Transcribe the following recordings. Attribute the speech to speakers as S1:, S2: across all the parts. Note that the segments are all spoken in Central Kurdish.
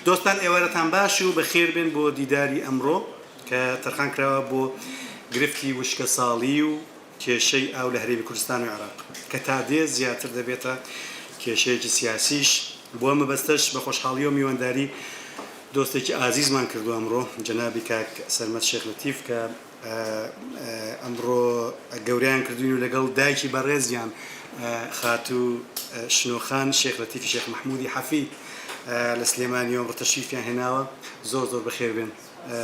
S1: دۆستان ئێوارەتان باش و بەخێر بێن بۆ دیداری ئەمڕۆ کە تەرخان کراوە بۆ گرفتی وشکەساڵی و کێشەی ئاو لە هەرێمی کوردستان و عێراق کە تا دێ زیاتر دەبێتە کێشەیەکی سیاسیش، بۆ ئەم مەبەستەش بە خۆشحاڵیەوە میوانداری دۆستێکی ئازیزمان کردووە ئەمڕۆ جەنابی کاک سەرمەد شێخ لەتیف کە ئەمڕۆ گەورەیان کردوین و لەگەڵ دایکی بەڕێزیان خاتوو شنۆخان شێخ لەتیفی شێخ مەحمودی حەفید لە سلێمانیەوە ئەمڕۆ تەشریفیان هێناوە زۆر زۆر بەخێر بێن.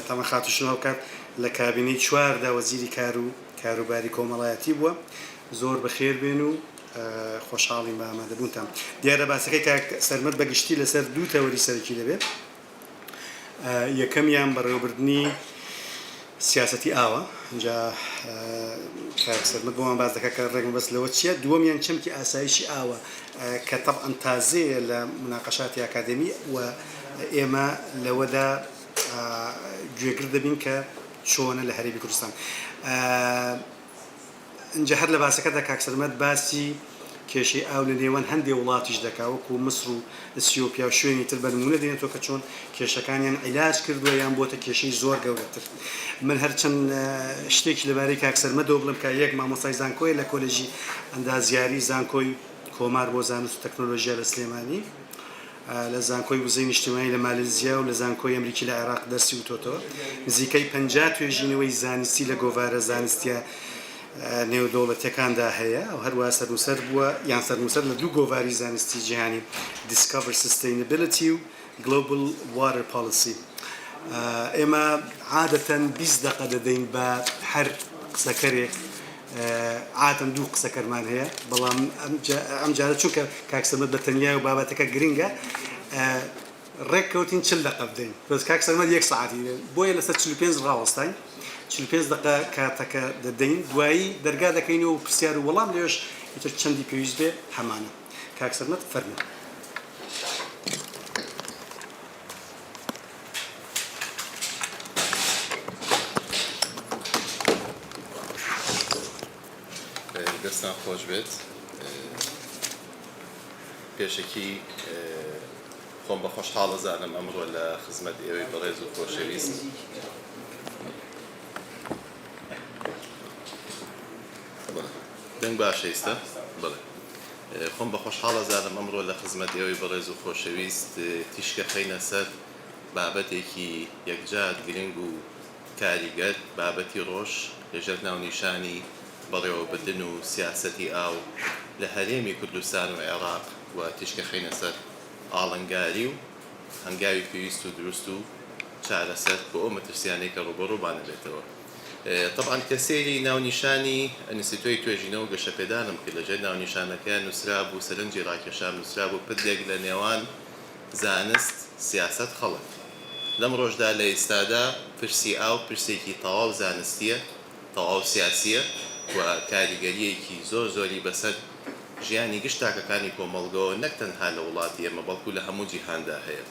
S1: تەمەن خاتوو شنۆ هاوکات لە کابینەی چواردا وەزیری کار و کاروباری کۆمەڵایەتی بووە. زۆر بەخێر بێن و خۆشحاڵین بە ئامادەبوونتان. دیارە باسەکەی کاک سەرمەد بە گشتی لەسەر دوو تەوەری سەرەکی دەبێت. یەکەمیان بەڕێوەبردنی سیاسەتی ئاوە، جا کاک سەرمەد بۆمان باس دەکات کە ڕێک مەبەست لەوە چییە. دووەمیان چەمکی ئاسایشی ئاوە کە تەبعەن تازەیە لە موناقەشاتی ئاکادێمی و ئێمە لەوەدا گوێگر دەبین کە چۆنە لە هەرێمی کوردستان. ئینجا هەر لە باسەکەدا کاک سەرمەد باسی کێشەی ئاو لە نێوان هەندێ وڵاتیش دەکا وەکو مسر و ئسیۆپیا و شوێنی تر بە نموونە دێنێتەوە کە چۆن کێشەکانیان عیلاج کردووە یان بۆتە کێشەی زۆر گەورەتر. من هەر چەند شتێکی لەبارەی کاک سەرمەدەوە بڵێم کە یەک مامۆستای زانکۆیە لە کۆلێژی ئەندازیاری زانکۆی کۆمار بۆ زانست و تەکنۆلۆژیا لە سلێمانی، لە زانکۆی وزەی نیشتیمانی لە مالزیا و لە زانکۆی ئەمریکی لە عێراق دەرسی وتۆتەوە. نزیکەی 50 توێژینەوەی زانستی لە گۆڤارە زانستییە نێودەوڵەتییەکاندا هەیە و هەروەها سەرنووسەر بووە یان سەرنووسەر لە دوو گۆڤاری زانستی جیهانی Discover Sustainability و Global Water Policy. ئێمە عادەتەن 20 دەقە دەدەین بە هەر قسەکەرێک، عادەتەن دوو قسەکەرمان هەیە، بەڵام ئەمجارە چونکە کاک سەرمەد بە تەنیایە و بابەتەکە گرنگە ڕێک کەوتین 40 دەقە بدەین، بەس کاک سەرمەد یەک سەعاتی دەوێت، بۆیە لەسەر 45 ڕاوەستاین، 45 دەقە کاتەکە دەدەین، دوایی دەرگا دەکەینەوە و پرسیار و وەڵام لەوێش ئیتر چەندی پێویست بێ هەمانە. کاک سەرمەد فەرموو.
S2: دەستان خۆش بێت. پێشەکی خۆم بە خۆشحاڵ ئەزانم ئەمڕۆ لە خزمەت ئێوەی بەڕێز و خۆشەویست. دەنگ باشە ئیستا؟ بەڵێ. خۆم بە خۆشحاڵ ئەزانم ئەمڕۆ لە خزمەت ئێوەی بەڕێز و خۆشەویست تیشکە خەینە سەر بابەتێکی یەکجار گرنگ و کاریگەر، بابەتی ڕۆژ لە ژێر ناونیشانی بەڕێوەبردن و سیاسەتی ئاو لە هەرێمی کوردستان و عێراق و تیشکە خەینە سەر ئاڵنگاری و هەنگاوی پێویست و دروست و چارەسەر بۆ ئەو مەترسیانەی کە ڕووبەڕوومان ئەبێتەوە. تەبعەن کە سەیری ناونیشانی ئەنستیتۆی توێژینەوە و گەشەپێدانم کرد، لەژێر ناونیشانەکەیا نووسرابوو، سەرنجی ڕاکێشام، نووسرابوو پردێک لە نێوان زانست، سیاسەت، خەڵک. لەمڕۆشدا لە ئیستادا پرسی ئاو پرسێکی تەواو زانستییە، تەواو سیاسییە و کاریگەرییەکی زۆر زۆری بەسەر ژیانی گشت تاکەکانی کۆمەڵگەوە نەک تەنها لە وڵاتی ئێمە بەڵکو لە هەموو جیهاندا هەیە.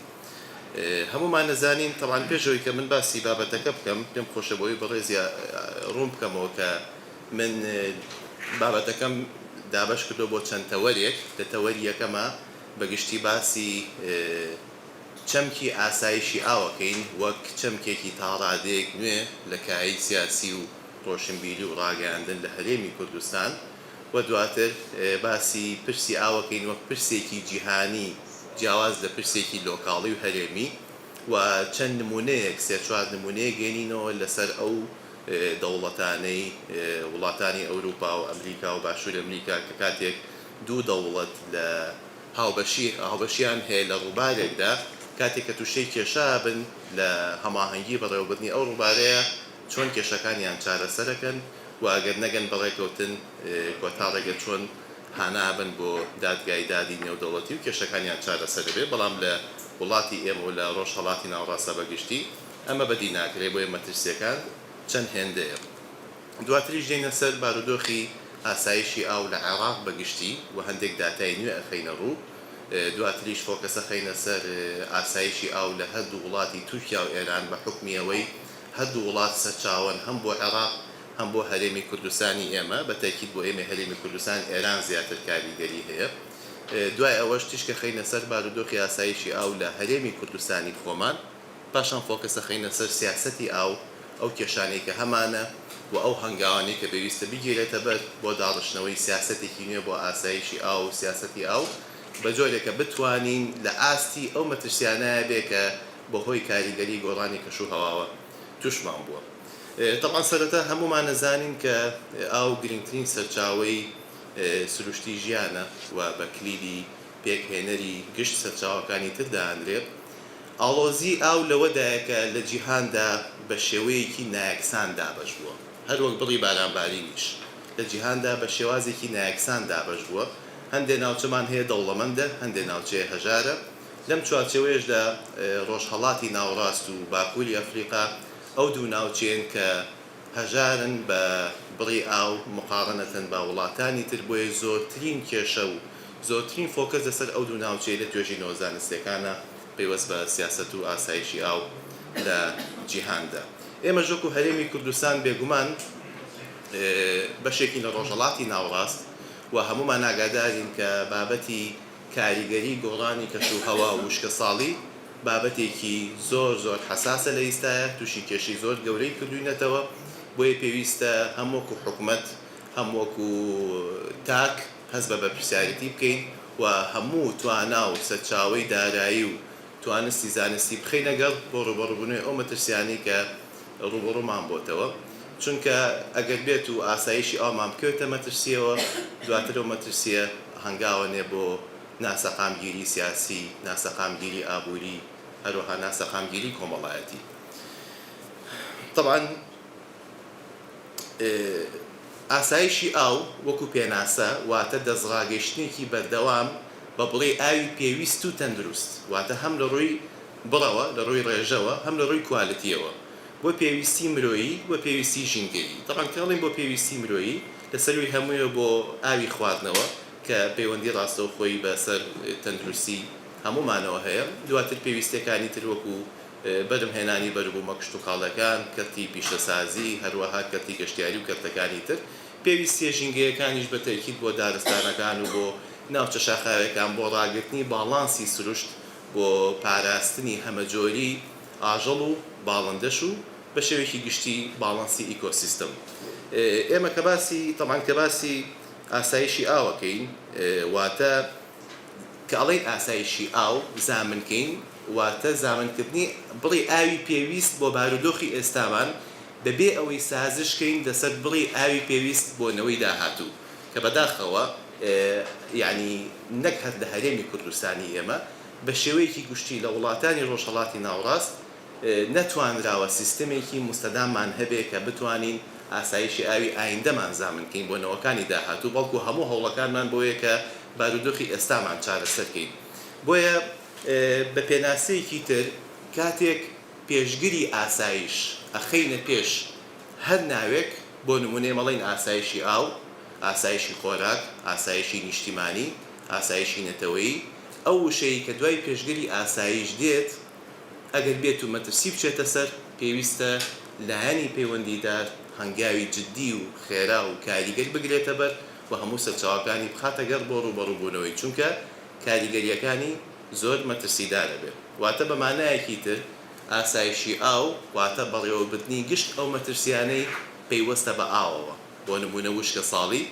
S2: هەموومان ئەزانین تەبعەن پێش ئەوەی کە من باسی بابەتەکە بکەم پێم خۆشە بۆی بەڕێزی ڕوون بکەمەوە کە من بابەتەکەم دابەش کردووە بۆ چەند تەوەرێک لە تەوەری یەکەما بە گشتی باسی چەمکی ئاسایشی ئاوەکەین وەک چەمکێکی تاڕادەیەک نوێ لە کایەی سیاسی و ڕۆشنبیری و ڕاگەیاندن لە هەرێمی کوردستان و دواتر باسی پرسی ئاوەکەین وەک پرسێکی جیهانی جیاواز لە پرسێکی لۆکاڵی و هەرێمی و چەند نموونەیەک سێ چوار نموونەیەک گەینینەوە لەسەر ئەو دەوڵەتانەی وڵاتانی ئەوروپا و ئەمریکا و باشووری ئەمریکا کە کاتێک دوو دەوڵەت لە هاوبەشی هاوبەشیان هەیە لە ڕووبارێکدا کاتێک کە تووشەی کێشە بن لە هەماهەنگی بەڕێوەبردنی ئەو ڕووبارەیە چۆن کێشەکانیان چارەسەرەکەن و ئەگەر نەگەن بە ڕێکەوتن کۆتا ڕێگە چۆن هانا بن بۆ دادگای دادی نێودەوڵەتی و کێشەکانیان چارەسەر بێ، بەڵام لە وڵاتی ئێمە و لە ڕۆژهەڵاتی ناوەڕاستدا بە گشتی ئەمە بەدی ناکرێ، بۆیە مەترسییەکان چەند هێندەیە. دواتریش دێینە سەر بارودۆخی ئاسایشی ئاو لە عێراق بە گشتی و هەندێک داتای نوێ ئەخەینە ڕوو، دواتریش focus ئەخەینە سەر ئاسایشی ئاو لە هەردوو وڵاتی تورکیا و ئێران بە حوکمی ئەوەی هەردوو وڵات سەرچاوەن هەم بۆ عێراق هەم بۆ هەرێمی کوردستانی ئێمە، بە تەئکید بۆ ئێمەی هەرێمی کوردستان ئێران زیاتر کاریگەری هەیە. دوای ئەوەش تیشک ئەخەینە سەر بارودۆخی ئاسایشی ئاو لە هەرێمی کوردستانی خۆمان، پاشان focus ئەخەینە سەر سیاسەتی ئاو، ئەو کێشانەی کە هەمانە و ئەو هەنگاوانەی کە پێویستە بگیرێتە بەر بۆ داڕشتنەوەی سیاسەتێکی نوێ بۆ ئاسایشی ئاو و سیاسەتی ئاو بە جۆرێک کە بتوانین لە ئاستی ئەو مەترسیانەیا بێ کە بەهۆی کاریگەری گۆڕانی کەش و هەواوە توشمان بووە. تەبعەن سەرەتا هەموومان ئەزانین کە ئاو گرنگترین سەرچاوەی سروشتی ژیانە و بە کلیلی پێکهێنەری گشت سەرچاوەکانی تر دائەنرێ. ئاڵۆزی ئاو لەوەدایە کە لە جیهاندا بە شێوەیەکی نایەکسان دابەش بووە، هەروەک بڕی بارانبارینیش لە جیهاندا بە شێوازێکی نایەکسان دابەش بووە، هەندێ ناوچەمان هەیە دەوڵەمەندە، هەندێ ناوچەیە هەژارە، لەم چوارچێوەیەشدا ڕۆژهەڵاتی ناوەڕاست و باکووری ئەفریقا ئەو دوو ناوچەیەن کە هەژارن بە بڕی ئاو مقاڕنەتەن بە وڵاتانی تر، بۆیە زۆرترین کێشە و زۆرترین focus لەسەر ئەو دوو ناوچەیە لە توێژینەوە زانستیەکانە پەیوەست بە سیاسەت و ئاسایشی ئاو لە جیهاندا. ئێمەش وەکو هەرێمی کوردستان بێگومان بەشێکین لە ڕۆژهەڵاتی ناوەڕاست و هەموومان ئاگادارین کە بابەتی کاریگەری گۆڕانی کەش و هەوا و وشکەساڵی بابەتێکی زۆر زۆر حەساسە لە ئیستایا توشی کێشەی زۆر گەورەی کردوینەتەوە بۆیە پێویستە هەم وەکو حکومەت هەم وەکو تاک هەست بە بەرپرسیارێتی بکەین و هەموو توانا و سەرچاوەی دارایی و توانستی زانستی بخەینە گەڕ بۆ ڕوبەڕوبونەوەی ئەو مەترسیانەی کە ڕوبەڕومان بۆتەوە چونکە ئەگەر بێت و ئاسایشی ئاومان بکەوێتە مەترسیەوە دواتر ئەو مەترسیە هەنگاوە نێ بۆ ناسەقامگیری سیاسی، ناسەقامگیری ئابووری، هەروەها ناسەقامگیری کۆمەڵایەتی. تەبعەن ئاسایشی ئاو وەکو پێناسە واتە دەستڕاگەیشتنێکی بەردەوام بە بڕی ئاوی پێویست و تەندروست، واتە هەم لە ڕووی بڕەوە، لە ڕووی ڕێژەوە، هەم لە ڕووی کوالتییەوە بۆ پێویستی مرۆیی و پێویستی ژینگەیی. تەبعەن کە ئەڵێین بۆ پێویستی مرۆیی، لە سەرووی هەموویەوە بۆ ئاوی خواردنەوە، کە پەیوەندی ڕاستەوخۆی بە سەر تەندروستی هەموومانەوە هەیە، دواتر پێویستیەکانی تر وەکو بەرهمهێنانی بەروبوومە کشتوکاڵیەکان، کەرتی پیشەسازی، هەروەها کەرتی گەشتیاری و کەرتەکانی تر. پێویستیە ژینگەیەکانیش بە تەئکید بۆ دارستانەکان و بۆ ناوچە شاخاویەکان بۆ ڕاگرتنی باڵانسی سروشت، بۆ پاراستنی هەمەجۆری ئاژەڵ و باڵندەش و بە شێوەیەکی گشتی باڵانسی ئیکۆسیستم. ئێمە کە باسی تەبعەن کە باسی ئاسایشی ئاو ئەکەین واتە کە ئەڵێین ئاسایشی ئاو زامن کەین واتە زامن کردنی بڕی ئاوی پێویست بۆ بارودۆخی ئێستامان بەبێ ئەوەی سازش کەین لەسەر بڕی ئاوی پێویست بۆ نەوەی داهاتوو کە بەداخەوە یانی نەک هەر لە هەرێمی کوردستانی ئێمە بە شێوەیەکی گشتی لە وڵاتانی ڕۆژهەڵاتی ناوڕاست نەتوانراوە سیستەمێکی موستەداممان هەبێ کە بتوانین ئاسایشی ئاوی ئایندەمان زامن کەین بۆ نەوەکانی داهاتوو، بەڵکو هەموو هەوڵەکانمان بۆیە کە بارودۆخی ئێستامان چارەسەر کەین. بۆیە بە پێناسەیەکی تر کاتێک پێشگری ئاسایش ئەخەینە پێش هەر ناوێک، بۆ نموونە ئێمە ئەڵێین ئاسایشی ئاو، ئاسایشی خۆراک، ئاسایشی نیشتیمانی، ئاسایشی نەتەوەیی، ئەو وشەی کە دوای پێشگری ئاسایش دێت، ئەگەر بێت و مەترسی بچێتە سەر، پێویستە لایەنی پەیوەندیدار هەنگاوی جددی و خێرا و کاریگەر بگرێتەبەر و هەموو سەرچاوەکانی بخاتە گەڕ بۆ ڕووبەڕووبوونەوەی، چونکە کاریگەرییەکانی زۆر مەترسیدار ئەبێت. واتە بە مانایەکی تر ئاسایشی ئاو واتە بەڕێوەبردنی گشت ئەو مەترسییانەی پەیوەستە بە ئاوەوە، بۆ نموونە وشکەساڵی،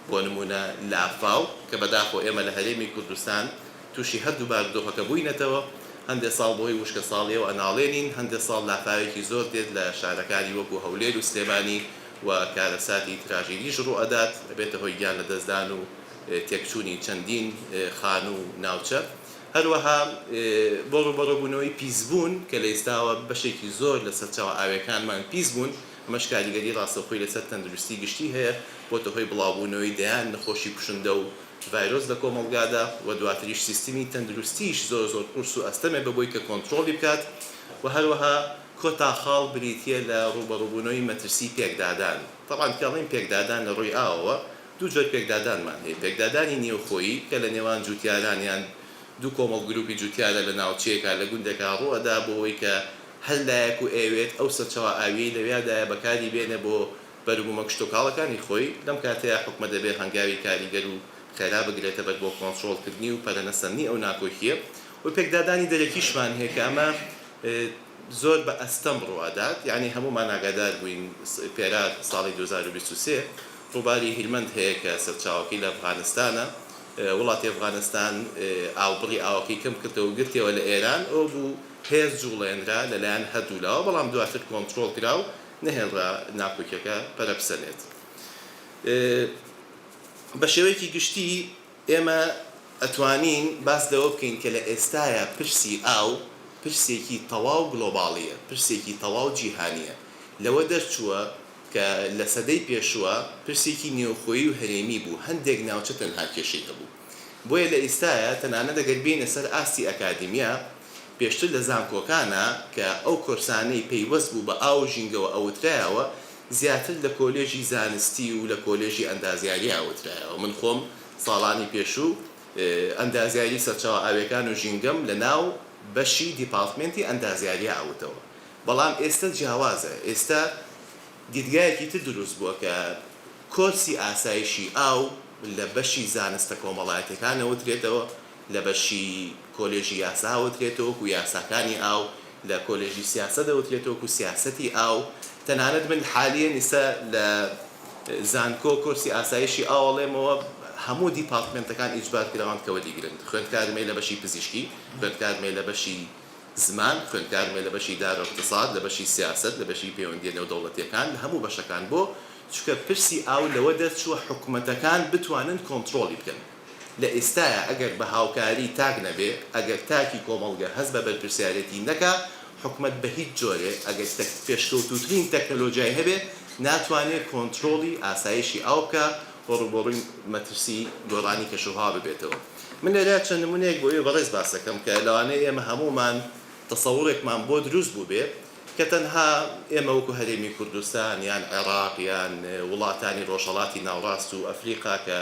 S2: بۆ نموونە لافاو، کە بەداخەوە ئێمە لە هەرێمی کوردستان تووشی هەردوو بارودۆخەکە بووینەتەوە، هەندێ ساڵ بەهۆی وشکەساڵییەوە ئەناڵێنین، هەندێ ساڵ لافاوێکی زۆر دێت لە شارەکانی وەکو هەولێر و سلێمانی و کارەساتی تراژیدیش ڕووئەدات، ئەبێتە هۆی گیان لەدەستدان و تێکچوونی چەندین خانوو و ناوچە. هەروەها بۆ ڕووبەڕووبوونەوەی پیسبوون کە لە ئیستاوە بەشێکی زۆر لە سەرچاوە ئاویەکانمان پیس بوون، ئەمەش کاریگەری ڕاستەوخۆی لەسەر تەندروستی گشتی هەیە، بۆتە هۆی بڵاوبوونەوەی دەیان نەخۆشی کوشندە و ڤایرۆس لە کۆمەڵگادا و دواتریش سیستمی تەندروستیش زۆر زۆر قورس و ئەستەمە بە بۆی کە کۆنترۆڵی بکات و هەروەها کۆتا خاڵ بریتیە لە ڕووبەڕووبوونەوەی مەترسی پێکدادان تەبعەن کە ئەڵێین پێکدادان لە ڕووی ئاوەوە دوو جۆر پێکدادانمان هەیە پێکدادانی نێوخۆیی کە لە نێوان جوتیاران یان دوو کۆمەڵ گروپی جوتیارە لە ناوچەیەکا لە گوندێکا ڕووئەدا بۆ ئەوەی کە هەر لایەک و ئەیەوێت ئەو سەرچاوە ئاویەی لەویادایە بەکاری بێنێ بۆ بەروبوومە کشتوکاڵەکانی خۆی، لەم کاتەیا حکومەت دەبێ هەنگاوی کاریگەر و. خێرا بگرێتە بەر بۆ کۆنترۆڵکردنی و پەرەنەسەندنی ئەو ناکۆکییە و پێکدادانی دەرەکیشمان هەیە کە ئەمە زۆر بە ئەستەم ڕووئەدات، یانی هەموومان ئاگادار بووین پێرار ساڵی 2023 ڕووباری هیلمەند هەیە کە سەرچاوەکەی لە ئەفغانستانە، وڵاتی ئەفغانستان ئاو بڕی ئاوەکەی کەم کردەوە و گرتیەوە لە ئێران، ئەوە بوو هێز جوڵێنرا لەلایەن هەردوولاوە، بەڵام دواتر کۆنترۆڵ کرا و نەهێڵرا ناکۆکیەکە پەرە بسەنێت. بە شێوەیەکی گشتی ئێمە ئەتوانین باس لەوە بکەین کە لە ئێستایا پرسی ئاو پرسێکی تەواو گلۆباڵییە، پرسێکی تەواو جیهانییە. لەوە دەرچووە کە لە سەدەی پێشووە پرسێکی نێوخۆیی و هەرێمی بوو، هەندێک ناوچە تەنها کێشەی هەبوو. بۆیە لە ئیستایا تەنانەت ئەگەر بێینە سەر ئاستی ئەکادیمیا، پێشتر لە زانکۆکانا کە ئەو کۆرسانەی پەیوەست بوو بە ئاو و ژینگەوە ئەوترایەوە، زیاتر لە کۆلێژی زانستی و لە کۆلێژی ئەندازیاری ئەوترایەوە. من خۆم ساڵانی پێشوو ئەندازیاری سەرچاوە ئاویەکان و ژینگەم لە ناو بەشی دیپارتمێنتی ئەندازیاریا ئەوتەوە. بەڵام ئێستە جیاوازە. ئێستە دیدگایەکی تر دروست بووە کە کۆرسی ئاسایشی ئاو لە بەشی زانستە کۆمەڵایەتیەکان ئەوترێتەوە، لە بەشی کۆلێژی یاسا ئەوترێتەوە وەکو یاساکانی ئاو، لە کۆلێژی سیاسەت ئەوترێتەوە وەکو سیاسەتی ئاو، تەنانەت من حالیەن ئیستا لە زانکۆ کۆرسی ئاسایشی ئاو ئەڵێمەوە، هەموو دیپارتمێنتەکان ئیجبار کراون کە وەریگرن، خوێندکارم هەیە لە بەشی پزیشکی، خوێندکارم هەیە لە بەشی زمان، خوێندکارم هەیە لە بەشی دار و اقتصاد، لە بەشی سیاسەت، لە بەشی پەیوەندیە نێودەوڵەتیەکان، لە هەموو بەشەکان، بۆ؟ چونکە پرسی ئاو لەوە دەرچووە حکومەتەکان بتوانن کۆنترۆڵی بکەن. لە ئێستایا ئەگەر بە هاوکاری تاک نەبێ، ئەگەر تاکی کۆمەڵگە هەست بە بەرپرسیارێتی نەکا، حکومەت بە هیچ جۆرێ ئەگەر پێشکەوتووترین تەکنەلۆجیای هەبێ، ناتوانێ کۆنترۆڵی ئاسایشی ئاو بکا و ڕووبەڕووی مەترسی گۆڕانی کەشوهەوا ببێتەوە. من لێرە چەند نموونەیەک بۆ ئێوەی بەڕێز باس دەکەم کە لەوانەیە ئێمە هەموومان تەسەوڕێکمان بۆ دروست بووبێ کە تەنها ئێمە وەکو هەرێمی کوردستان یان عێراق یان وڵاتانی ڕۆژهەڵاتی ناوڕاست و ئەفریقا کە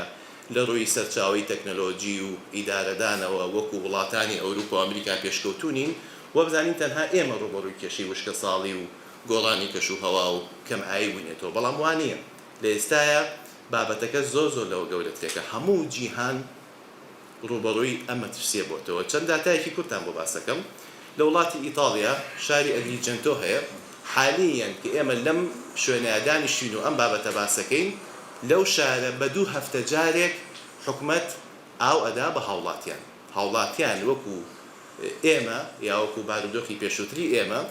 S2: لە ڕووی سەرچاوەی تەکنەلۆجی و ئیدارەدانەوە وەکو وڵاتانی ئەوروپا و ئەمریکا پێشکەوتوو نین، وابزانین تەنها ئێمە ڕووبەڕووی کێشەی وشکەساڵی و گۆڕانی کەش و هەوا و کەم ئاوی بووینەتەوە، بەڵام وا نییە. لە ئێستایا بابەتەکە زۆر زۆر لەوە گەورەترە کە هەموو جیهان ڕووبەڕووی ئەم مەترسییە بۆتەوە. چەند داتایەکی کورتتان بۆ باس دەکەم. لە وڵاتی ئیتاڵیا شاری ئەگریجەنتۆ هەیە، حالییەن کە ئێمە لەم شوێنەیا دانیشتوین و ئەم بابەتە باس دەکەین، لەو شارە بە دوو هەفتە جارێک حکومەت ئاو ئەدا بە هاوڵاتیان. هاوڵاتیان وەکو ئێمە یا وەکو بارودۆخی پێشووتری ئێمە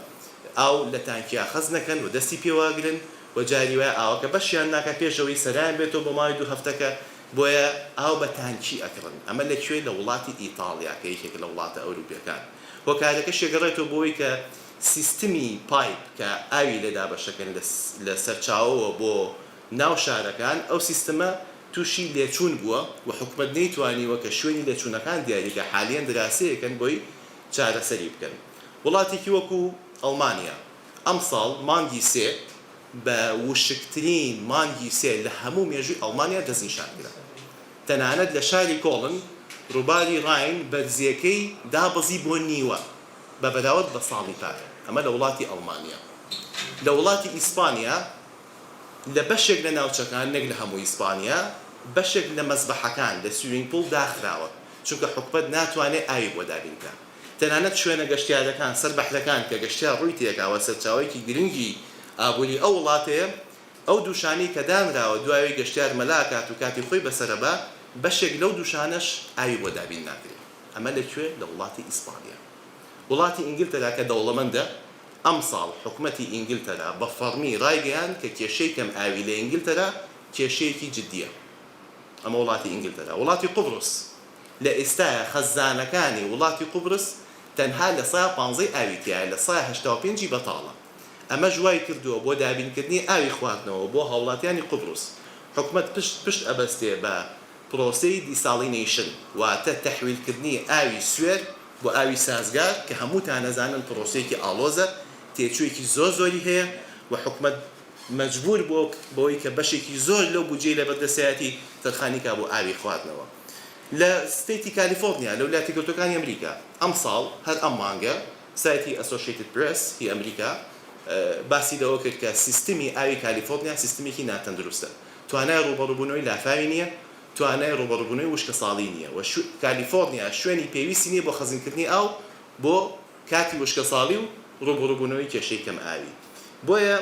S2: ئاو لە تانکیا خەزنەکەن و دەستی پێوەئەگرن و جاری وایە ئاوەکە بەشیان ناکا پێش ئەوەی سەرایان بێتەوە بۆ ماوەی دوو هەفتەکە بۆیە ئاو بە تانکی ئەکڕن ئەمە لە کوێ لە وڵاتی ئیتاڵیا کە یەکێکە لە وڵاتە ئەوروپیەکان هۆکارەکەشی ئەگەڕێتەوە بۆ ئەوەی کە سیستمی pipe کە ئاوی لێ دابەشەکەن لە سەرچاوەوە بۆ ناو شارەکان ئەو سیستمە توشی لێچوون بووە و حکومەت نەیتوانیوە کە شوێنی لێچوونەکان دیاری کا حالیەن دراسەیەکەن بۆی چارەسەری بکەن وڵاتێکی وەکو ئەڵمانیا ئەمساڵ مانگی سێ بە وشکترین مانگی سێ لە هەموو مێژووی ئەڵمانیا دەستنیشان کرا. تەنانەت لە شاری کۆڵن ڕووباری ڕاین بەرزییەکەی دابەزی بۆ نیوە بە بەراورد بە ساڵی پار. ئەمە لە وڵاتی ئەڵمانیا. لە وڵاتی ئیسپانیا لە بەشێک لە ناوچەکان نەک لە هەموو ئیسپانیا بەشێک لە مەسبەحەکان لە swimming pool داخراوە چونکە حکومەت ناتوانێت ئاوی بۆ دابین بکات. تەنانەت شوێنە گەشتیارەکان سەر بەحرەکان کە گەشتیار ڕووی تێکا و سەرچاوەیەکی گرنگی ئابووری ئەو وڵاتەیە، ئەو دوشانەی کە دانراوە دوای گەشتیار مەلا ئەکات و کاتی خۆی بەسەرەبا، بەشێک لەو دوشانەش ئاوی بۆ دابین ناکرێ. ئەمە لە کوێ؟ لە وڵاتی ئیسپانیا. وڵاتی ئینگلتەرا کە دەوڵەمەندە، ئەمساڵ حکومەتی ئینگلتەرا بە فەڕمی ڕایگەیاند کە کێشەی کەم ئاوی لە ئینگلتەرا کێشەیەکی جدییە. ئەمە وڵاتی ئینگلتەرا. وڵاتی قوبڕس لە ئێستایا خەزانەکانی وڵاتی قوبرس تەنها لە سەیا پانزەی ئاوی تیایە لە سەیا 85 ی بەتاڵە ئەمەش وای کردووە بۆ دابینکردنی ئاوی خواردنەوە بۆ هاوڵاتیانی قوبرس حکومەت پشت پشت ئەبەستێ بە پرۆسەی desalination واتە تەحویلکردنی ئاوی سوێر بۆ ئاوی سازگار کە هەمووتان ئەزانن پرۆسەیەکی ئاڵۆزە تێچوویەکی زۆر زۆری هەیە و حکومەت مەجبور بووە بەوەی کە بەشێکی زۆر لەو بودجەی لەبەردەستایەتی تەرخانی کا بۆ ئاوی خواردنەوە. لە state ی کالیفۆرنیا لە ولایەتە یەکگرتووەکانی ئەمریکا ئەمساڵ هەر ئەم مانگە سایتی ئەسۆشیتد پرێس ی ئەمریکا باسی لەوە کرد کە سیستمی ئاوی کالیفۆرنیا سیستمێکی ناتەندروستە توانای ڕووبەڕووبوونەوەی لافاوی نییە. توانای ڕووبەڕووبوونەوەی وشکەساڵی نییە و کالیفۆرنیا شوێنی پێویستی نییە بۆ خەزنکردنی ئاو بۆ کاتی وشکەساڵی و ڕووبەڕووبوونەوەی کێشەی کەمئاوی. بۆیە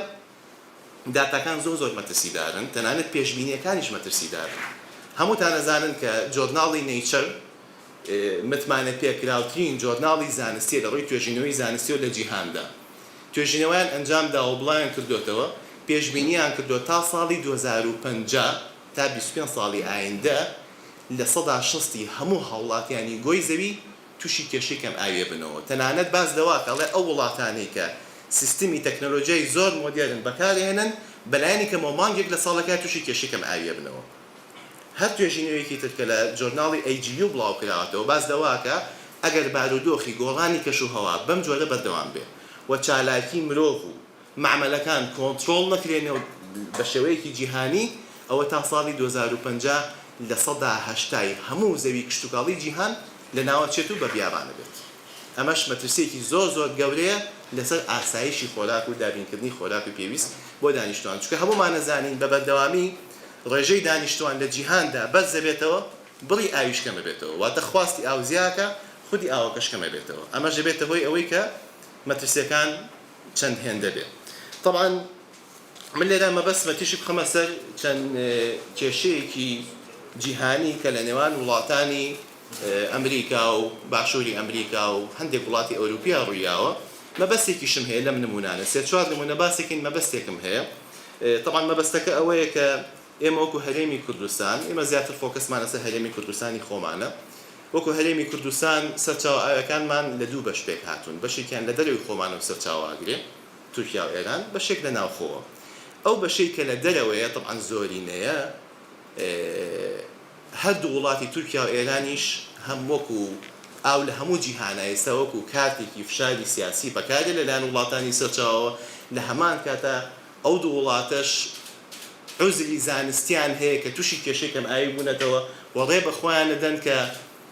S2: داتاکان زۆر زۆر مەترسیدارن، تەنانەت پێشبینییەکانیش مەترسیدارن. هەمووتان ئەزانن کە جۆرناڵی نەیچەر متمانەپێکراوترین جۆرناڵی زانستییە لە ڕووی توێژینەوەی زانستییەوە لە جیهاندا. توێژینەوەیان ئەنجام داوە و بڵاویان کردۆتەوە، پێشبینییان کردووە تا ساڵی 2050 تا 25 ساڵی ئایندە 60% ی هەموو هاوڵاتیانی گۆی زەوی توشی کێشەی کەم ئاوی ئەبنەوە تەنانەت باس لەوە ئەکا ئەڵێ ئەو وڵاتانەی کە سیستمی تەکنەلۆجیای زۆر مۆدێرن بەکار ئەهێنن بەلایەنی کەمەوە مانگێک لە ساڵێکا توشی کێشەی کەم ئاوی ئەبنەوە. هەر توێژینەوەیەکی تر کە لە جۆرناڵی AGU بڵاو کراوەتەوە باس لەوە ئەکا ئەگەر بارودۆخی گۆڕانی کەش و هەوا بەم جۆرە بەردەوام بێ و چالاکی مرۆڤ و مەعمەلەکان کۆنترۆڵ نەکرێن و بە شێوەیەکی جیهانی ئەوە تا ساڵی 2050 80% ی هەموو زەوی کشتوکاڵی جیهان لەناوەچێت و بە بیابان ئەبێت. ئەمەش مەترسییەکی زۆر زۆر گەورەیە لەسەر ئاسایشی خۆراک و دابینکردنی خۆراکی پێویست بۆ دانیشتوان، چونکە هەموومان ئەزانین بە بەردەوامی ڕێژەی دانیشتوان لە جیهاندا بەرز ئەبێتەوە بڕی ئاویش کەم ئەبێتەوە، واتە خواستی ئاو زیاکە خودی ئاوەکەش کەم ئەبێتەوە، ئەمەش ئەبێتە هۆی ئەوەی کە مەترسییەکان چەند هێندە بێ. تەبعەن من لێرە مەبەستمە تیشک بخەمە سەر چەند کێشەیەکی جیهانی کە لە نێوان وڵاتانی ئەمریکا و باشووری ئەمریکا و هەندێک وڵاتی ئەوروپیا ڕوویاوە. مەبەستێکیشم هەیە لەم نموونانە، سێ چوار نموونە باسێکین مەبەستێکم هەیە. تەبعەن مەبەستەکە ئەوەیە کە ئێمە وەکو هەرێمی کوردستان، ئێمە زیاتر focus مان لەسەر هەرێمی کوردستانی خۆمانە، وەکو هەرێمی کوردستان سەرچاوە ئاویەکانمان لە دوو بەش پێکهاتوون، بەشێکیان لە دەرەوەی خۆمانەوە سەرچاوە ئەگرێ، تورکیا و ئێران، بەشێک لە ناوخۆوە. ئەو بەشەی کە لە دەرەوەیە تەبعەن زۆرینەیە، هەردوو وڵاتی تورکیا و ئێرانیش هەم وەکو ئاو لە هەموو جیهانا ئێستا وەکو کارتێکی فشاری سیاسی بەکاردێ لەلایەن وڵاتانی سەرچاوەوە، لە هەمان کاتا ئەو دوو وڵاتەش عوزری زانستیان هەیە کە توشی کێشەی کەمئاوی بوونەتەوە و ڕێ بە خۆیان ئەدەن کە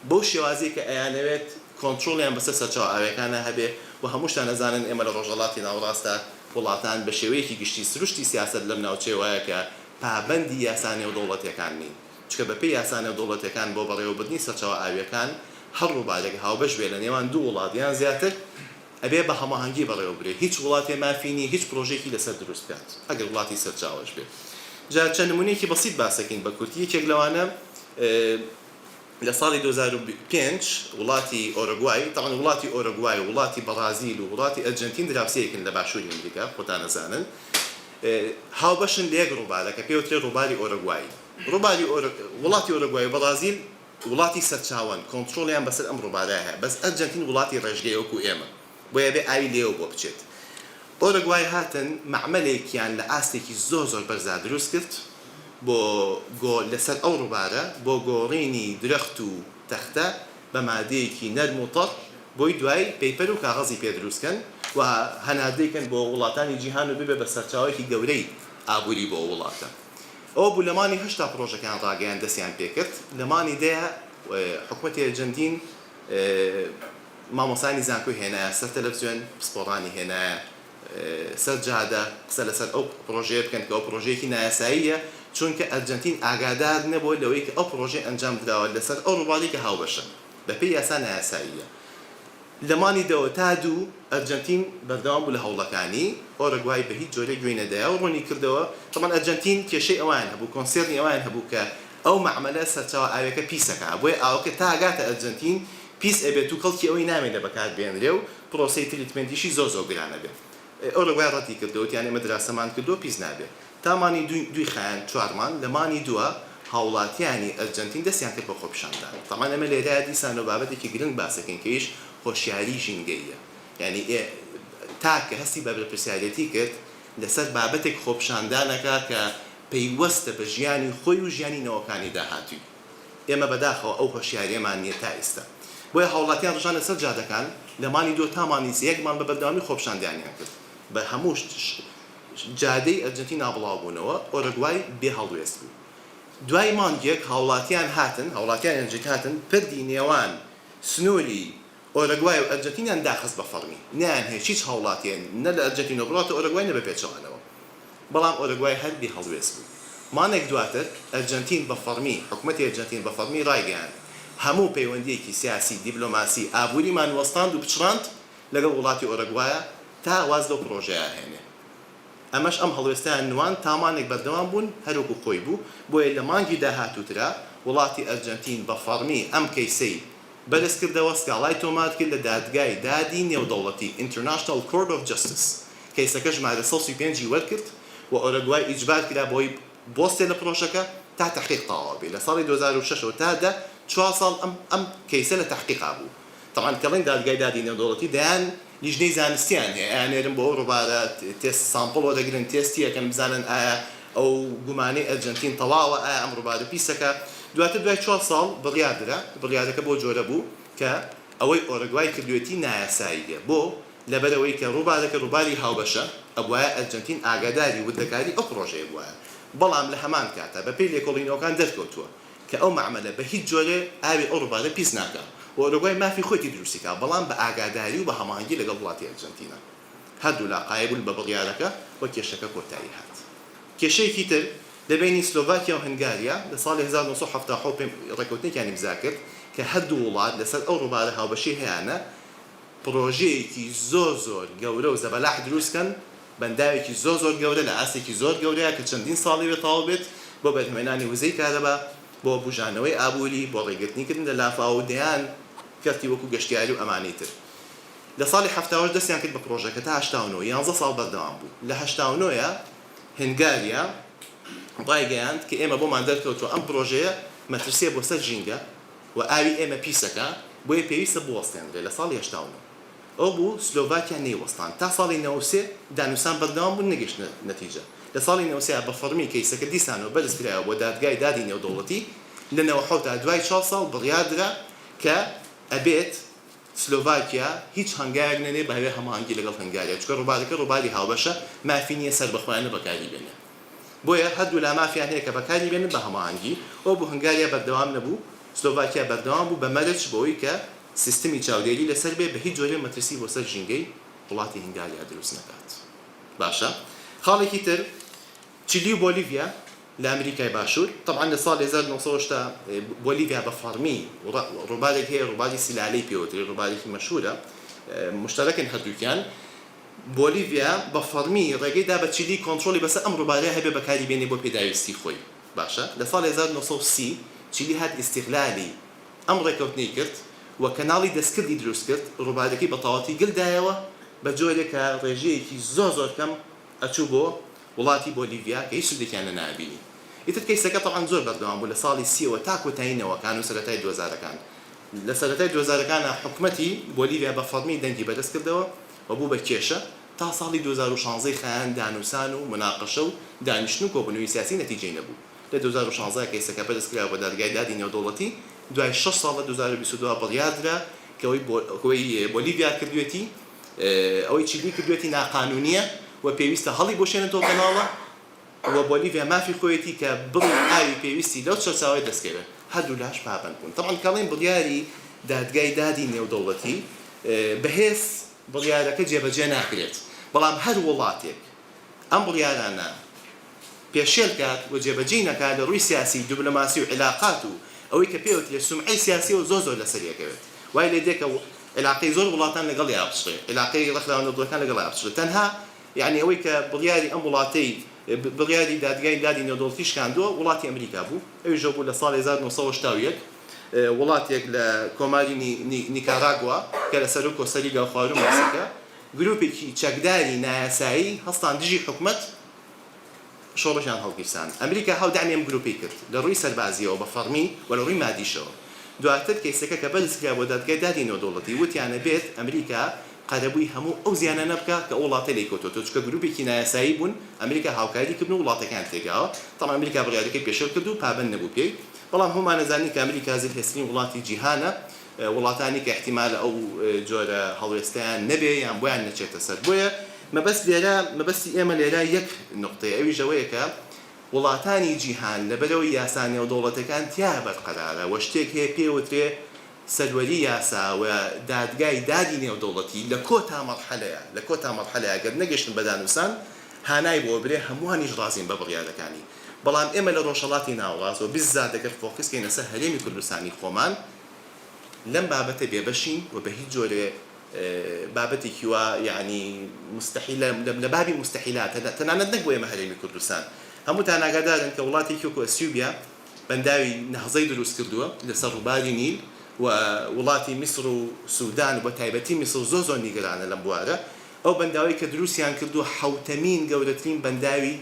S2: بەو شێوازەی کە ئەیانەوێت کۆنترۆڵیان بەسەر سەرچاوە ئاویەکانا هەبێ و هەمووشتان ئەزانن ئێمە لە ڕۆژهەڵاتی ناوەڕاستا وڵاتان بە شێوەیەکی گشتی سروشتی سیاسەت لەم ناوچەیە وایە کە پابەندی یاسا نێودەوڵەتیەکان نین چونکە بە پێی یاسا نێودەوڵەتیەکان بۆ بەڕێوەبردنی سەرچاوە ئاویەکان هەر ڕووبارێک هاوبەش بێ لە نێوان دوو وڵات یان زیاتر ئەبێ بە هەماهەنگی بەڕێوە برێ، هیچ وڵاتێ مافی نیە هیچ پرۆژەیەکی لەسەر دروست بکات ئەگەر وڵاتی سەرچاوەش بێ. جا چەند نمونەیەکی بەسیت باسەکەین بە کورتی، یەکێک لەوانە لە ساڵی 2005 وڵاتی ئۆرۆگوای، تەبعەن وڵاتی ئۆرۆگوای و وڵاتی بەڕازیل و وڵاتی ئەرجەنتین دراوسێیەکن لە باشووری ئەمریکا، خۆتان ئەزانن هاوبەشن لە یەک ڕووبارە کە پێوترێ ڕووباری ئۆرۆگوای. ڕووباری وڵاتی ئۆرۆگوای و بەڕازیل وڵاتی سەرچاوەن کۆنترۆڵیان بەسەر ئەم ڕووبارە هەیە بەس ئەرجەنتین وڵاتی ڕێژگەیە وەکو ئێمە بۆیە ئەبێ ئاوی لێوە بۆ بچێت ئۆرۆگوای هاتن مەعمەلێکیان لە ئاستێکی زۆر زۆر بەرزا دروست کرد بۆ گۆ لەسەر ئەو ڕووبارە بۆ گۆڕینی درەخت و تەختە بە مادەیەکی نەرم و تەڕ بۆی دوای paper و کاغەزی پێ دروست کەن و هەناردەی کەن بۆ وڵاتانی جیهان و ببێ بە سەرچاوەیەکی گەورەی ئابووری بۆ ئەو وڵاتە. ئەوە بوو لە مانگی هەشتا پڕۆژەکەیان ڕاگەیاند دەستیان پێکرد، لە مانگی دەیا حکومەتی ئەرجەنتین مامۆستایانی زانکۆی هێنایە سەر تەلەفزیۆن، پسپۆڕانی هێنایە سەر جادە قسە لەسەر ئەو پڕۆژەیە بکەن کە ئەو پڕۆژەیەکی نایاساییە، چونکە ئەرجەنتین ئاگادار نەبووە لەوەی کە ئەو پڕۆژەی ئەنجام دراوە لەسەر ئەو ڕووبارەی کە هاوبەشە بەپێی یاسا نایاساییە. لە مانگی دەوە تا دوو، ئەرجەنتین بەردەوام بوو لە هەوڵەکانی، ئۆرۆگوای بە هیچ جۆرێک گوێی نەدایە و ڕوونی کردەوە، تەبعەن ئەرجەنتین کێشەی ئەوەیان هەبوو، concern ی ئەوەیان هەبوو کە ئەو مەعمەلە سەرچاوە ئاویەکە پیس ئەکا، بۆیە ئاوەکە تا ئەگاتە ئەرجەنتین پیس ئەبێت و کەڵکی ئەوەی نامێنێ بەکار بێنرێ و پرۆسەی treatment یشی زۆر زۆر گران ئەبێ. ئۆرۆگوای ڕەتی کردەوە، وتیان ئێمە دراسەمان کردووە پیس نابێ. تا مانگی دووی خایاند چوار مانگ، لە مانگی دووە هاوڵاتیانی ئەرجەنتین دەستیان کرد بە خۆپیشاندان. تەبعەن ئێمە لێرە دیسانەوە بابەتێکی گرنگ باس ئەکەین کە ئیش هۆشیاری ژینگەییە. یانی ئێ تاک کە هەستی بە بەرپرسیارێتی کرد لەسەر بابەتێک خۆپیشاندان ئەکا کە پەیوەستە بە ژیانی خۆی و ژیانی نەوەکانی داهاتووی. ئێمە بەداخەوە ئەو هۆشیاریەمان نیە تا ئیستا. بۆیە هاوڵاتیان ڕژانە سەر جادەکان لە مانگی دووە تا مانگی سێ یەک مانگ بە بەردەوامی خۆپیشاندانیان کرد. بە هەموو جادەی ئەرجەنتینا بڵاوبوونەوە، ئۆرۆگوای بێ هەڵوێست بوو. دوای مانگێک هاوڵاتیان هاتن، هاوڵاتیانی ئەرجەنتین هاتن پردی نێوان سنووری ئۆرۆگوای و ئەرجەنتینیان داخست بە فەڕمی، نەیانهێشت هیچ هاوڵاتییە نە لە ئەرجەنتینەوە بڕواتە ئۆرۆگوای نە بە پێچەوانەوە. بەڵام ئۆرۆگوای هەر بێ هەڵوێست بوو. مانگێک دواتر ئەرجەنتین بە فەڕمی، حکومەتی ئەرجەنتین بە فەڕمی ڕایگەیاند، هەموو پەیوەندییەکی سیاسی، دیبلۆماسی، ئابووریمان وەستاند و پچڕاند لەگەڵ وڵاتی ئۆرەگوایا تا واز لەو پڕۆژەیە هێنێ. ئەمەش ئەم هەڵوێستەیان نواند تا مانگێک بەردەوام بوون هەروەکو خۆی بوو، بۆیە لە مانگی داهاتووترا وڵاتی ئەرجەنتین بە فەڕمی ئەم کەیسەی بەرز کردەوە، سکاڵای تۆمار کرد لە دادگای دادی نێودەوڵەتی، International Court of Justice، کەیسەکە ژمارە 135 ی وەرکرد و ئۆرەگوای ئیجبار کرا بەوەی بۆستێ لە پرۆژەکە تا تەحقیق تەواو بێ، لە ساڵی 2006 ەوە تا دە چوار ساڵ ئەم ئەم کەیسە لە تەحقیقا بوو. تەبعەن کەڵێن دادگای دادی نێودەوڵەتی دەیان لیژنەی زانستیان هەیە ئەیاننێرن بۆ ئەو ڕووبارە تێست sample وەردەگرن تێستی ئەکەن بزانن ئایا ئەو گومانەی ئەرجەنتین تەواوە ئایا ئەم ڕووبارە پیسەکە دواتر دوای چوار ساڵ بڕیار درا بڕیارەکە بەو جۆرە بوو کە ئەوەی ئۆرەگوای کردوێتی نایاساییە بۆ لەبەرئەوەی کە ڕووبارەکە ڕووباری هاوبەشە ئەبوایە ئەرجەنتین ئاگاداری وردەکاری ئەو پڕۆژەیە بوایە بەڵام لە هەمان کاتا بەپێی لێکۆڵینەوەکان دەرکەوتووە کە ئەو مەعمەلە بە هیچ جۆرێ ئاوی ئەو ڕووبارە پیس ناکا و ئۆرۆگوای مافی خۆیتی دروستی کا بەڵام بە ئاگاداری و بە هەماهەنگی لەگەڵ وڵاتی ئەرجەنتینا. هەردوولا قایل بوون بە بڕیارەکە و کێشەکە کۆتایی هات. کێشەیەکی تر لە بەینی سلۆڤاکیا و هەنگاریا لە ساڵی 1977 پێم ڕێکەوتنێکیان ئیمزا کرد کە هەردوو وڵات لەسەر ئەو ڕووبارە هاوبەشەی هەیانە پڕۆژەیەکی زۆر زۆر گەورە و زەبەلاح دروست کەن، بەنداوێکی زۆر زۆر گەورە لە ئاستێکی زۆر گەورەیە کە چەندین ساڵی وێ تەواو بێت بۆ بەرهەمهێنانی وزەی کارەبا، بۆ بوژانەوەی ئابووری، بۆ ڕێگرتنی کردن لە لافاو و دەیان کەرتی وەکو گەشتیاری و ئەمانەی تر. لە ساڵی 78 دەستیان کرد بە پڕۆژەکە تا 89، یانزە ساڵ بەردەوام بوو. لە 89 ە هنگاریا ڕایگەیاند کە ئێمە بۆمان دەرکەوتووە ئەم پڕۆژەیە مەترسییە بۆ سەر ژینگە و ئاوی ئێمە پیسەکا، بۆیە پێویستە بوەستێنرێ لە ساڵی 89 ئەوە بوو سلۆڤاکیا نەیوەستاند تا ساڵی 93 دانوسان بەردەوام بوون نەگەیشتنە نەتیجە لە ساڵی 93 بە فەڕمی کەیسەکە دیسانەوە بەرز کرایەوە بۆ دادگای دادی نێودەوڵەتی لە 97 تا دوای چوار ساڵ بڕیار درا کە ئەبێت سلۆڤاکیا هیچ هەنگاوێک نەنێ بەبێ هەماهەنگی لەگەڵ هەنگاریا چونکە ڕووبارەکە ڕووباری هاوبەشە مافی نییە سەربەخۆیانە بەکاری بێنێ بۆیە هەردوولا مافیان هەیە کە بەکاری بێنن بە هەماهەنگی. ئەوە بوو هەنگاریا بەردەوام نەبوو، سلۆڤاکیا بەردەوام بوو بە مەرج بەوەی کە سیستمی چاودێری لەسەر بێ بە هیچ جۆرێ مەترسی بۆ سەر ژینگەی وڵاتی هنگاریا دروست نەکات. باشە خاڵێکی تر چیلی و بۆلیڤیا لە ئەمریکای باشوور تەبعەن لە ساڵی 1980 بۆلیڤیا بە فەڕمی ڕووبارێک هەیە ڕووباری سیلالەی پێوترێ ڕووبارێکی مەشهورە مشتەرەکن هەردووکیان بۆلیڤیا بە فەڕمی ڕێگەی دا بە چیلی کۆنترۆڵی بەسەر ئەم ڕووبارەیا هەبێ بەکاری بێنێ بۆ پێداویستی خۆی. باشە لە ساڵی 1930 چیلی هات ئیستیغلالی ئەم ڕێکەوتنەی کرد و کەناڵی دەستکردی دروست کرد ڕووبارەکەی بە تەواوەتی گل دایەوە بە جۆرێک کە ڕێژەیەکی زۆر زۆر کەم ئەچوو بۆ وڵاتی بۆلیڤیا کە هیچ سوودێکیان لە نابینی. ئیتر کەیسەکە تەبعەن زۆر بەردەوام بوو لە ساڵی سیەوە تا کۆتایی نەوەکان و سەرەتای دووهەزارەکان. لە سەرەتای دووهەزارەکانا حکومەتی بۆلیڤیا بە فەڕمی دەنگی بەرز کردەوە و بوو بە کێشە، تا ساڵی 2016 ی خایاند دانوسان و موناقەشە و دانیشتن و کۆبوونەوەی سیاسی نەتیجەی نەبوو. لە 2016 کەیسەکە بەرز کرایەوە بۆ دادگای دادی نێودەوڵەتی، دوای شەش ساڵ لە 2022 بڕیار درا کە ئەوەی بۆلیڤیا کردوێتی، ئەوەی چیلی کردوێتی ناقانونییە و پێویستە هەڵیبوەشێنێتەوە کەناڵە و بۆلیڤیا مافی خۆیەتی کە بڕی ئاوی پێویستی لەو سەرچاوەیە دەستکەوێت. هەردوولاش پابەند بوون. تەبعەن کە ئەڵێین بڕیاری دادگای دادی نێودەوڵەتی بەهێز بڕیارەکە جێبەجێ ناکرێت، بەڵام هەر وڵاتێک ئەم بڕیارانە پێشێل کات و جێبەجێی نەکات لە ڕووی سیاسی و دیبلۆماسی و عیلاقات و ئەوەی کە پێوترێ سومعەی سیاسیەوە زۆر زۆر لەسەری ئەکەوێت وای لێ دێ کە عیلاقەی زۆر وڵاتان لەگەڵیا بچڕێ عیلاقەی ڕێکخراوە نێودەوڵەتیەکان لەگەڵیا بچڕێ تەنها یانی ئەوەی کە بڕیاری ئەم وڵاتەی بڕیاری دادگای دادی نێودەوڵەتی شکاندووە وڵاتی ئەمریکا بوو ئەویش ئەو بوو لە ساڵی 1981 وڵاتێک لە کۆماری نیکاراگوا کە لە سەروو کۆستاریگا و خواروو مەکسیکە گروپێکی چەکداری نایاسایی هەستان دژی حکومەت شۆڕشیان هەڵگیرساند. ئەمریکا هاو دەعمی ئەم گروپەی کرد لە ڕووی سەربازییەوە بە فەڕمی و لە ڕووی مادیشەوە. دواتر کەیسەکە کە بەرز کرا بۆ دادگای دادی نێودەوڵەتی وتیان ئەبێت ئەمریکا قەرەبووی هەموو ئەو زیانانە بکا کە ئەو وڵاتە لێی کەوتۆتەوە چونکە گروپێکی نایاسایی بوون ئەمریکا هاوکاری کردن و وڵاتەکەیان تێکداوە. تەبعەن ئەمریکا بڕیارەکەی پێشێل کرد و پابەند نەبوو پێی. بەڵام هەموومان ئەزانین کە ئەمریکا زلهێزترین وڵاتی جیهانە وڵاتانی کە ئیحتیمالە ئەو جۆرە هەڵوێستەیان نەبێ یان بۆیان نەچێتە سەر. بۆیە مەبەست لێرە، مەبەستی ئێمە لێرە یەک نوقتەیە ئەویش ئەوەیە کە وڵاتانی جیهان لەبەرئەوەی یاسا نێودەوڵەتیەکان تیا بەرقەرارە و شتێک هەیە پێی وترێ سەروەری یاسا و دادگای دادی نێودەوڵەتی لە کۆتا مەرحەلەیا، لە کۆتا مەرحەلەیا گەر نەگەشتن بە دانوسان. هانای بۆ برێ هەمووانیش ڕازین بە بڕیارەکانی. بەڵام ئێمە لە ڕۆژهەڵاتی ناوەڕاست و بیززات ئەگەر focus کەینە سەر هەرێمی کوردستانی خۆمان لەم بابەتە بێبەشین و بە هیچ جۆرێ بابەتێکی وا یەعنی موستەحیلە لە بابی موستەحیلاتە تەنانەت نەک بۆ ئێمە هەرێمی کوردستان هەمووتان ئاگادارن کە وڵاتێکی وەکو ئەسیوبیا بەنداوی نەهزەی دروست کردووە لەسەر ڕووباری نیل و وڵاتی میسر و سودان و بە تایبەتی میسر زۆر زۆر نیگەرانە لەم بوارە ئەو بەنداوەی کە دروستیان کردووە حەوتەمین گەورەترین بەنداوی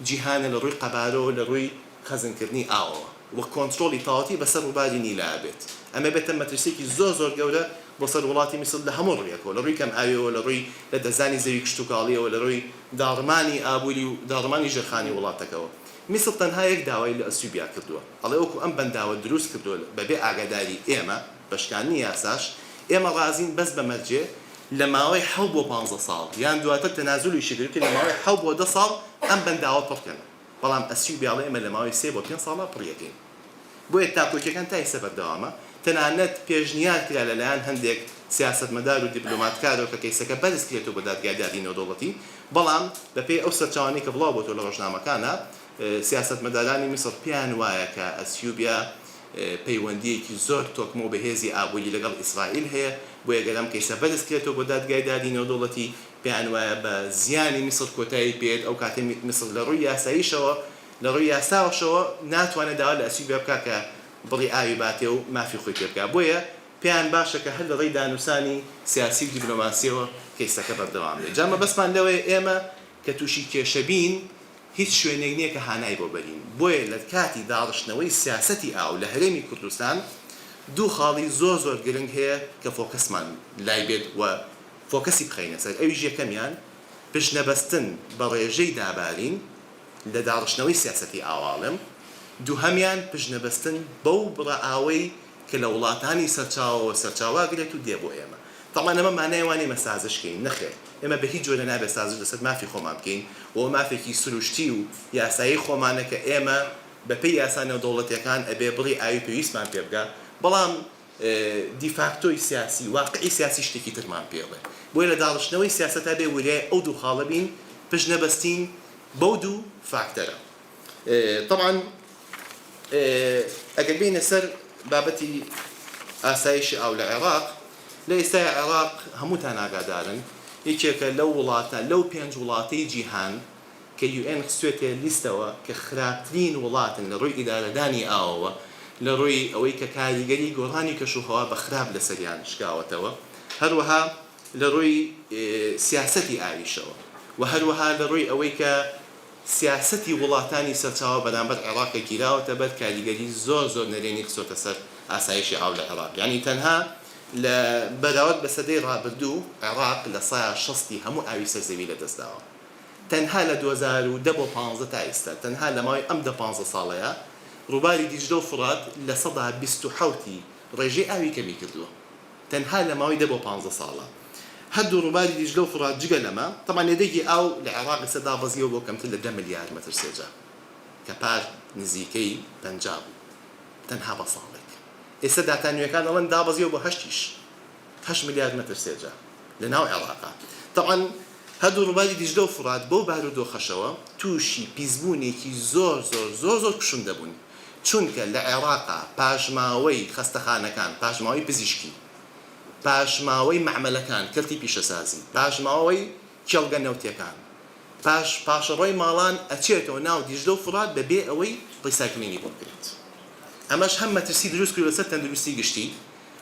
S2: جیهانە لە ڕووی قەبارەوە لە ڕووی خەزنکردنی ئاوەوە و کۆنترۆڵی تەواوەتی بەسەر ڕووباری نیلا ئەبێت. ئەمە بێتە مەترسیەکی زۆر زۆر گەورە بۆ سەر وڵاتی میسر لە هەموو ڕوویەکەوە، لە ڕووی کەم ئاویەوە، لە ڕووی لە دەستدانی زەوی کشتوکاڵیەوە، لە ڕووی داڕمانی ئابووری و داڕمانی ژێرخانی وڵاتەکەوە. میسر تەنها یەک داوای لە ئەسیوبیا کردووە، ئەڵێ وەکو ئەم بەنداوە دروست کردووە بەبێ ئاگاداری ئێمە، بە شکاندنی یاساش، ئێمە ڕازین بەس بە مەرجێ لە ماوەی حەوت بۆ پانزە ساڵ یان دواتر تەنازولیشی کرد وتی لە ماوەی حەوت بۆ دە ساڵ ئەم بەنداوە پڕ کەن. بەڵام ئەسیوبیا ئەڵێ ئێمە لە ماوەی سێ بۆ پێنج ساڵا پڕی ئەکەین. بۆیە داکۆکیەکان تا ئیستا بەردەوامە، تەنانەت پێشنیار کرا لە لایەن هەندێک سیاسەتمەدار و دیبلۆماتکارەوە کە کەیسەکە بەرز کرێتەوە بۆ دادگای دادی نێودەوڵەتی، بەڵام بە پێی ئەو سەرچاوانەی کە بڵاو بۆتەوە لە ڕۆژنامەکانا سیاسەتمەدارانی میسڕ پێیان وایە کە ئەسیوبیا پەیوەندییەکی زۆر تۆکمە و بەهێزی ئابووری لەگەڵ ئیسرائیل هەیە، بۆیە گەر ئەم کەیسە بەرز کرێتەوە بۆ دادگای دادی نێودەوڵەتی پێیان وایە بە زیانی میسڕ کۆتایی پێیەت، ئەو کاتەی میسڕ لە ڕووی یاساییشەوە لە ڕووی یاساوەشەوە ناتوانێت داوا لە ئەسیوبیا بکات کە بڕی ئاوی باتێ و مافی خۆی پێ بکات، بۆیە پێیان باشە کە هەر لە ڕێی دانوسانی سیاسی و دیبلۆماسییەوە کەیسەکە بەردەوام بێت. جا مەبەستمان لەوەیە ئێمە کە تووشی کێشە بین هیچ شوێنێک نییە کە هانای بۆ بەرین، بۆیە لە کاتی داڕشتنەوەی سیاسەتی ئاو لە هەرێمی کوردستان دوو خاڵی زۆر زۆر گرنگ هەیە کە focus مان لای بێت و focus ی بخەینە سەر، ئەویش یەکەمیان پشتنەبەستن بە ڕێژەی دابارین لە داڕشتنەوەی سیاسەتی ئاواڵم، دووهەمیان پشتنەبەستن بەو بڕە ئاوەی کە لە وڵاتانی سەرچاوەوە سەرچاوە ئەگرێت و دێ بۆ ئێمە. تەبعەن ئەمە مانای وا نیە ئێمە سازش کەین، نەخێر ئێمە بە هیچ جۆرێ نابێت سازش لەسەر مافی خۆمان بکەین و ئەوە مافێکی سروشتی و یاسایی خۆمانە کە ئێمە بە پێی یاسا نێودەوڵەتیەکان ئەبێ بڕی ئاوی پێویستمان پێ بگا، بەڵام دیفاکتۆی سیاسی، واقعی سیاسی شتێکی ترمان پێ ئەڵێ. بۆیە لە داڕشتنەوەی سیاسەتا بێ وریای ئەو دوو خاڵە بین، پشت نەبەستین بەو دوو فاکتەرە. تەبعەن ئەگەر بێینە سەر بابەتی ئاسایشی ئاو لە عێراق، لە ئێستای عێراق هەمووتان ئاگادارن یەکێکە لەو وڵاتە لەو پێنج وڵاتەی جیهان کە UN خستوێتە لیستەوە کە خراپترین وڵاتن لە ڕووی ئیدارەدانی ئاوەوە، لە ڕووی ئەوەی کە کاریگەری گۆڕانی کەشوهەوا بە خراپ لەسەریان شکاوەتەوە، هەروەها لە ڕووی سیاسەتی ئاویشەوە و هەروەها لە ڕووی ئەوەی کە سیاسەتی وڵاتانی سەرچاوە بەرامبەر عێراق کە گیراوەتە بەر کاریگەری زۆر زۆر نەرێنی خستۆتە سەر ئاسایشی ئاو لە عێراق یانی تەنها لە بەراورد بە سەدەی ڕابردوو عێراق لە سەیا شەستی هەموو ئاوی سەر زەوی لەدەستداوە. تەنها لە 2010 بۆ 15 تا ئیستا، تەنها لە ماوەی ئەم دە پانزە ساڵەیا، ڕووباری دیجلە و فوڕات 27% ی ڕێژەی ئاوی کەمی کردووە. تەنها لە ماوەی دە بۆ پانزە ساڵا. هەردوو ڕووباری دیجلە و فوڕات جگە لەمە، تەبعەن یەدەگی ئاو لە عێڕاق ئیستا دابەزیوە بۆ کەمتر لە دە ملیار مەتر سێجا، کە پار نزیکەی 50 بوو. تەنها بە ساڵێک. ئێستا داتا نوێکان ئەڵێن دابەزیوە بۆ هەشتیش. هەشت ملیار مەتر سێجا لە ناو عێڕاقا. تەبعەن هەردوو ڕووباری دیجلە و فوڕات بەو بارودۆخەشەوە تووشی پیسبوونێکی زۆر زۆر زۆر زۆر کوشندە بوون، چونکە لە عێڕاقا پاشماوەی خەستەخانەکان، پاشماوەی پزیشکی، پاشماوەی مەعمەلەکان، کەرتی پیشەسازی، پاشماوەی کێڵگە نەوتیەکان، پاش پاشەڕۆی ماڵان ئەچێتەوە ناو دیجلە و فوڕات بە بێ ئەوەی recycling ی بۆ بکرێت. ئەمەش هەم مەترسی دروست کردووە لەسەر تەندروستی گشتی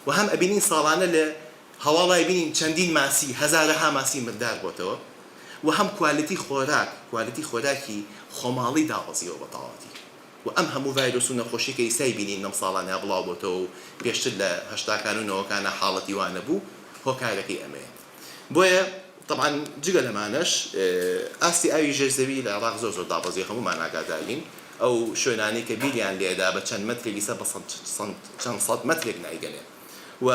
S2: و هەم ئەبینین ساڵانە لە هەواڵای بینین چەندین ماسی، هەزارەها ماسی مردار بۆتەوە و هەم quality خۆراک، quality خۆراکی خۆماڵی دابەزیوە بە تەواوەتی و ئەم هەموو ڤایرۆس و نەخۆشی کە ئیستای بینین لەم ساڵانەیا بڵاو بۆتەوە و پێشتر لە هەشتاکان و نەوەکانا حاڵەتی وا نەبوو هۆکارەکەی ئەمەیە. بۆیە تەبعەن جگە لەمانەش ئاستی ئاوی ژێر زەوی لە عێراق زۆر زۆر دابەزیوە هەموومان ئاگادارین ئەو شوێنانەی کە بیریان لێدا بە چەند مەترێک ئیستا بە چەند سەد مەترێک نایگەنێ. و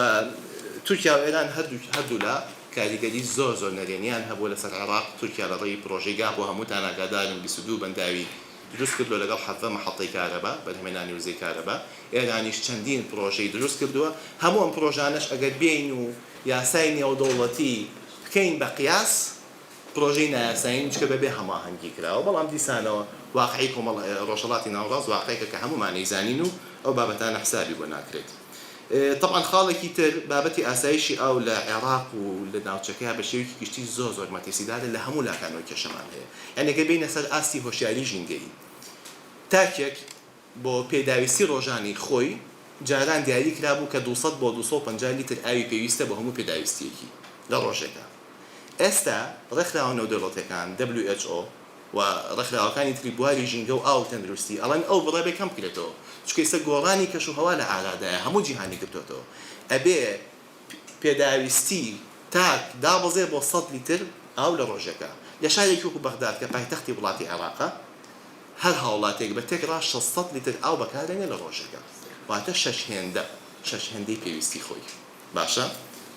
S2: تورکیا و ئێران هەردوولا کاریگەری زۆر زۆر نەرێنیان هەبووە لەسەر عێراق، تورکیا لە ڕێی پرۆژەی گاپ و هەمووتان ئاگادارن 22 بەنداوی دروست کردووە لەگەڵ 17 مەحەتەی کارەبا، بەرهەمهێنانی وزەی کارەبا، ئێرانیش چەندین پرۆژەی دروست کردووە، هەموو ئەم پرۆژانەش ئەگەر بێین و یاسای نێودەوڵەتی بکەین بە قیاس. پرۆژەی نایاسایین چونکە بەبێ هەماهەنگی کراوە، بەڵام دیسانەوە واقعی کۆمەڵ ڕۆژهەڵاتی ناوەڕاست واقعێکە کە هەموومان ئەیزانین و ئەو بابەتانە حسابی بۆ ناکرێت. تەبعەن خاڵێکی تر بابەتی ئاسایشی ئاو لە عێراق و لە ناوچەکەیا بە شێوەیەکی گشتی زۆر زۆر مەترسیدارە لە هەموو لاکانەوە کێشەمان هەیە یانی گەر بێینە سەر ئاستی هۆشیاری ژینگەیی تاکێک بۆ پێداویستی ڕۆژانی خۆی جاران دیاری کرابوو کە 200 بۆ 250 لیتر ئاوی پێویستە بۆ هەموو پێداویستیەکی لە ڕۆژێکا ئێستا ڕێکخراوە نێودەوڵەتیەکان، WHO، و ڕێکخراوەکانی تری بواری ژینگە و ئاو و تەندروستی ئەڵێن ئەو بڕە بێ کەم بکرێتەوە چونکە ئێستا گۆڕانی کەش و هەوا لە ئارادایە هەموو جیهانی گرتۆتەوە ئەبێ پێداویستی تاک دابەزێ بۆ سەد لیتر ئاو لە ڕۆژێکا لە شارێکی وەکو بەغداد کە پایتەختی وڵاتی عێراقە هەر هاوڵاتیەک بە تێکڕا 600 لیتر ئاو بەکارێنێ لە ڕۆژێکا واتە شەش هێندە شەش هێندەی پێویستی خۆی. باشە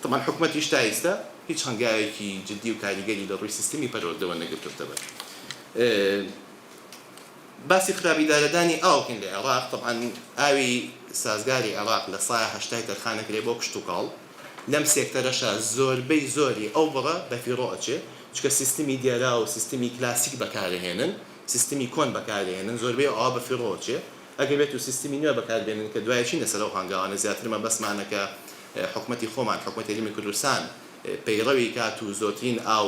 S2: تەبعەن حکومەتیش تا ئیستا هیچ هەنگاوێکی جدی و کاریگەری لە ڕووی سیستمی پەروەردەوە نەگرتۆتە بەر. باسی خراپ ئیدارەدانی ئاو بکەین لە عێراق تەبعەن ئاوی سازگاری عێراق لە سایە هەشتای تەرخان ئەکرێ بۆ کشتوکاڵ لەم سێکتەرەشا زۆربەی زۆری ئەو بڕە بەفیڕۆ ئەچێ چونکە سیستمی دێرا و سیستمی کلاسیک بەکارئەهێنن سیستمی کۆن بەکارئەهێنن زۆربەی ئەو ئاوە بەفیڕۆ ئەچێ ئەگەر بێت و سیستمی نوێ بەکار بێنن کە دوای چینە سەر ئەو هانگاوانە زیاتر مەبەستمانە کە حکومەتی خۆمان حکومەتی هەرێمی کوردستان پەیڕەوی کات و زۆرترین ئاو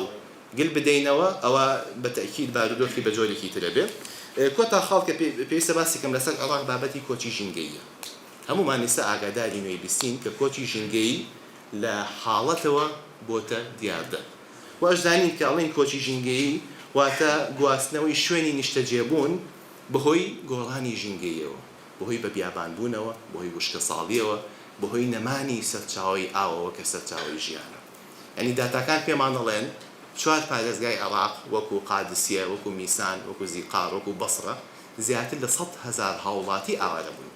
S2: گل بدەینەوە ئەوە بە تەئکید بارودۆخی بە جۆرێکی ترە بێ. کۆتا خاڵ کە پێویستە باسی کەم لەسەر عێڕاق بابەتی کۆچی ژینگەییە. هەموومان ئیستا ئاگادارین و ئەیبیستین کە کۆچی ژینگەیی لە حاڵەتەوە بۆتە دیاردە. و ئەشزانین کە ئەڵێین کۆچی ژینگەیی واتە گواستنەوەی شوێنی نیشتەجێبوون بەهۆی گۆڕانی ژینگەییەوە، بەهۆی بەبیابانبوونەوە، بەهۆی وشکەساڵییەوە، بەهۆی نەمانی سەرچاوەی ئاوەوە کە سەرچاوەی ژیانە. یانی داتاکان پێمان دەڵێن چوار پارێزگای عێراق وەکو قادسیە، وەکو میسان، وەکو زیقار، وەکو بەسرە زیاتر لە 100,000 هاوڵاتی ئاوارە بوون.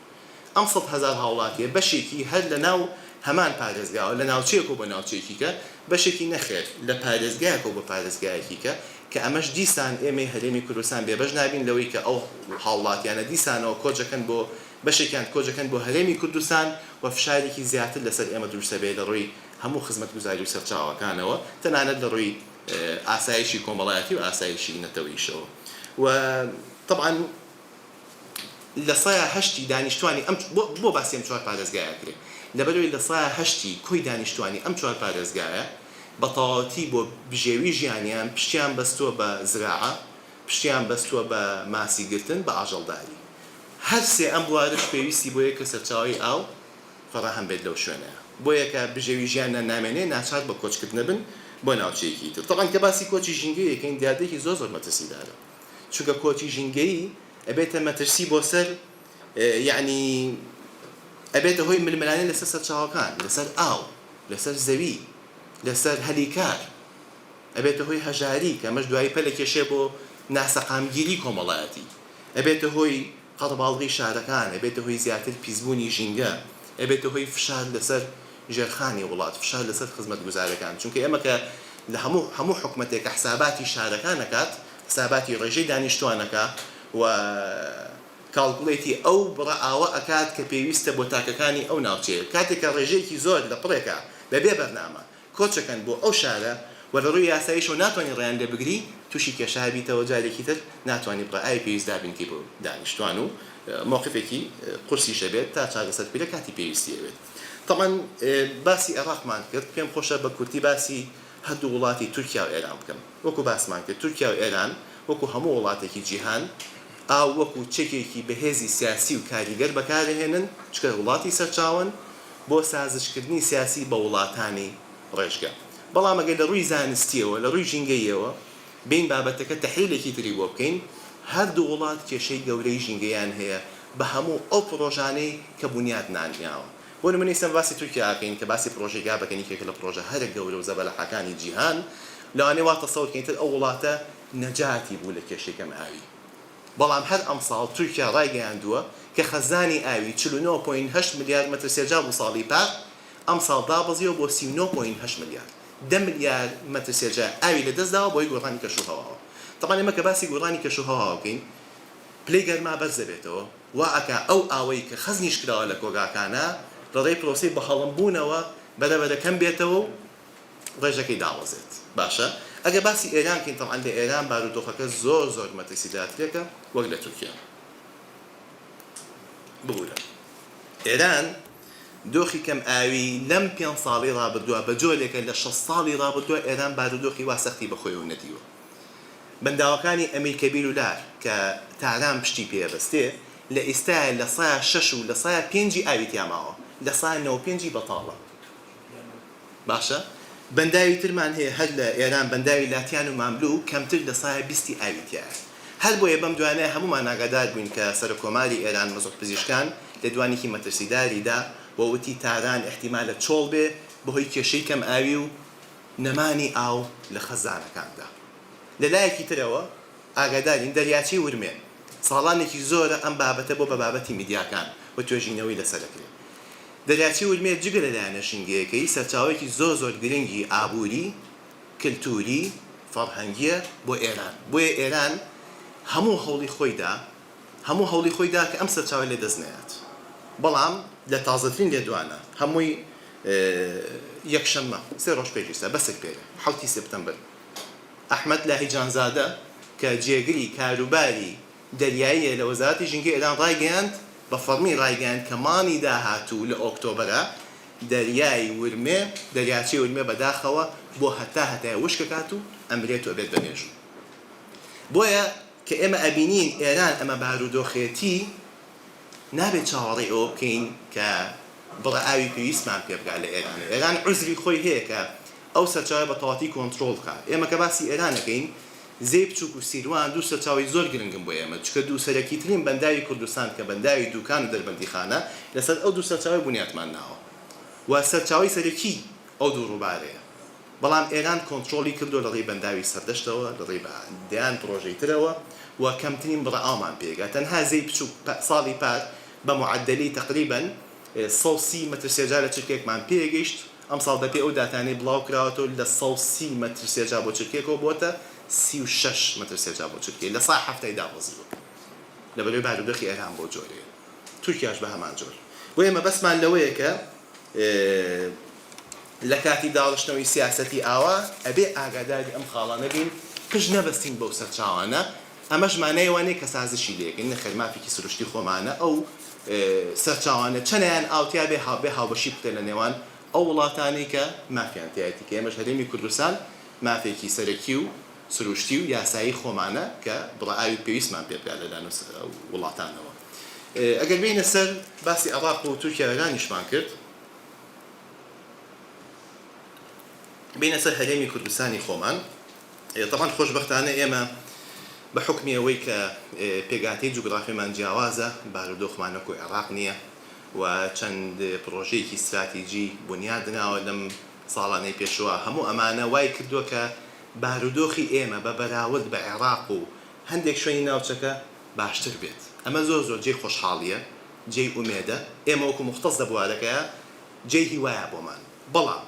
S2: ئەم 100,000 هاوڵاتییە بەشێکی هەر لەناو هەمان پارێزگاوە لە ناوچەیەکەوە بۆ ناوچەیەکی کە، بەشێکی نەخێر لە پارێزگایەکەوە بۆ پارێزگایەکی کە، کە ئەمەش دیسان ئێمەی هەرێمی کوردستان بێبەش نابین لەوەی کە ئەو هاوڵاتیانە دیسانەوە کۆچ ئەکەن بۆ بەشێکیان کۆچ ئەکەن بۆ هەرێمی کوردستان و فشارێکی زیاتر لەسەر ئێمە دروست ئەبێ لە ڕووی هەموو خزمەتگوزاری و سەرچاوەکانەوە تەنانەت لە ڕووی ئاسایشی کۆمەڵایەتی و ئاسایشی نەتەوەیشەوە و تەبعەن لە سەیا هەشتی دانیشتوانی ئەم بۆ بۆ باسی ئەم چوار پارێزگایە ئەکرێ؟ لەبەرئەوەی لە سەیا هەشتی کۆی دانیشتوانی ئەم چوار پارێزگایە بە تەواوەتی بۆ بژێوی ژیانیان پشتیان بەستووە بە زراعە، پشتیان بەستووە بە ماسی گرتن، بە ئاژەڵداری. هەر سێ ئەم بوارەش پێویستی بۆیە کە سەرچاوەی ئاو فەراهەم بێت لەو شوێنەیا. بۆیە کە بژێوی ژیانیان نامێنێ ناچار بە کۆچکردن ئەبن بۆ ناوچەیەکی تر. تەبعەن کە باسی کۆچی ژینگەیی ئەکەین دیاردەیەکی زۆر زۆر مەترسیدارە. چونکە کۆچی ژینگەیی ئەبێتە مەترسی بۆ سەر یەعنی ئەبێتە هۆی ململانێ لەسەر سەرچاوەکان، لەسەر ئاو، لەسەر زەوی، لەسەر هەلی کار، ئەبێتە هۆی هەژاری کە ئەمەش دوایی پەلەکێشێ بۆ ناسەقامگیری کۆمەڵایەتی، ئەبێتە هۆی قەرەباڵغی شارەکان، ئەبێتە هۆی زیاتر پیسبوونی ژینگە، ئەبێتە هۆی فشار لەسەر ژێرخانی وڵات، فشار لەسەر خزمەتگوزارەکان، چونکە ئێمە کە لە هەموو هەموو حکومەتێک کە حساباتی شارەکان ئەکات، حساباتی ڕێژەی دانیشتوان ئەکا و calculate ی ئەو بڕە ئاوە ئەکات کە پێویستە بۆ تاکەکانی ئەو ناوچەیە، کاتێک کە ڕێژەیەکی زۆر لە پڕێکا بەبێ بەرنامە کۆچەکەن بۆ ئەو شارە و لە ڕووی یاساییشەوە ناتوانی ڕێیان لێ بگری، تووشی کێشە ئەبیتەوە، جارێکی تر ناتوانی بڕە ئاوی پێویست دابین کەی بۆ دانیشتوان و مەوقفێکی قورسیش ئەبێت تا چارەسەر بکرێت کاتی پێویستی ئەوێت. تەبعەن باسی عێراقمان کرد، پێم خۆشە بە کورتی باسی هەردوو وڵاتی تورکیا و ئێران بکەم. وەکو باسمان کرد تورکیا و ئێران وەکو هەموو وڵاتێکی جیهان ئاو وەکو چەکێکی بەهێزی سیاسی و کاریگەر بەکارئەهێنن، چونکە وڵاتی سەرچاوەن، بۆ سازشکردنی سیاسی بە وڵاتانی ڕێژگە. بەڵام ئەگەر لە ڕووی زانستییەوە، لە ڕووی ژینگەییەوە بێین بابەتەکە تەحلیلێکی تری بۆ بکەین، هەردوو وڵات کێشەی گەورەی ژینگەیان هەیە بە هەموو ئەو پڕۆژانەی کە بونیاد نانراوە. بۆ نموونە ئیستا باسی تورکیا ئەکەین کە باسی پڕۆژەی گاب ئەکەین یەکێکە لە پڕۆژە هەرە گەورە و زەبەلاحەکانی جیهان، لەوانەیە وا تەسەور کەین تر ئەو وڵاتە نەجاتی بوو لە کێشەی کەم ئاوی. بەڵام هەر ئەمساڵ تورکیا ڕایگەیاندووە کە خەزانی ئاوی 49.8 ملیار مەتر سێجا بوو ساڵی پار، ئەمساڵ دابەزیوە بۆ 39.8 ملیار. دە ملیار مەتر سێجا ئاوی لەدەستداوە بەهۆی گۆڕانی کەشوهەواوە. تەبعەن ئێمە کە باسی گۆڕانی کەشوهەواوە بکەین پلەی گەرما بەرز دەبێتەوە، وا ئەکا ئەو ئاوەی کە خەزنیش کراوە لە کۆگاکانا لەڕێی پرۆسەی بەهەڵمبوونەوە بەرە بەرە کەم بێتەوە و ڕێژەکەی دابەزێت. باشە. ئەگەر باسی ئێران کەین تەبعەن لە ئێران بارودۆخەکە زۆر زۆر مەترسیدارترێکە وەک لە تورکیا. ببورە ئێران دۆخی کەم ئاوی لەم پێنج ساڵەی ڕابردووە بە جۆرێکە لە 60 ساڵی ڕابردووە ئێران بارودۆخی وا سەختی بەخۆیەوە نەدیوە. بەنداوەکانی ئەمیر کەبیر و لار کە تاران پشتی پێ ئەبەستێ لە ئیستایا لە سایا شەش و لە سایا پێنجی ئاوی تیا ماوە لە سایا نەوە پێنجی بەتاڵە. باشە بەنداوی ترمان هەیە هەر لە ئێران بەنداوی لاتیان و ماملو کەمتر لە سایا بیستی ئاوی تیایە. هەر بۆیە بەم دوایانە هەموومان ئاگادار بووین کە سەرۆک کۆماری ئێران مەسعود پزیشکان لێدوانێکی مەترسیداری دا و وتی تاران ئیحتیمالە چۆڵ بێ بەهۆی کێشەی کەم ئاوی و نەمانی ئاو لە خەزانەکاندا. لە لایەکی ترەوە ئاگادارین دەریاچەی ورمێ ساڵانێکی زۆرە ئەم بابەتە بۆ بە بابەتی میدیاکان و توێژینەوەی لەسەر دەکرێ. دەریاچەی ورمێ جگە لە لایەنە ژینگەیەکەی سەرچاوەیەکی زۆر زۆر گرنگی ئابووری، کلتووری، فەڕهەنگییە بۆ ئێران. بۆیە ئێران هەموو هەوڵی خۆی دا هەموو هەوڵی خۆی دا کە ئەم سەرچاوەی لە دەست نەیات. بەڵام لە تازەترین لێدوانە هەمووی یەکشەممە، سێ ڕۆژ پێش ئیستا، بەسک پێرێ، حەوتی سێپتەمبەر، ئەحمەد لاهیجانزادە کە جێگری کاروباری دەریاییە لە وەزارەتی ژینگەی ئێران ڕایگەیاند، بە فەڕمی ڕایگەیاند کە مانگی داهاتوو لە ئۆکتۆبەرا دەریای ورمێ، دەریاچەی ورمێ بەداخەوە بۆ هەتا هەتایە وشک ئەکات و ئەمرێت و ئەبێت بە مێژوو. بۆیە کە ئێمە ئەبینین ئێران ئەمە بارودۆخێتی، نابێت چاوەڕێی ئەوە بکەین کە بڕە ئاوی پێویستمان پێ بگات لە ئێرانەوە. ئێران عوزری خۆی هەیە کە ئەو سەرچاوە بە تەواتی کۆنترۆڵ بکات. ئێمە کە باسی ئێران ئەکەین، زێی بچووک و سیروان دوو سەرچاوەی زۆر گرنگن بۆ ئێمە، چونکە دوو سەرەکیترین بەنداوی کوردستان کە بەنداوی دووکان و دەربەندیخانە، لەسەر ئەو دوو سەرچاوەیە بونیاتمان ناوە و سەرچاوەی سەرەکی ئەو دوو ڕووبارەیە. بەڵام ئێران کۆنترۆڵی کردووە لە ڕێی بەنداوی سەردەشتەوە، لە ڕێی دەیان پڕۆژەی ترەوە و کەمترین بڕە ئاومان پێگا. تەنها زێی بچووک ساڵی پار بە موعەدەلی تەقریبەن 130 مەتر سێجا لە چرکەیەکمان پێگەیشت، ئەمساڵ بەپێی ئەو داتانەی بڵاوکراوەتەوە لە 130 مەتر سێجا بۆ چرکەیەکەوە بۆتە 36 مەتر سێجا بۆ چرکەی، لە سا حەفتای دابەزیوە. لەبەرئەوەی بارودۆخی ئێران بەو جۆرەیە. تورکیاش بە هەمان جۆر. بۆیە مەبەستمان لەوەیە کە لە کاتی داڕشتنەوەی سیاسەتی ئاوا ئەبێ ئاگاداری ئەم خاڵانە بین، پشت نەبەستین بەو سەرچاوانە، ئەمەش مانای وا نیە کە سازشی لێ کەین، نەخێر مافێکی سروشتی خۆمانە ئەو سەرچاوانە چەنیان ئاو تیا بێ بێ هاوبەشی بکرێت لە نێوان ئەو وڵاتانەی کە مافیان تیایەتی کە ئێمەش هەرێمی کوردستان مافێکی سەرەکی و سروشتی و یاسایی خۆمانە کە بڕە ئاوی پێویستمان پێ بگات لە لایەن ئەو وڵاتانەوە. ئەگەر بێینە سەر باسی عێڕاق و تورکیا و ئێرانیشمان کرد، بێینە سەر هەرێمی کوردستانی خۆمان، تەبعەن خۆشبەختانە ئێمە بە حوکمی ئەوەی کە پێکهاتەی جوگرافیمان جیاوازە، بارودۆخمان وەکو عێڕاق نییە و چەند پڕۆژەیەکی ستراتیجی بونیاد نراوە لەم ساڵانەی پێشووە، هەموو ئەمانە وای کردووە کە بارودۆخی ئێمە بە بەراورد بە عێڕاق و هەندێک شوێنی ناوچەکە باشتر بێت. ئەمە زۆر زۆر جێی خۆشحاڵییە، جێی ئومێدە، ئێمە وەکو موختەس لە بوارەکەیا جێی هیوایە بۆمان. بەڵام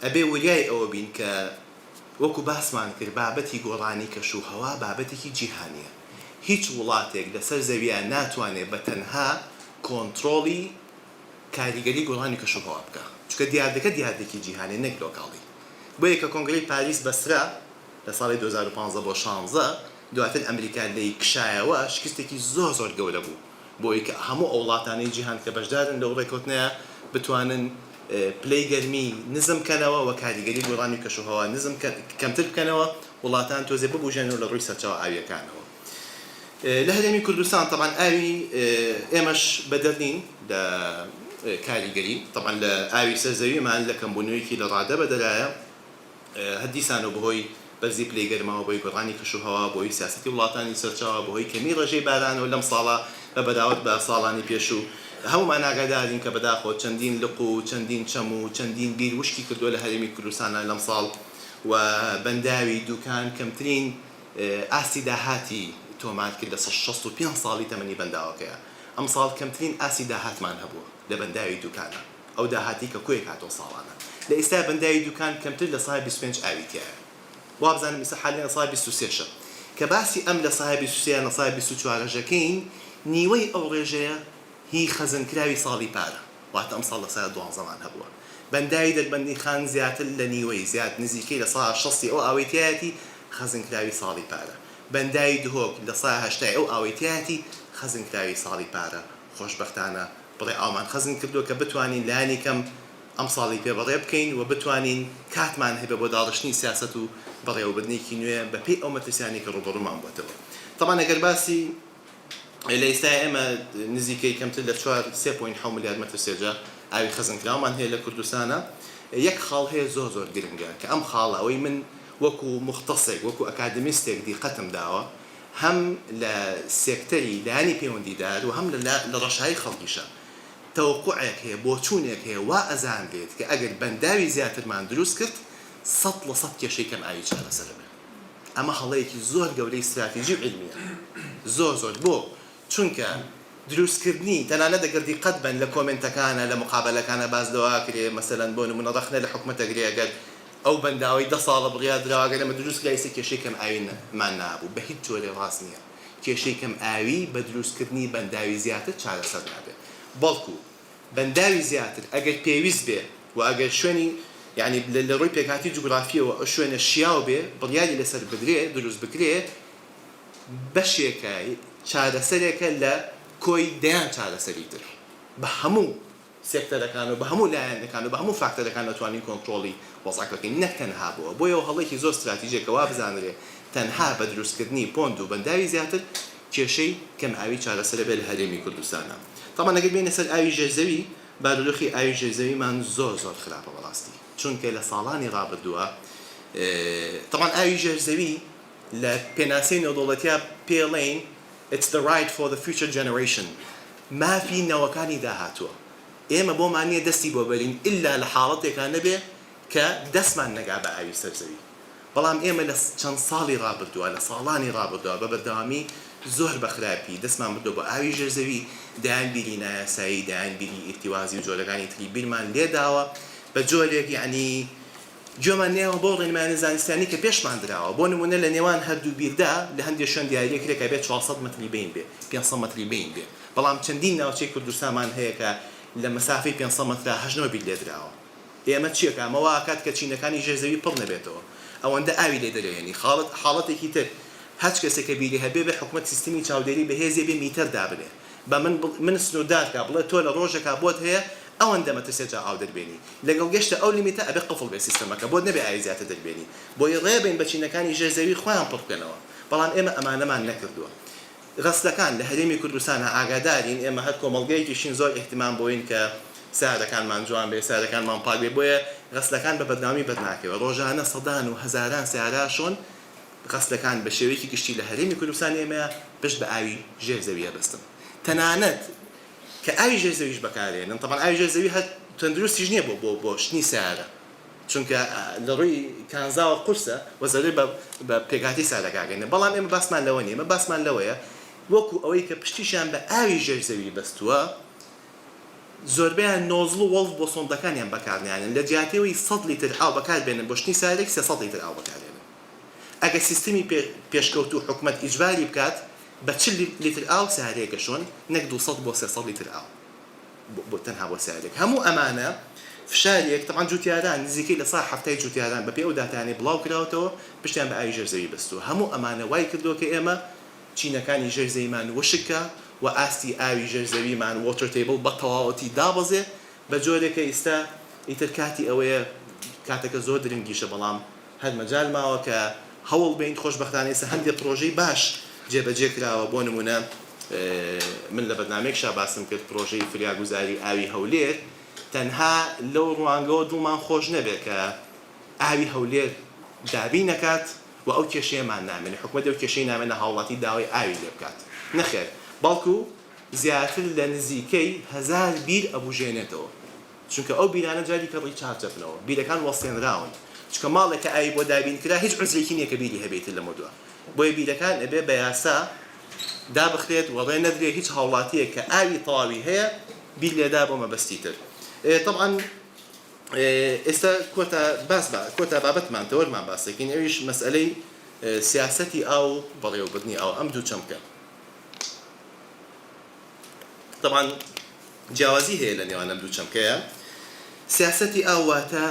S2: ئەبێ وریای ئەوە بین کە وەکو باسمان کرد بابەتی گۆڕانی کەش و هەوا بابەتێکی جیهانییە. هیچ وڵاتێک لەسەر زەویا ناتوانێ بە تەنها کۆنترۆڵی کاریگەری گۆڕانی کەش و هەوا بکا. چونکە دیاردەکە دیاردەیەکی جیهانیە نەک لۆکاڵی. بۆیە کە کۆنگرەی پاریس بەسترا لە ساڵی 2015 بۆ شانزە، دواتر ئەمریکا لێی کشایەوە، شکستێکی زۆر زۆر گەورە بوو بۆ ئەوەی کە هەموو ئەو وڵاتانەی جیهان کە بەشدارن لەو ڕێکەوتنەیا بتوانن پلەی گەرمی نزم بکەنەوە و کاریگەری گۆڕانی کەشوهەوا نزم کەمتر بکەنەوە، وڵاتان تۆزێ ببوژێنەوە لە ڕووی سەرچاوە ئاوییەکانەوە. لە هەرێمی کوردستان تەبعەن ئاوی ئێمەش بەدەر نین لە کاریگەری، تەبعەن لە ئاوی سەر زەویمان لە کەمبوونەوەیەکی لە ڕادە بەدەرایە، هەر دیسانەوە بەهۆی بەرزی پلەی گەرماوە، بەهۆی گۆڕانی کەشوهەوا، بەهۆی سیاسەتی وڵاتانی سەرچاوە، بەهۆی کەمی ڕێژەی بارانەوە لەم ساڵە بە بەراورد بە ساڵانی پێشوو. هەموومان ئاگادارین کە بەداخەوە چەندین لق و چەندین چەم و چەندین بیر وشکی کردووە لە هەرێمی کوردستانا لەمساڵ و بەنداوی دوکان کەمترین ئاستی داهاتی تۆمار کرد لە 65 ساڵی تەمەنی بەنداوەکەیا. ئەمساڵ کەمترین ئاستی داهاتمان هەبووە لە بەنداوی دوکانا. ئەو داهاتەی کە کۆیەک هاتەوە ساڵانە لە ئیستا بەنداوی دوکان کەمتر لە سای 25 ئاوی تیایە وابزانم ئیستا حالیان لە سای 23 شە کە باسی ئەم لە سای 23 یان لە سای 24 ەژەکەین نیوەی ئەو ڕێژەیە هی خەزن کراوی ساڵی پارە واتە ئەمساڵ لە سای دوانزەمان هەبووە. بەنداوی دەربەندیخان زیاتر لە نیوەی، زیاد نزیکەی 60% ی ئەو ئاوەی تیایەتی خەزنکراوی ساڵی پارە. بەنداوی دهۆک 80% ی ئەو ئاوەی تیایەتی خەزنکراوی ساڵی پارە. خۆشبەختانە بڕێ ئاومان خەزن کردووە کە بتوانین لانی کەم ئەمساڵی پێ بەڕێ بکەین و بتوانین کاتمان هەبێ بۆ داڕشتنی سیاسەت و بەڕێوەبردنێکی نوێ بە پێی ئەو مەترسیانەی کە ڕووبەڕوومان بۆتەوە. تەبعەن ئەگەر باسی لە ئیستای ئێمە نزیکەی کەمتر لە چوار سێ point حەو ملیار مەتر سێجا ئاوی خەزنکراومان هەیە لە کوردستانا. یەک خاڵ هەیە زۆر زۆر گرنگە کە ئەم خاڵە ئەوەی من وەکو موختەسێک وەکو ئەکادمیستێک دیقەتم داوە هەم لە سێکتەری لایەنی پەیوەندیدار و هەم لە ڕەشایی خەڵکیشا تەوەقوعێک هەیە، بۆچوونێک هەیە وا ئەزانرێت کە ئەگەر بەنداوی زیاترمان دروست کرد 100% کێشەی کەم ئاوی چارەسەر ئەبێ. ئەمە هەڵەیەکی زۆر گەورەی ستراتیجی و عیلمییە. زۆر زۆر. بۆ؟ چونکە دروستکردنی، تەنانەت ئەگەر دیقەت بەن لە کۆمێنتەکانا، لە موقابەلەکانا باس لەوە ئەکرێ، مەسەلەن بۆ نموونە ڕەخنە لە حکومەت ئەگرێ ئەگەر ئەو بەنداوەی دە ساڵە بڕیار دراوە ئەگەر ئەمە دروست کرا ئیستا کێشەی کەم ئاویمان نابوو. بە هیچ جۆرێ ڕاست نییە. کێشەی کەم ئاوی بە دروستکردنی بەنداوی زیاتر چارەسەر نابێ. بەڵکو بەنداوی زیاتر ئەگەر پێویست بێ و ئەگەر شوێنی یانی لە ڕووی پێکهاتی جوگرافییەوە ئەو شوێنە شیاو بێ بڕیاری لەسەر بدرێ دروست بکرێ بەشێکە چارەسەرێکە لە کۆی دەیان چارەسەری تر بە هەموو سێکتەرەکان و بە هەموو لایەنەکان و بە هەموو فاکتەرەکان ئەتوانین کۆنترۆڵی وەزعەکە بکەین نەک تەنها بۆ بۆیە هەڵەیەکی زۆر ستراتیجیە کە وابزانرێ تەنها بە دروستکردنی پۆند و بەنداوی زیاتر کێشەی کەم ئاوی چارەسەرە بێ لە هەرێمی کوردستانا تەبعەن ئەگەر بێینە سەر ئاوی ژێر زەوی بارودۆخی ئاوی ژێر زەویمان زۆر زۆر خراپە بەڕاستی چونکە لە ساڵانی ڕابردووە تەبعەن ئاوی ژێر زەوی لە پێناسەی نێودەوڵەتیا پێڵێین It's the right for the future generation مافی نەوەکانی داهاتووە ئێمە بۆمان نیە دەستی بۆ بەرین ئیلا لە حاڵەتێکا نەبێ کە دەستمان نەگا بە ئاوی سەر زەوی بەڵام ئێمە لە چەند ساڵی ڕابردووە لە ساڵانی ڕابردووە بە بەردەوامی زۆر بە خراپی دەستمان بردووە بۆ ئاوی ژێر زەوی دەیان بیری نایاسایی دەیان بیری ئیرتیوازی و جۆرەکانی تری بیرمان لێداوە بە جۆرێک یەعنی گوێمان نەیاوە بەو ڕێنمایانە زانستیانەی کە پێشمان دراوە، بۆ نموونە لە نێوان هەردوو بیردا لە هەندێ شوێن دیارییە کرێ کە ئەبێ 400 مەتری بەین بێ، 500 مەتری بەین بێ، بەڵام چەندین ناوچەی کوردستانمان هەیە کە لە مەسافەی 500 مەترا هەشت نۆ بیر لێدراوە. ئێ ئەمە چییەکە؟ ئەمە وا ئەکات کە چینەکانی ژێر زەوی پڕ نەبێتەوە. ئەوەندە ئاوی لێ دەرئەهێنی. خاڵت حاڵەتێکی تر، هەچ کەسێک کە بیری هەبێ بێ حکومەت سیستمی چاودێری بەهێزی بێ میتەر دابنێ. بە من بڵ من سنووردار کا، بڵێ تۆ لە ڕۆژێکا بۆت هەیە ئەوەندە مەتر سێجا ئاو دەربێنی. لەگەڵ گەشتە ئەو limit ە ئەبێ قفڵ بێ سیستەمەکە بۆت نەبێ ئاوی زیاتر دەربێنی. بۆیە ڕێ بەین بە چینەکانی ژێر زەوی خۆیان پڕ بکەنەوە. بەڵام ئێمە ئەمانەمان نەکردووە. غەسلەکان لە هەرێمی کوردستانا ئاگادارین ئێمە هەر کۆمەڵگەیەکیشین زۆر ئیهتمام بۆین کە سەیارەکانمان جوان بێ سەیارەکانمان پاک بێ بۆیە غەسلەکان بە بەردەوامی بەرناکەوێ ڕۆژانە سەدان و هەزاران سەیارە شۆن غەسلەکان بە شێوەیەکی گشتی لە هەرێمی کوردستان ئێمە پشت بە ئاوی ژێر زەوی ئەبەستن تەنانەت کە ئاوی ژێر زەویش بەکارێنن تەبعەن ئاوی ژێر زەوی هەر تەندروستیش نییە بۆ بۆ بۆ شتنی سەیارە چونکە لە ڕووی کانزاوە قورسە و زەرەر بە بە پێکهاتەی سارەکە ئەگەینێ بەڵام ئێمە باسمان لەوە نییە ئێمە باسمان لەوەیە وەکو ئەوەی کە پشتیشیان بە ئاوی ژێر زەوی بەستووە زۆربەیان nozzle و وەڵف بۆ سۆندەکانیان بەکارنایەنن لە جیاتی ئەوەی 100 لیتر ئاو بەکاربێنن بۆ شتنی سارێک 300 لیتر ئاو بەکارێنن ئەگەر سیستمی پێشکەوتوو حکومەت ئیجباری بکات بە 40 لیتر ئاو سارێک ئەشۆن نەک 200 بۆ 300 لیتر ئاو بۆ تەنها بۆ سەیارەیەک هەموو ئەمانە فشارێک تەبعەن جوتیاران نزیکەی 70% ی جوتیاران بەپێی ئەو داتایانەی بڵاو کراوەتەوە پشتیان بە ئاوی ژێر زەوی بەستووە هەموو ئەمانە وای کردووە کە ئێمە چینەکانی ژێر زەویمان وشک کا و ئاستی ئاوی ژێر زەویمان water table بە تەواوەتی دابەزێ بە جۆرێک کە ئیستا ئیتر کاتی ئەوەیە کاتەکە زۆر درنگیشە بەڵام هەر مەجال ماوە کە هەوڵ بەین، خۆشبەختانە ئێستا هەندێ پڕۆژەی باش جێبەجێ کراوە، بۆ نموونە من لە بەرنامەیەکشا باسم کرد پڕۆژەی فریاگوزاری ئاوی هەولێر تەنها لەو ڕوانگەوە دڵمان خۆش نەبێ کە ئاوی هەولێر دابین ئەکات و ئەو کێشەیەمان نامێنێ، حکومەت ئەو کێشەی نامێنێ هاوڵاتی داوای ئاوی لێ بکات، نەخێر بەڵکو زیاتر لە نزیکەی 1000 بیر ئەبوژێنێتەوە. چونکە ئەو بیرانە جاری کە recharge ئەبنەوە بیرەکان وەستێنراون چونکە ماڵێک کە ئاوی بۆ دابین کرا هیچ عوزرێکی نیە کە بیری هەبێ ئیتر لەمەودوا بۆیە بیرەکان ئەبێ بە یاسا دابخرێت و ڕێ نەدرێ هیچ هاوڵاتیەک کە ئاوی تەواوی هەیە بیر لێدا بۆ مەبەستی تر تەبعەن ئێستا کۆتا باس با کۆتا بابەتمان تەوەرمان باسەکەین ئەویش مەسئلەی سیاسەتی ئاو و بەڕێوەبردنی ئاو ئەم دوو چەمکە تەبعەن جیاوازی هەیە لە نێوان ئەم دوو چەمکەیە. سیاسەتی ئاو واتە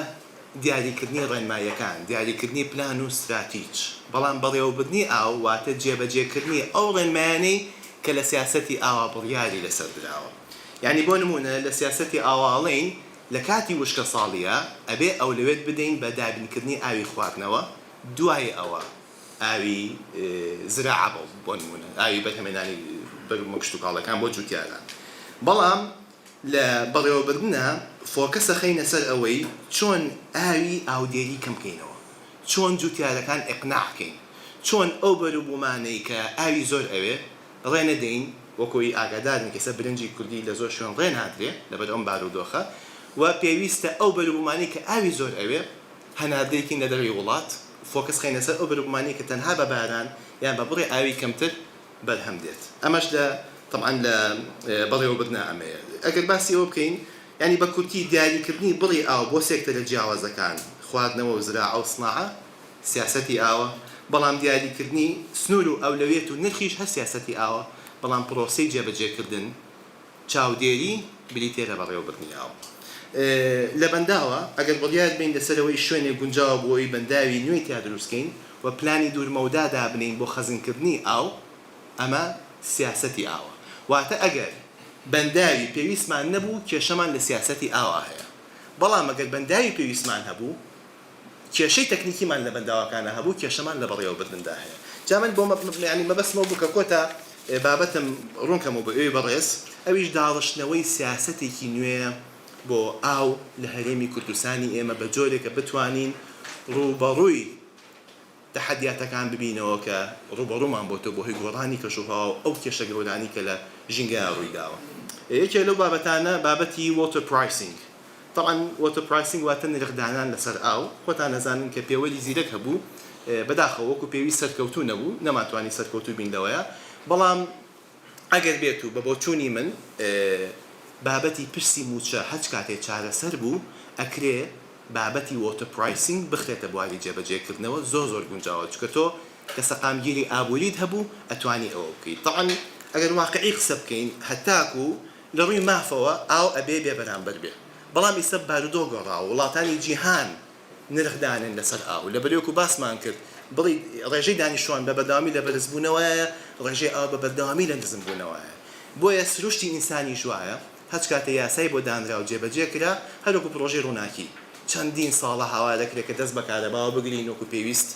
S2: دیاریکردنی ڕێنماییەکان، دیاریکردنی پلان و ستراتیج، بەڵام بەڕێوەبردنی ئاو واتە جێبەجێکردنی ئەو ڕێنمایانەی کە لە سیاسەتی ئاوا بڕیاری لەسەر دراوە. یانی بۆ نموونە لە سیاسەتی ئاوا ئەڵێین لە کاتی وشکەساڵییا ئەبێ ئەولەوێت بدەین بە دابینکردنی ئاوی خواردنەوە، دوای ئەوە ئاوی زراعە بۆ نموونە ئاوی بەرهەمێنانی بەروبوومە کشتوکاڵیەکان بۆ جوتیاران. بەڵام لە بەڕێوەبردنا focus ئەخەینە سەر ئەوەی چۆن ئاوی ئاودێری کەم بکەینەوە، چۆن جوتیارەکان ئیقناع بکەین، چۆن ئەو بەروبوومانەی کە ئاوی زۆر ئەوێ ڕێ نەدەین، وەکو ی ئاگادارن کە ئێستا برنجی کوردی لە زۆر شوێن ڕێ نادرێ لەبەر ئەم بارودۆخە و پێویستە ئەو بەروبوومانەی کە ئاوی زۆر ئەوێ هەناردەی کەین لە دەرەوەی وڵات، focus خەینە سەر ئەو بەروبوومانەی کە تەنها بە باران یان بە بڕێ ئاوی کەمتر بەرهەم دێت ئەمەش لە تەبعەن لە بەڕێوەبردنا ئەمەیە ئەگەر باسی ئەوە بکەین یانی بە کورتی دیاریکردنی بڕی ئاو بۆ سێکتەرە جیاوازەکان خواردنەوە و زراعە و سناعە سیاسەتی ئاوە بەڵام دیاریکردنی سنوور و ئەولەویەت و نرخیش هەر سیاسەتی ئاوە بەڵام پرۆسەی جێبەجێکردن چاودێری بریتیە لە بەڕێوەبردنی ئاو لە بەنداوە، ئەگەر بڕیار بەین لەسەر ئەوەی شوێنێک گونجاوە بۆ ئەوەی بەنداوی نوێی تیا دروست کەین و پلانی دوور مەودا دابنێین بۆ خەزنکردنی ئاو، ئەمە سیاسەتی ئاوە. واتە ئەگەر بەنداوی پێویستمان نەبوو کێشەمان لە سیاسەتی ئاوا هەیە، بەڵام ئەگەر بەنداوی پێویستمان هەبوو، کێشەی تەکنیکیمان لە بەنداوەکانا هەبوو، کێشەمان لە بەڕێوەبردندا هەیە. جا من بۆ یانی مەبەستم ئەوە بوو کە کۆتا بابەتم ڕوون کەمەوە بۆ ئێوەی بەڕێز، ئەویش داڕشتنەوەی سیاسەتێکی نوێیە بۆ ئاو لە هەرێمی کوردستانی ئێمە بە جۆرێک کە بتوانین ڕووبەڕووی تەحەدیاتەکان ببینەوە کە ڕووبەڕوومان بۆتەوە بەهۆی گۆڕانی کەشوهەوا و ئەو کێشە گەورانەی کە لە ژینگەیا ڕوویداوە. یەکێک لەو بابەتانە بابەتی water pricing تەبعەن water pricing واتە نرخ دانان لەسەر ئاو، خۆتان ئەزانن کە پێوەری زیرەک هەبوو، بەداخەوە وەکو پێویست سەرکەوتوو نەبوو، نەمانتوانی سەرکەوتوو بین لەوەیا، بەڵام ئەگەر بێت و بە بۆچوونی من بابەتی پرسی مووچە هەچ کاتێ چارەسەر بوو ئەکرێ بابەتی water pricing بخرێتە بواری جێبەجێکردنەوە زۆر زۆر گونجاوە چونکە تۆ کە سەقامگیری ئابووریت هەبوو ئەتوانی ئەوە بکەیت تەبعەن ئەگەر واقعی قسە بکەین هەتاکوو لە ڕووی مافەوە ئاو ئەبێ بێ بەرامبەر بێ، بەڵام ئیستا بارودۆخ گۆڕاوە، وڵاتانی جیهان نرخ دانێن لەسەر ئاو، لەبەرئەوەی وەکو باسمان کرد بڕی ڕێژەی دانیشتوان بە بەردەوامی لە بەرزبوونەوەیە، ڕێژەی ئاو بە بەردەوامی لە نزمبوونەوەیە، بۆیە سروشتی ئینسانیش وایە هەچ کاتێ یاسای بۆ دانرا و جێبەجێ کرا، هەر وەکو پڕۆژەی ڕووناکی چەندین ساڵە هاوار ئەکرێ کە دەست بە کارەباوە بگرین وەکو پێویست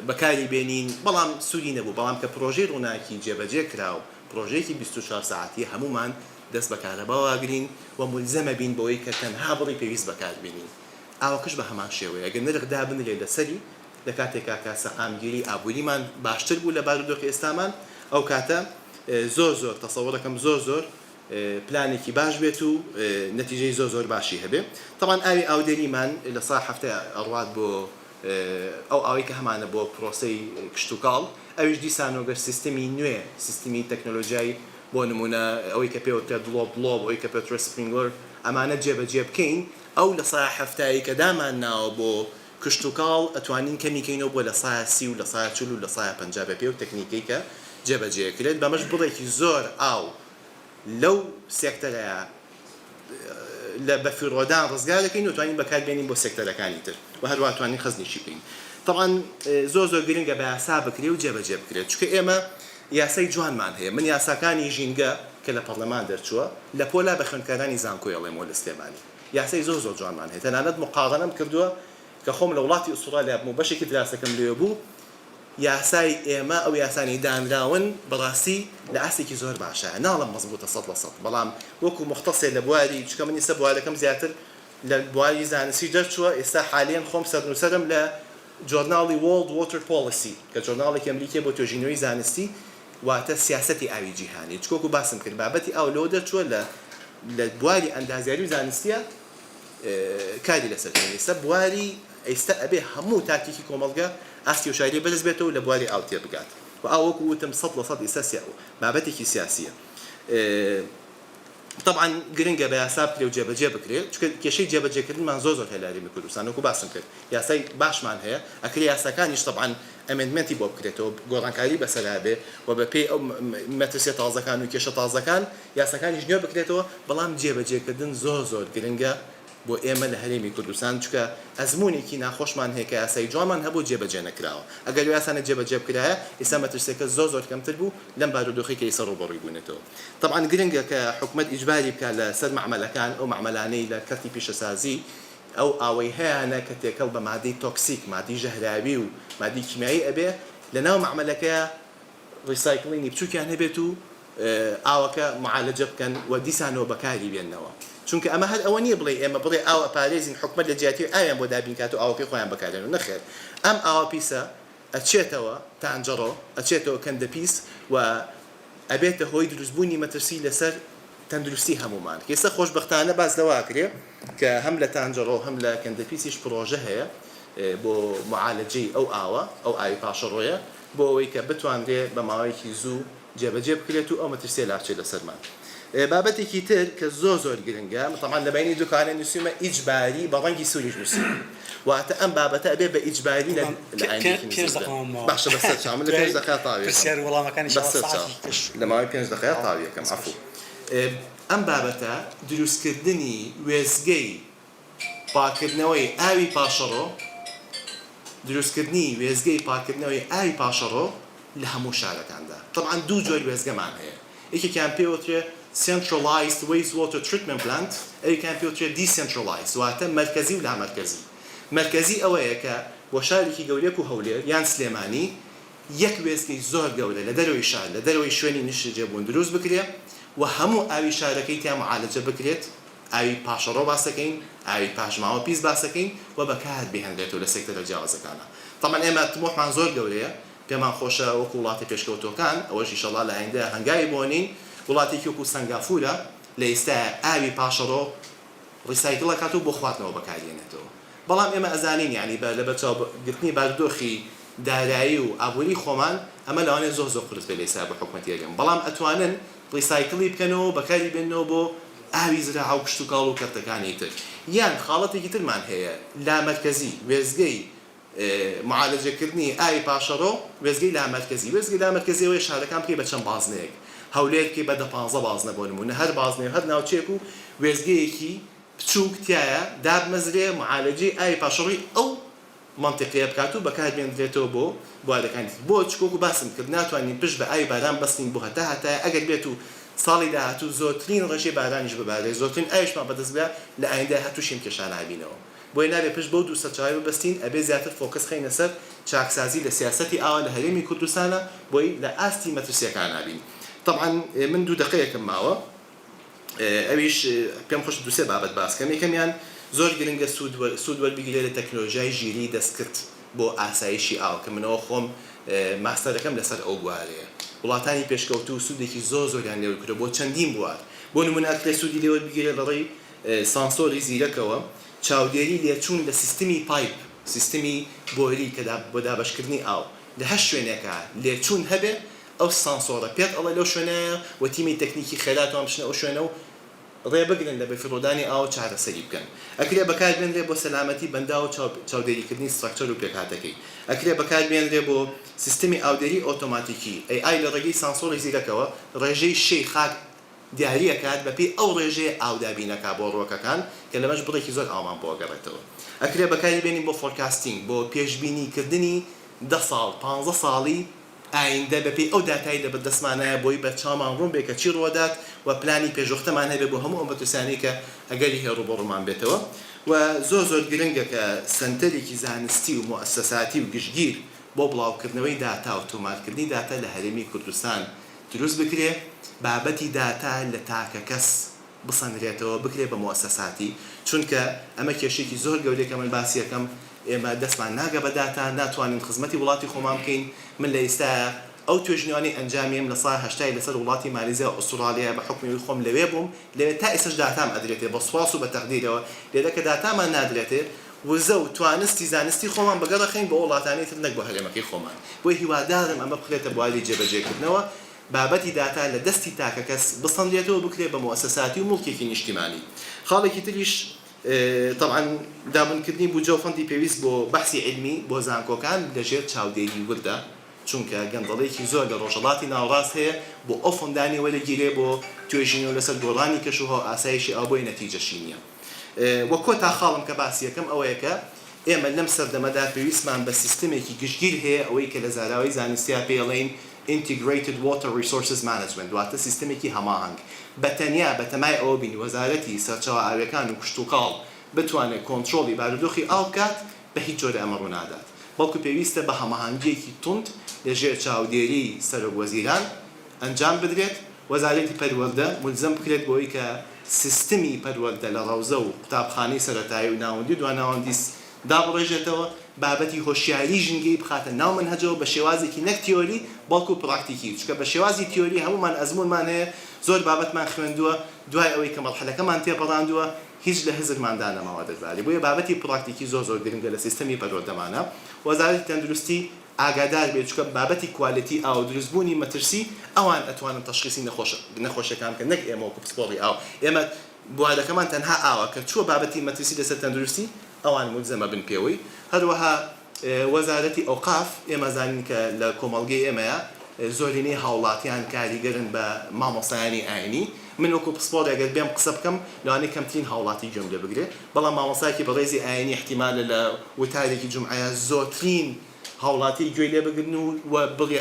S2: بەکاری بێنین، بەڵام سوودی نەبوو، بەڵام کە پڕۆژەی ڕووناکی جێبەجێ کرا و پڕۆژەیەکی 24 سەعاتیە هەموومان دەست بە کارەباوە ئەگرین و مولزەمە بین بەوەی کە تەنها بڕی پێویست بەکار بێنین. ئاوەکەش بە هەمان شێوەیە گەر نرخ دابنرێ لەسەری لە کاتێکا کە سەقامگیری ئابووریمان باشتر بوو لە بارودۆخی ئێستامان ئەو کاتە زۆر زۆر تەسەوڕەکەم زۆر زۆر پلانێکی باش بێت و نەتیجەی زۆر زۆر باشی هەبێ. تەبعەن ئاوی ئاودێریمان لە سا حەفتای ئەڕوات بۆ ئەو ئاوەی کە هەمانە بۆ پرۆسەی کشتوکاڵ، ئەویش دیسانەوە گەر سیستمی نوێ، سیستمی تەکنۆلۆجیای بۆ نموونە ئەوەی کە پێوترێت دڵۆپ دڵۆپ، ئەوەی کە پێوترێت sprinkler، ئەمانە جێبەجێ بکەین، ئەو 70% ی کە دامانناوە بۆ کشتوکاڵ ئەتوانین کەمی کەینەوە بۆ 30% و 40% و 50% بەپێی ئەو تەکنیکەی کە جێبەجێ ئەکرێت، بەمەش بڕێکی زۆر ئاو لەو سێکتەرەیا لە بەفیڕۆدان ڕزگار دەکەین و توانین بەکار بێنین بۆ سێکتەرەکانی تر و هەروەها توانین خەزنیشی بکەین. تەبعەن زۆر زۆر گرنگە بە یاسا بکرێ و جێبەجێ بکرێت چونکە ئێمە یاسای جوانمان هەیە من یاساکانی ژینگە کە لە پەڕلەمان دەرچووە لە پۆلا بە خوێندکارانی زانکۆی ئەڵێمەوە لە سلێمانی یاسای زۆر زۆر جوانمان هەیە تەنانەت مقاڕەنەم کردووە کە خۆم لە وڵاتی ئوستڕالیا بووم و بەشێکی دراسەکەم لەوێ بوو یاسای ئێمە ئەو یاسانەی دانراون بەڕاستی لە ئاستێکی زۆر باشایە ناڵێم مەزبوتە 100% بەڵام وەکو موختەسێ لە بواری چونکە من ئیستا بوارەکەم زیاتر لە بواری زانستی دەرچووە ئێستا حالیەن خۆم سەرنوسەرم لە جۆرناڵی World Water Policy کە جۆرناڵێکی ئەمریکیە بۆ توێژینەوەی زانستی واتە سیاسەتی ئاوی جیهانی چونکە وەکو باسم کرد بابەتی ئاو لەوە دەرچووە لە لە بواری ئەندازیاری و زانستیە کاری لەسەر کەین ئێستا بواری ئیستا ئەبێ هەموو تاکێکی کۆمەڵگە ئاستی هۆشیاری بەرز بێتەوە لە بواری ئاو تێبگات و ئاو وەکو وتم 100% ئیستا سیا بابەتێکی سیاسیە تەبعەن گرنگە بە یاسا بکرێ و جێبەجێ بکرێ چونکە کێشەی جێبەجێکردنمان زۆر زۆر هەیە لە هەرێمی کوردستان وەکو باسم کرد یاسای باشمان هەیە ئەکرێ یاساکانیش تەبعەن amendment ی بۆ بکرێتەوە گۆڕانکاری بەسەرا بێ و بەپێی ئەو مەترسیە تازەکان و کێشە تازەکان یاساکانیش نوێ بکرێتەوە بەڵام جێبەجێکردن زۆر زۆر گرنگە. بۆ ئێمە لە هەرێمی کوردستان چونکە ئەزموونێکی ناخۆشمان هەیە کە یاسای جوانمان هەبوو جێبەجێ نەکراوە ئەگەر ئەو یاسانە جێبەجێ بکرایە ئیستا مەترسیەکە زۆر زۆر کەمتر بوو لەم بارودۆخەی کە ئیستا ڕووبەڕووی بوونەتەوە تەبعەن گرنگە کە حکومەت ئیجباری بکات لە سەر مەعمەلەکان ئەو مەعمەلانەی لە کەرتی پیشەسازی ئەو ئاوەی هەیانە کە تێکەڵ بە مادەی toxic مادەی ژەهراوی و مادەی کیمیایی ئەبێ لە ناو مەعمەلەکەیا recycling ی بچوکیان هەبێت و ئاوەکە معالەجە بکەن و دیسانەوە بەکاری بێننەوە چونکە ئەمە هەر ئەوە نیە بڵێی ئێمە بڕێ ئاو ئەپارێزین حکومەت لە جیاتی ئاویان بۆ دابین کات و ئاوەکەی خۆیان بەکارێنن نەخێر ئەم ئاوە پیسە ئەچێتەوە تانجەڕۆ ئەچێتەوە کەندەپیس و ئەبێتە هۆی دروستبوونی مەترسی لەسەر تەندروستی هەموومان کە ئێستا خۆشبەختانە باس لەوە ئەکرێ کە هەم لە تانجەڕۆ و هەم لە کەندەپیسیش پڕۆژە هەیە بۆ معالەجەی ئەو ئاوە ئەو ئاوی پاشەڕۆیە بۆ ئەوەی کە بتوانرێ بە ماوەیەکی زوو جێبەجێ بکرێت و ئەو مەترسیە لابچێت لەسەرمان. بابەتێکی تر کە زۆر زۆر گرنگە، تەبعەن لە بەینی دوکانە نووسیومە ئیجباری بە ڕەنگی سووریش نووسیومە، واتە ئەم بابەتە ئەبێ بە ئیجباری لە لە ئایندەیەکی
S1: پێنج
S2: نزیکدا.
S1: دەقەمان ماوە.
S2: باشە بەسەر چاو، من لە
S1: دوای
S2: پێنج دەقەیا تەواوی ئەکەم.
S1: پرسیار و وەڵامەکان ان شاء الله
S2: بەسەر چاو،
S1: سەعاتێکی تر.
S2: لە ماوەی پێنج دەقەیا
S1: تەواو.
S2: تەواوی ئەکەم.
S1: دەست خۆش.
S2: عەفوو. ئەم بابەتە دروستکردنی وێستگەی پاککردنەوەی ئاوی پاشەڕۆ، دروستکردنی وێستگەی پاککردنەوەی ئاوی پاشەڕۆ لە هەموو شارەکاندا. تەبعەن دوو جۆر وێستگەمان هەیە، یەکێکیان پێ وترێ Centralized Wastewater Treatment Plant، ئەوێکیان پێ وترێ Decentralized، واتە مەرکەزی و لامەرکەزی. مەرکەزی ئەوەیە کە بۆ شارێکی گەورەی وەکو هەولێر یان سلێمانی یەک وێستگەی زۆر گەورە لە دەرەوەی شار، لە دەرەوەی شوێنی نیشتەجێبوون دروست بکرێ و هەموو ئاوی شارەکەی تیا معالەجە بکرێت، ئاوی پاشەڕۆ باس دەکەین، ئاوی پاشماوە پیس باس دەکەین و بەکار بهێنرێتەوە لە سێکتەرە جیاوازەکانا. تەبعەن ئێمە تموحمان زۆر گەورەیە، پێمان خۆشە وەکو وڵاتە پێشکەوتووەکان، ئەوەش ئیشەڵا لە ئایندە هەنگاوی بۆ نین، وڵاتێکی وەکو سەنگافورە لە ئیستایا ئاوی پاشەڕۆ recycle ئەکات و بۆ خواردنەوە بەکاریێنێتەوە. بەڵام ئێمە ئەزانین یانی بە لەبەرچاو گرتنی بارودۆخی دارایی و ئابووری خۆمان ئەمە لەوانەیە زۆر زۆر قورس بێت لە ئیستا بۆ حکومەتی هەرێم بەڵام ئەتوانن recycle ی بکەنەوە و بەکاری بێننەوە بۆ ئاوی زراعە و کشتوکاڵ و کەرتەکانی تر یان خاڵەتێکی ترمان هەیە لامەرکەزی وێستگەی معالەجەکردنی ئاوی پاشەڕۆ وێستگەی لامەرکەزی وێستگەی لامەرکەزی ئەوەیە شارەکان بکەی بە چەند بازنەیەک هەولێر بکەی بە دە پانزە بازنە بۆ نموونە هەر بازنەیە و هەر ناوچەیەک و وێستگەیەکی بچووک تیایا دابمەزرێ معالەجەی ئاوی پاشەڕۆی ئەو مەنتیقەیە بکات و بەکاربێندرێتەوە بۆ بوارەکانی تر بۆ چونکە وەکو باسم کرد ناتوانین پشت بە ئاوی باران بەستین بۆ هەتا هەتایە ئەگەر بێت و ساڵی داهاتوو زۆرترین ڕێژەی بارانیش ببارێ زۆرترین ئاویشمان بەدەست بگا لە ئایندە هەر تووشی ئەم کێشانە ئەبینەوە بۆیە نابێ پشت بەو دوو سەرچاوەیە ببەستین ئەبێ زیاتر focus خەینە سەر چاکسازی لە سیاسەتی ئاوا لە هەرێمی کوردستانا بۆی لە ئاستی مەترسیەکانا بین تەبعەن من دوو دەقەیەکم ماوە. ئەویش پێم خۆشە دوو سێ بابەت باس کەم، یەکەمیان زۆر گرنگە سوود سوود وەربگیرێ لە تەکنۆلۆژیای ژیریی دەستکرد بۆ ئاسایشی ئاو کە منەوە خۆم ماستەرەکەم لەسەر ئەو بوارەیە. وڵاتانی پێشکەوتوو سوودێکی زۆر زۆریان لێ وەرگرتووە بۆ چەندین بوار بۆ نموونە ئەکرێ سوودی لێ وەربگیرێ لە ڕێی سانسۆری زیرەکەوە چاودێری لێچوون لە سیستمی pipe سیستمی بۆری کە بۆ دابەشکردنی ئاو لە هەر شوێنێکا لێچوون هەبێ ئەو سانسۆرە پێت ئەڵێ لەو شوێنەیە و تیمی تەکنیکی خێرا توان بچنە ئەو شوێنە و ڕێ بگرن لە بەفیڕۆدانی ئاو و چارەسەری بکەن. ئەکرێ بەکار بێنرێ بۆ سەلامەتی بەنداو و چاودێریکردنی structure و پێکهاتەکەی. ئەکرێ بەکار بێنرێ بۆ سیستمی ئاودێری ئۆتۆماتیکی، AI لە ڕێگەی سانسۆری زیرەکەوە ڕێژەی شێی خاک دیاری ئەکات بەپێی ئەو ڕێژەیە ئاو دابین ئەکا بۆ ڕووەکەکان کە لەمەش بڕێکی زۆر ئاومان بۆ ئەگەڕێتەوە. ئەکرێ بەکاری بێنین بۆ forecasting بۆ پێشبینی کردنی دە ساڵ، پانزە ساڵی ئایندە بەپێی ئەو داتای لەبەردەستمانایە بۆی بەرچاومان ڕوون بێت کە چی ڕووەدات و پلانی پێشوەختەمان هەبێت بۆ هەموو ئەو مەترسیانەی کە ئەگەری هەیە ڕووبەڕوومان بێتەوە و زۆر زۆر گرنگە کە سەنتەرێکی زانستی و موئەسەساتی و گشتگیر بۆ بڵاوکردنەوەی داتا و تۆمارکردنی داتا لە هەرێمی کوردستان دروست بکرێ بابەتی داتا لە تاکەکەس بسەنرێتەوە بکرێ بە موئەسەساتی چونکە ئەمە کێشەیەکی زۆر گەورەیە کە من باسی ئەکەم ئێمە دەستمان ناگا بە داتا ناتوانین خزمەتی وڵاتی خۆمان بکەین من لە ئیستایا ئەو توێژینەوانەی ئەنجامیەم لە سا هەشتای لەسەر وڵاتی مالیزیا و ئوستورالیایە بە حوکمی ئەوەی خۆم لەوێ بووم لەوێ تا ئیستاش داتام ئەدرێتێ بە سوپاس و بە تەقدیرەوە لێرە کە داتامان نادرێتێ وزە و توانستی زانستی خۆمان بەگەڕخەین بۆ وڵاتانی تر نەک بۆ هەرێمەکەی خۆمان بۆیە هیوادارم ئەمە بخرێتە بواری جێبەجێکردنەوە بابەتی داتا لە دەستی تاکەکەس بسەنرێتەوە بکرێت بە موئەسەساتی و موڵکێکی نیشتیمانی. خاڵێکی تریش تەبعەن دابنکردنی بودجە و fund ی پێویست بۆ بەحسی عیلمی بۆ زانکۆکان لە ژێر چاودێری وردە چونکە گەندەڵیەکی زۆر لە ڕۆژهەڵاتی ناوەڕاست هەیە بۆ ئەو fund انەی وەرەگیرێ بۆ توێژینەوە لەسەر گۆڕانی کەشوهەوا ئاسایشی ئاو بۆیە نەتیجەشی نیە. وە کۆتا خاڵم کە باسی ئەکەم ئەوەیە کە ئێمە لەم سەردەمەدا پێویستمان بە سیستمێکی گشتگیر هەیە ئەوەی کە لە زاراوەی زانستیا پێی ئەڵێین Integrated Water Resources Management واتە سیستمێکی هەماهەنگ. بە تەنیا بە تەمای ئەوە بین وەزارەتی سەرچاوە ئاویەکان و کشتوکاڵ بتوانێت کۆنترۆڵی بارودۆخی ئاو بکات بە هیچ جۆرێ ئەمە ڕوونادات بەڵکو پێویستە بە هەماهەنگیەکی توند لە ژێر چاودێریی سەرۆک وەزیران ئەنجام بدرێت، وەزارەتی پەروەردە مولزەم بکرێت بەوەی کە سیستمی پەروەردە لە ڕەوزە و قوتابخانەی سەرەتایی و ناوەندی و دواناوەندی دابڕێژێتەوە، بابەتی هۆشیاری ژینگەیی بخاتە ناو مەنهەجەوە بە شێوازێکی نەک تیۆری بەڵکو پراکتیکی، چونکە بە شێوازی تیۆری هەموومان ئەزموونمان هەیە زۆر بابەتمان خوێندووە دوای ئەوەی کە مەرحەلەکەمان تێپەڕاندووە هیچ لە هزرماندا نەماوە دەربارەی، بۆیە بابەتی پراکتیکی زۆر زۆر گرنگە لە سیستەمی پەروەردەمانا، وەزارەتی تەندروستی ئاگادار بێت چونکە بابەتی quality ئاو دروست بوونی مەترسی ئەوان ئەتوانن تەشخیسی نەخۆش نەخۆشیەکان بکەن نەک ئێمە وەکو پسپۆڕی ئاو ئێمە بوارەکەمان تەنها ئاوە کە چووە بابەتی مەترسی لەسەر تەندروستی ئەوان مولزەمە بن پێوەی هەروەها وەزارەتی ئەوقاف ئێمە زانین کە لە کۆمەڵگەی ئێمەیا زۆرینەی هاوڵاتیان کاریگەرن بە مامۆستایانی ئاینی، من وەکو پسپۆڕێک گەر بێم قسە بکەم لەوانەیە کەمترین هاوڵاتی گوێم لێ بگرێ، بەڵام مامۆستایەکی بەڕێزی ئاینی ئیحتیمالە لە وتارێکی جومعەیا زۆرترین هاوڵاتی گوێی لێ بگرن و و بڕێ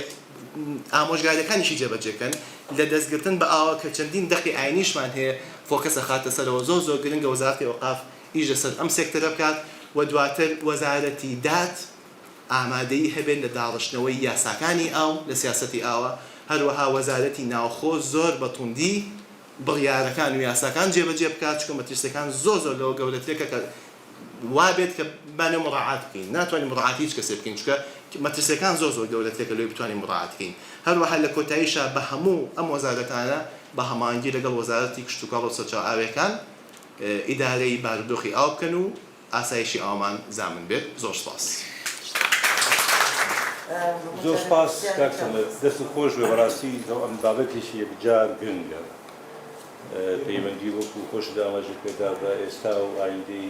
S2: ئامۆژگاریەکانیشی جێبەجێ کەن لە دەستگرتن بە ئاوە کە چەندین دەقی ئاینیشمان هەیە focus ئەخاتە سەرەوە زۆر زۆر گرنگە وەزارەتی ئەوقاف ئیش لەسەر ئەم سێکتەرە بکات و دواتر وەزارەتی داد ئامادەیی هەبێت لە داڕشتنەوەی یاساکانی ئاو لە سیاسەتی ئاوە، هەروەها وەزارەتی ناوخۆ زۆر بە توندی بڕیارەکان و یاساکان جێبەجێ بکات، چونکە مەترسیەکان زۆر زۆر لەوە گەورەترە کە وابێت کە بانێ مراعات بکەین، ناتوانین مراعاتی هیچ کەسێ بکەین چونکە مەترسیەکان زۆر زۆر گەورەترە کە لەوەی بتوانین مراعات بکەین. هەروەها لە کۆتاییشا بە هەموو ئەم وەزارەتانە بە هەماهەنگی لەگەڵ وەزارەتی کشتوکاڵ و سەرچاوە ئاویەکان ئیدارەی بارودۆخی ئاو بکەن و ئاسایشی ئاومان زامن بێت زۆر سپاس.
S3: زۆر سپاس کاک سەمەد دەستت خۆش بێ بەڕاستی ئەم بابەتێکی یەکجار گرنگە پەیوەندی وەکو خۆشت ئاماژەت پێدا بە ئێستا و ئایندەی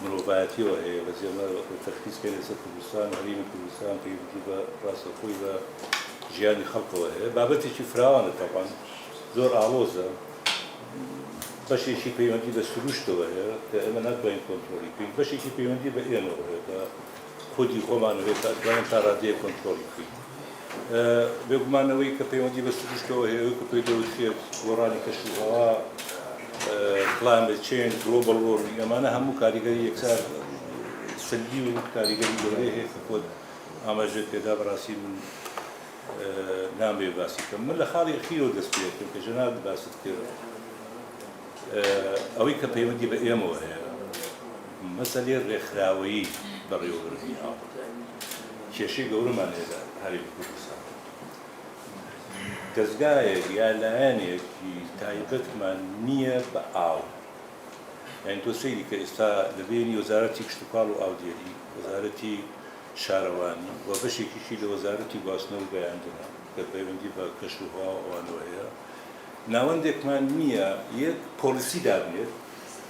S3: مرۆڤایەتیەوە هەیە بەس ئێمە تەرکیز کەین لەسەر کوردستان و هەرێمی کوردستان پەیوەندی بە ڕاستەوخۆی بە ژیانی خەڵکەوە هەیە بابەتێکی فراوانە تەبعەن زۆر ئاڵۆزە بەشێکی پەیوەندی بە سروشتەوە هەیە کە ئێمە ناتوانین کۆنترۆڵی بکەین، بەشێکی پەیوەندی بە ئێمەوە هەیە، بە خودی خۆمانەوە هەیە کە ئەتوانین تا ڕادەیەک کۆنترۆڵی بکەین. بێگومان ئەوەی کە پەیوەندی بە سروشتەوە هەیە، ئەوەی کە پێی دەوترێت گۆڕانی کەشوهەوا، climate change، global warming، ئەمانە هەموو کاریگەری یەکجار سلبی و کاریگەری گەورەی هەیە کە خۆت ئاماژەت پێدا بەڕاستی من نامەوێ باسی بکەم من لە خاڵی ئەخیرەوە دەست پێ دەکەم کە جەنابت باست کرد ئەوەی کە پەیوەندی بە ئێمەوە هەیە مەسەلەی ڕێکخراوەیی بەڕێوەبردنی ئاو کێشەی گەورەمان هەیە لە هەرێمی کوردستان دەزگایەک یا لایەنێکی تایبەتمان نییە بە ئاو یانی تۆ سەیری کە ئێستا لە بەینی وەزارەتی کشتوکاڵ و ئاودێری وەزارەتی شارەوانی و بەشێکیشی لە وەزارەتی گواستنەوە و گەیاندنە کە پەیوەندی بە کەش و هەوا و ئەوانەوە هەیە، ناوەندێکمان نییە یەک policy دابنێت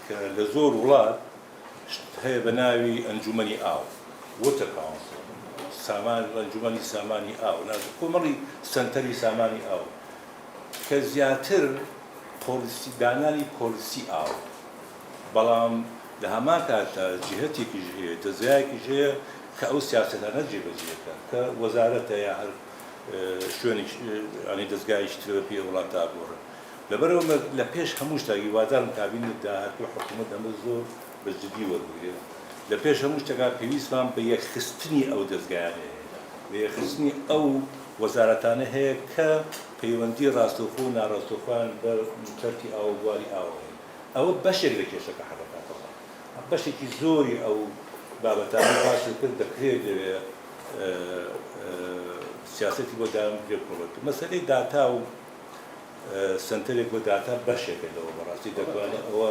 S3: کە لە زۆر وڵات شت هەیە بە ناوی ئەنجومەنی ئاو، Water Council، سامان ئەنجومەنی سامانی ئاو، نازانم کۆمەڵی سەنتەری سامانی ئاو کە زیاتر policy دانانی policy ئاو. بەڵام لە هەمان کاتدا جیهەتێکیش هەیە، دەزگایەکیش هەیە کە ئەو سیاسەتانە جێبەجێ دەکات کە وەزارەتە یا هەر شوێنێک یانی دەزگایەکی ترە بە پێی وڵات داگۆڕێت. لەبەرئەوە لە پێش هەموو شتێک هیوادارم کابینەی داهاتوو حکوومەت ئەمە زۆر بە جدی وەربگرێت. لە پێش هەموو شتێکا پێویستمان بە یەکخستنی ئەو دەزگایانە هەیە، بە یەکخستنی ئەو وەزارەتانە هەیە کە پەیوەندی ڕاستەوخۆ و ناڕاستەوخۆیان بە کەرتی ئاو و بواری ئاوەوە هەیە. ئەوە بەشێک لە کێشەکە حەل دەکاتەوە. بەشێکی زۆری ئەو بابەتانەی باست کرد دەکرێت لەوێ سیاسەتی بۆ دابنرێت بڕۆت. مەسەلەی داتا و سەنتەرێک بۆ داتا بەشێکە لەوە بەڕاستی دەتوانێت ئەوە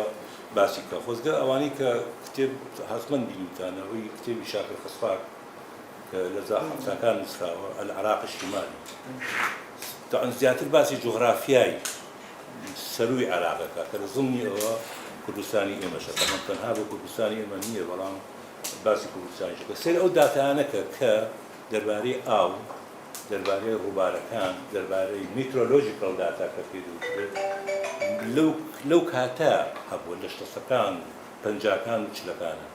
S3: باسی بکە. خۆزگە ئەوانەی کە کتێب حەتمەن بینیوتانە ئەوەی کتێبی شاکر خەسفاک کە لە حەفتاکان نووسراوە العراق الشمالی زیاتر باسی جوغرافیای سەرووی عێراق ئەکا کە لە زمنی ئەوە کوردستانی ئێمەشە تەبعەن تەنها بۆ کوردستانی ئێمە نییە بەڵام باسی کوردستانیش ئەکا سەیری ئەو داتایانە کە کە دەربارەی ئاو دەربارەی ڕووبارەکان دەربارەی meteorological data کە پێی دەوترێت. لەو لەو کاتە هەبووە لە شەستەکان و پەنجاکان و چلەکانە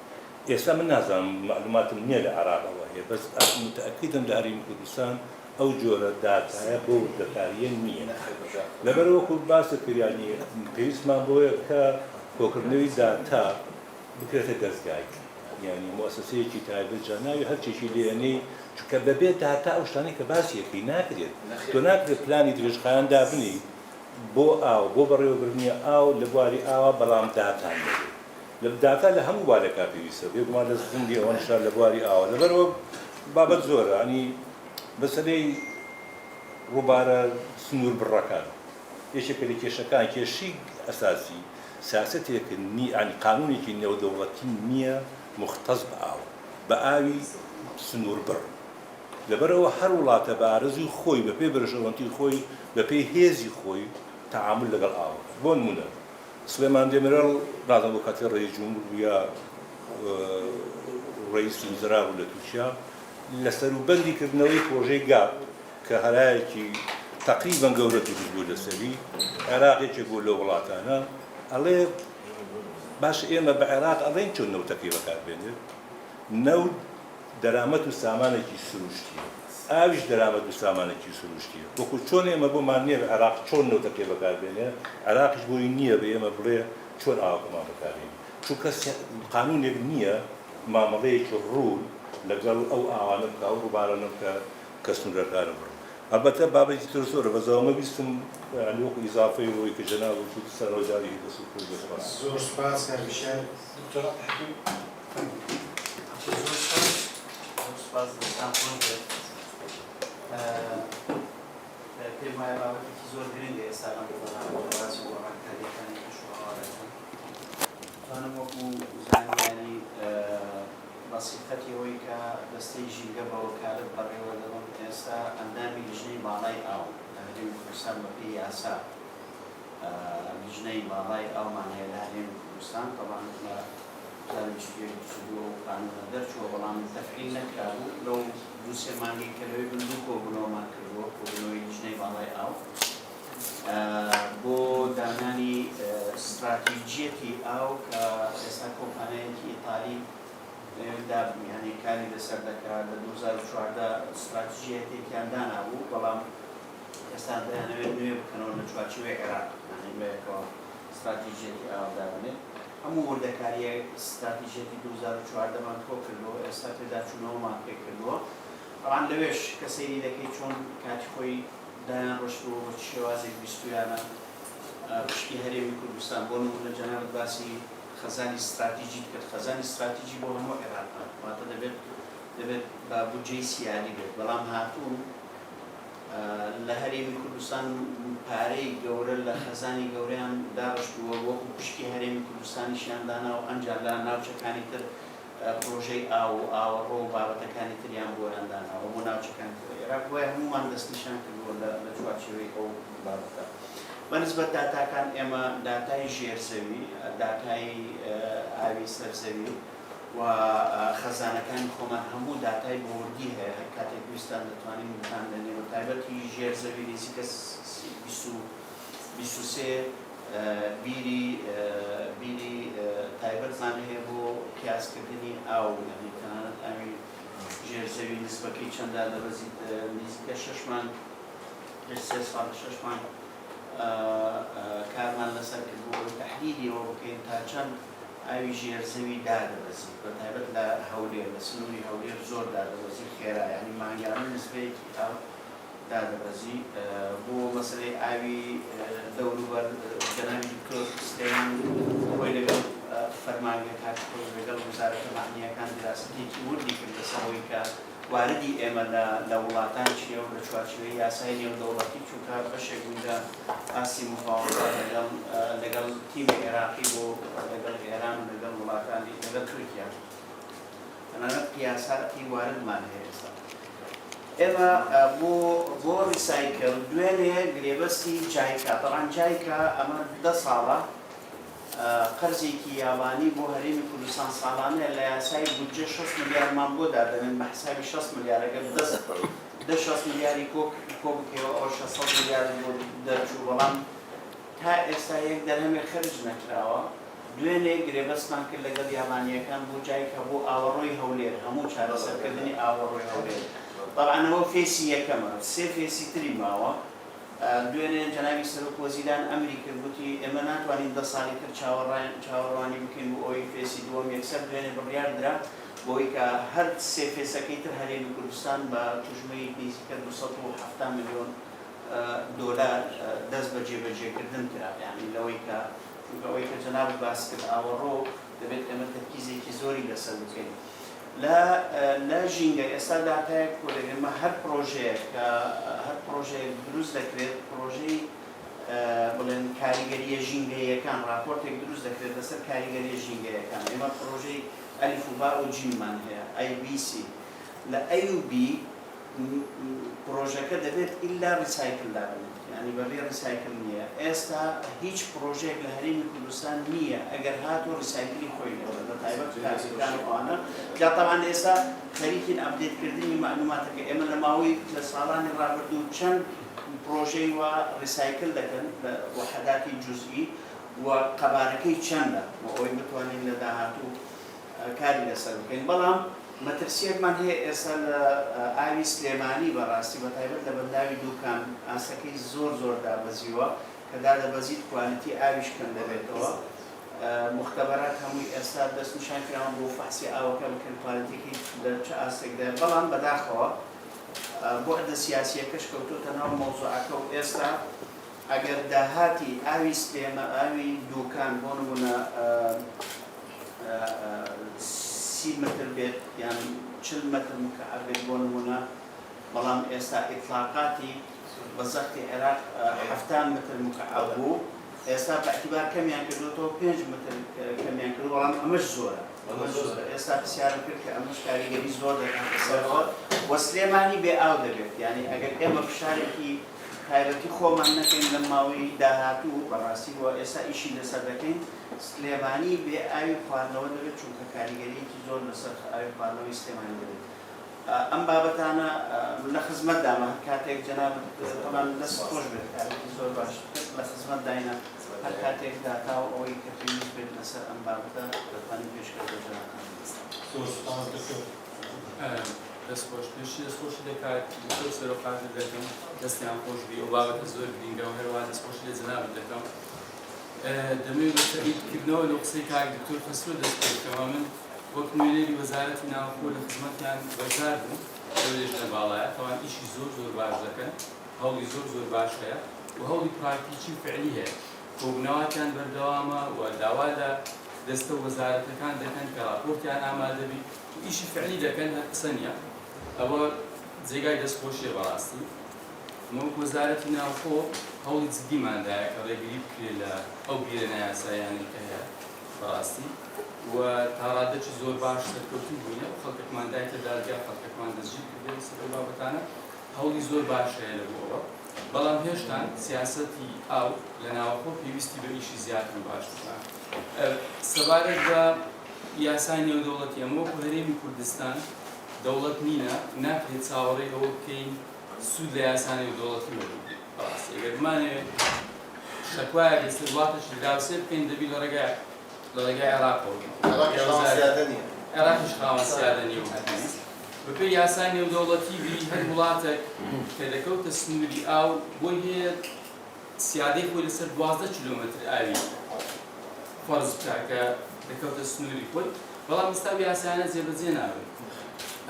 S3: ئێستا من نازانم مەعلوماتم نیە لە عێراق ئەوە هەیە بەس متەئەکیدم لە هەرێمی کوردستان ئەو جۆرە داتایە بۆ وردەکارییە نییە. لەبەر وەکو باست کرد یانی پێویستمان بەوەیە کە کۆکردنەوەی داتا بکرێتە دەزگایک یانی موئەسەسەیەکی تایبەت جا ناوی هەرچێکی لێ ئەنێی چونکە بەبێ داتا ئەو شتانەی کە باسی ئەکەی ناکرێت تۆ ناکرێت پلانی درێژخایەن دابنێی بۆ ئاو بۆ بەڕێوەبردنی ئاو لە بواری ئاوا بەڵام داتا نەبێت لە داتا لە هەموو بوارێکا پێویستە بێگومان لە زنگی ئەوەنشا لە بواری ئاوە لەبەرئەوە بابەت زۆرە ینی مەسەلەی ڕووبارە سنوور بڕەکان یەکێکە لە کێشەکان کێشەی ئەساسی سیاسەتێک نی ینی قانونێکی نێودەوڵەتی نییە مختص بە ئاو بە ئاوی سنوور بڕ لەبەرئەوە هەر وڵاتە بە ئارەزووی خۆی بەپێی بەرژەوەندی خۆی بەپێی هێزی خۆی تەعامول لەگەڵ ئاو بۆ نمونە سلێمان دێمیرێل نازانم ئەو کاتەی ڕەئیس جمهور بوو یا ڕەئیس وزرا بوو لە تورکیا لە سەروبەندی کردنەوەی پرۆژەی گاپ کە هەرایەکی تەقریبەن گەورە دروست بوو لەسەری عێراق یەکێک بوو لەو وڵاتانە ئەڵێ باش ئێمە بە عێراق ئەڵێن چۆن نەوتەکەی بەکار بێنێت نەوت دەرامەت و سامانێکی سروشتییە، ئاویش دەرامەت و سامانێکی سروشتییە، وەکو چۆن ئێمە بۆمان نییە عێراق چۆن نەوتەکەی بەکاربێنێ، عێراقیش بۆی نییە بە ئێمە بڵێ چۆن ئاوەکەمان بەکاربێنین، چونکە قانونێک نییە مامەڵەیەکی ڕوون لەگەڵ ئەو ئاوانە بکا، ئەو ڕووبارانە بکا کە سنوورەکانە بڕن. ئەلبەتە بابەتی تر زۆرە، بەس ئەوەمە ویستم یانی وەکو ئیزافەی ئەوەی کە جەنابت وتت سەرەوە جارێکی دەست و پێ سوپاس.
S1: زۆر سوپاس کاک وشیار. دکتۆر عەبدولحەکیم فەرموو.
S4: زۆر سوپاس زۆر سوپاس دەستان خۆش بێت. پێم وایە بابەتێکی زۆر گرنگە ئێستا لەم قۆناغەدا باسی گۆڕانکارییەکانی کەشوهەوا دەکەن. توانم وەکو زانیاری بە سیفەتی ئەوەی کە دەستەی ژینگە بە وەکالەت بەڕێوە دەبەم ئێستا ئەندامی لیژنەی باڵای ئاو لە هەرێمی کوردستان بەپێی یاسا لیژنەی باڵای ئاومان هەیە لە هەرێمی کوردستان تەبعەن لە 2021 22 ئەو قانونە دەرچووە بەڵام تەفعیل نەکرابوو لەو دوو سێ مانگەی کە لەوێ بن دوو کۆبوونەوەمان کردووە کۆبوونەوەی لیژنەی باڵای ئاو بۆ دانانی ستراتیجیەتی ئاو کە ئێستا کۆمپانیایەکی ئیتالی یانی کاری لەسەر دەکات لە 2014 ستراتیجیەتێکیان دانابوو بەڵام ئێستا دەیانەوێت نوێ بکەنەوە لە چوارچێوەی عێراق یانی بەیەکەوە ستراتیجیەتی ئاو دابنێت هەموو وردەکاریە ستراتیجیەتی 2014 مان کۆ کردەوە ئێستا پێداچوونەوەمان پێ کردووە تەبعەن لەوێش کە سەیری دەکەی چۆن کاتی خۆی دایان ڕشتووە بە چ شێوازێک ویستویانە پشکی هەرێمی کوردستان بۆ نموونە جەنابت باسی خەزانی ستراتیجیت کرد خەزانی ستراتیجی بۆ هەموو عێراقە واتە دەبێت دەبێت بە بودجەی سیادی بێت بەڵام هاتوون لە هەرێمی کوردستان پارەی گەورە لە خەزانی گەورەیان داڕشتووە وەکو پشکی هەرێمی کوردستانیشیان داناوە ئەنجا لە ناوچەکانی تر پرۆژەی ئاو و ئاوەڕۆ و بابەتەکانی تریان بۆیان داناوە بۆ ناوچەکانی تری عێراق، بۆیە هەموومان دەستنیشان کردووە لە لە چوارچێوەی ئەو بابەتە. بە نسبەت داتاکان ئێمە داتای ژێر زەوی، داتای ئاوی سەر زەوی و خەزانەکانی خۆمان هەموو داتای بە وردی هەیە، هەر کاتێک ویستان دەتوانین بتان دەنێین، بە تایبەت هی ژێر زەوی نزیکە 23 بیری بیری تایبەتمان هەیە بۆ قیاسکردنی ئاو یانی تەنانەت ئاوی ژێر زەوی نسبەکەی چەند دادەبەزیت نزیکە شەش مانگ پێش سێ ساڵ شەش مانگ کارمان لەسەر کرد بۆ ئەوەی تەحلیلی ئەوە بکەین تا چەند ئاوی ژێر زەوی دادەبەزیت بە تایبەت لە هەولێر لە سنووری هەولێر زۆر دادەبەزی خێرا یانی مانگانە نسبەیەکی ئاو دادەبەزی. بۆ مەسەلەی ئاوی دەوروبەر جەنابی دکتۆر سلێمان خۆی لەگەڵ فەرمانگە کاتی خۆی لەگەڵ وزارەتە مەعنییەکان دیراسەتێکی وردی کرد لەسەر ئەوەی کە واردی ئێمە لە لە وڵاتان چییە و لە چوارچێوەی یاسای نێودەوڵەتی چونکە بەشێک بووین لە ئاستی مفاوەزات لەگەڵ لەگەڵ تیمی عێراقی بۆ لەگەڵ ئێران و لەگەڵ وڵاتانی لەگەڵ تورکیا. تەنانەت قیاساتی واردمان هەیە ئێستا ئێمە بۆ بۆ recycle دوێنێ گرێبەستی جایکا تەبعەن جایکا ئەمە دە ساڵە قەرزێکی یابانی بۆ هەرێمی کوردستان ساڵانە لە یاسای بودجە 6 ملیارمان بۆ دادەنێن بە حسابی 6 ملیار ئەگەر دەست دە 6 ملیاری کۆ کۆ بکەیەوە ئەوە 600 ملیار بۆ دەرچوو بەڵام. تا ئێستا یەک دەرهەمێک خەرج نەکراوە، دوێنێ گرێبەستمان کرد لەگەڵ یابانییەکان بۆ جایکا بۆ ئاوەڕۆی هەولێر، هەموو چارەسەرکردنی ئاوەڕۆی هەولێر. تەبعەن ئەوە phase ی یەکەمە، سێ phase ی تری ماوە. دوێنێ جەنابی سەرۆک وەزیران ئەمری کرد، گوتی ئێمە ناتوانین دە ساڵی تر چاوەڕوانی بکەین بۆ ئەوەی phase ی دووەم، یەکسەر دوێنێ بڕیار درا بۆی کە هەر سێ phase ەکەی تر هەرێمی کوردستان بە کوژمەی نزیکە 270 ملیۆن دۆلار دەست بە جێبەجێکردن کرا، یانی لەوەی کە چونکە ئەوەی کە جەنابت باست کرد ئاوەڕۆ دەبێت ئێمە تەرکیزێکی زۆری لەسەر بکەین لە لە ژینگە ئێستا داتایەک کۆ دەکەین ئێمە هەر پڕۆژەیەک کە هەر پڕۆژەیەک دروست دەکرێت پڕۆژەی بڵێن کاریگەرییە ژینگەییەکان ڕاپۆرتێک دروست دەکرێت لەسەر کاریگەرییە ژینگەیەکان ئێمە پڕۆژەی ئەلف و با و جیممان هەیە ئەی بی سی لە ئەی و بی پڕۆژەکە دەبێت ئیلا recycle دابنێت یانی بەبێ recycle نییە ئێستا هیچ پڕۆژەیەک لە هەرێمی کوردستان نییە ئەگەر هاتوو recycle ی خۆی نەبێت بە تایبەت کارگەکان و ئەوانە جا تەبعەن ئێستا خەریکین update کردنی مەعلوماتەکە ئێمە لە ماوەی لە ساڵانی ڕابردوو چەند پڕۆژەی وا recycle دەکەن لە وەحەداتی جوزئی و قەبارەکەی چەندە بۆ ئەوەی بتوانین لە داهاتوو کاری لەسەر بکەین، بەڵام مەترسیەکمان هەیە ئێستا لە ئاوی سلێمانی بەڕاستی بەتایبەت لە بەنداوی دوکان ئاستەکەی زۆر زۆر دابەزیوە کە دادەبەزیت quality ئاویش کەم دەبێتەوە موختەبەرات هەمووی ئێستا دەستنیشان کراون بۆ فەحسی ئاوەکە بکەن quality ەکەی لە چ ئاستێکدایە بەڵام بەداخەوە بوعدە سیاسیەکەش کەوتۆتە ناو مەوزوعەکە و ئێستا ئەگەر داهاتی ئاوی سلێمە ئاوی دوکان بۆ نمونە سی مەتر بێت یان 40 مەتر مکعب بێت بۆ نمونە بەڵام ئێستا ئیتلاقاتی بە زەختی عێراق 70 مەتر مکعب بوو ئێستا بە اعتبار کەمیان کردوەوە 5 مەتر کەمیان کرد بەڵام ئەمەش زۆرە ئەمەش زۆرە ئێستا پرسیارم کرد کە ئەمەش کاریگەری زۆر دەکاتە سەرەوە و سلێمانی بێ ئاو دەبێت یعنی ئەگەر ئێمە فشارێکی تایبەتی خۆمان نەکەین لەم ماوەی داهاتوو بەڕاستی و ئێستا ئیشی لەسەر دەکەین سلێمانی بێ ئاوی خواردنەوە دەبێت چونکە کاریگەریەکی زۆر لەسەر ئاوی خواردنەوەی سلێمانی دەبێت ئەم بابەتانە لە خزمەت دامە هەر کاتێک جەنابت تەبان دەست خۆش بێت کارێکی زۆر باش کرد لە خزمەت داینە هەر کاتێک داتا و ئەوەی کە پێویست بێت لەسەر ئەم بابەتە دەتوانین پێشکەش بە جەنابتان
S5: زۆر سوپاس دکتۆر.
S6: دەست خۆش پێشی دەست خۆشی لە کاک دکتۆر سەرۆک قادر دەکەم دەستیان خۆش بی ئەو بابەتە زۆر گرینگە و هەروەها دەست خۆشی لە جەنابت دەکەم دەمەوێت بە تەئیدکردنەوە لە قسەی کاک دکتۆر خەسرۆ دەست پێ بکەم من وەک نوێنەری وەزارەتی ناوخۆ لە خزمەتیان بەشدار بووم لەو لێژنە باڵایە تەوان ئیشی زۆر زۆر باش دەکەن هەوڵی زۆر زۆر باش هەیە و هەوڵی پراکتیکی و فعلی هەیە کۆبوونەواتیان بەردەوامە و داوا لە دەستە و وەزارەتەکان دەکەن کە ڕاپۆرتیان ئامادەبی و ئیشی فعلی دەکەن هەر قسە نییە ئەوە جێگای دەستخۆشیە بەڕاستی ئمە وەک وەزارەتی ناوخۆ هەوڵی جدیمان دایە کە ڕێگری بکرێت لە ئەو بیرە نایاساییانەی کە هەیە بەڕاستی و تا ڕادەکی زۆر باش سەرکەوتوو بووینە و خەڵکەکمان دایتە دادگا خەڵکەکمان دەستگیر کردووە لەسەر ئەو بابەتانە هەوڵی زۆر باش هەیە لە بۆ ئەوە بەڵام هێشتان سیاسەتی ئاو لە ناوەخۆ پێویستی بە ئیشی زیاتر و باشترە سەبارەت بە یاسای نێودەوڵەتی ئەمە وەکو هەرێمی کوردستان دەوڵەت نینە ناکرێت چاوەڕێی ئەوە بکەین سوود لە یاسا نێودەوڵەتی وەربگرین بەڕاستی ئەگەر بمانەوێت شەکوایەک لەسەر وڵاتێکی دراوسێ بکەین دەبی لە ڕێگای لە ڕێگای عێراقەوە بیت
S5: عێراقیش خاوەن سیادە نییە.
S6: عێراقیش خاوەن سیادە نییە و هەرگیز بەپێی یاسای نێودەوڵەتی بی هەر وڵاتێک کە دەکەوتە سنووری ئاو بۆی هەیە سیادەی خۆی لەسەر 12 کیلۆمەتر ئاوی فەرز بکا کە دەکەوتە سنووری خۆی بەڵام ئێستا ئەو یاسایانە جێبەجێ نابن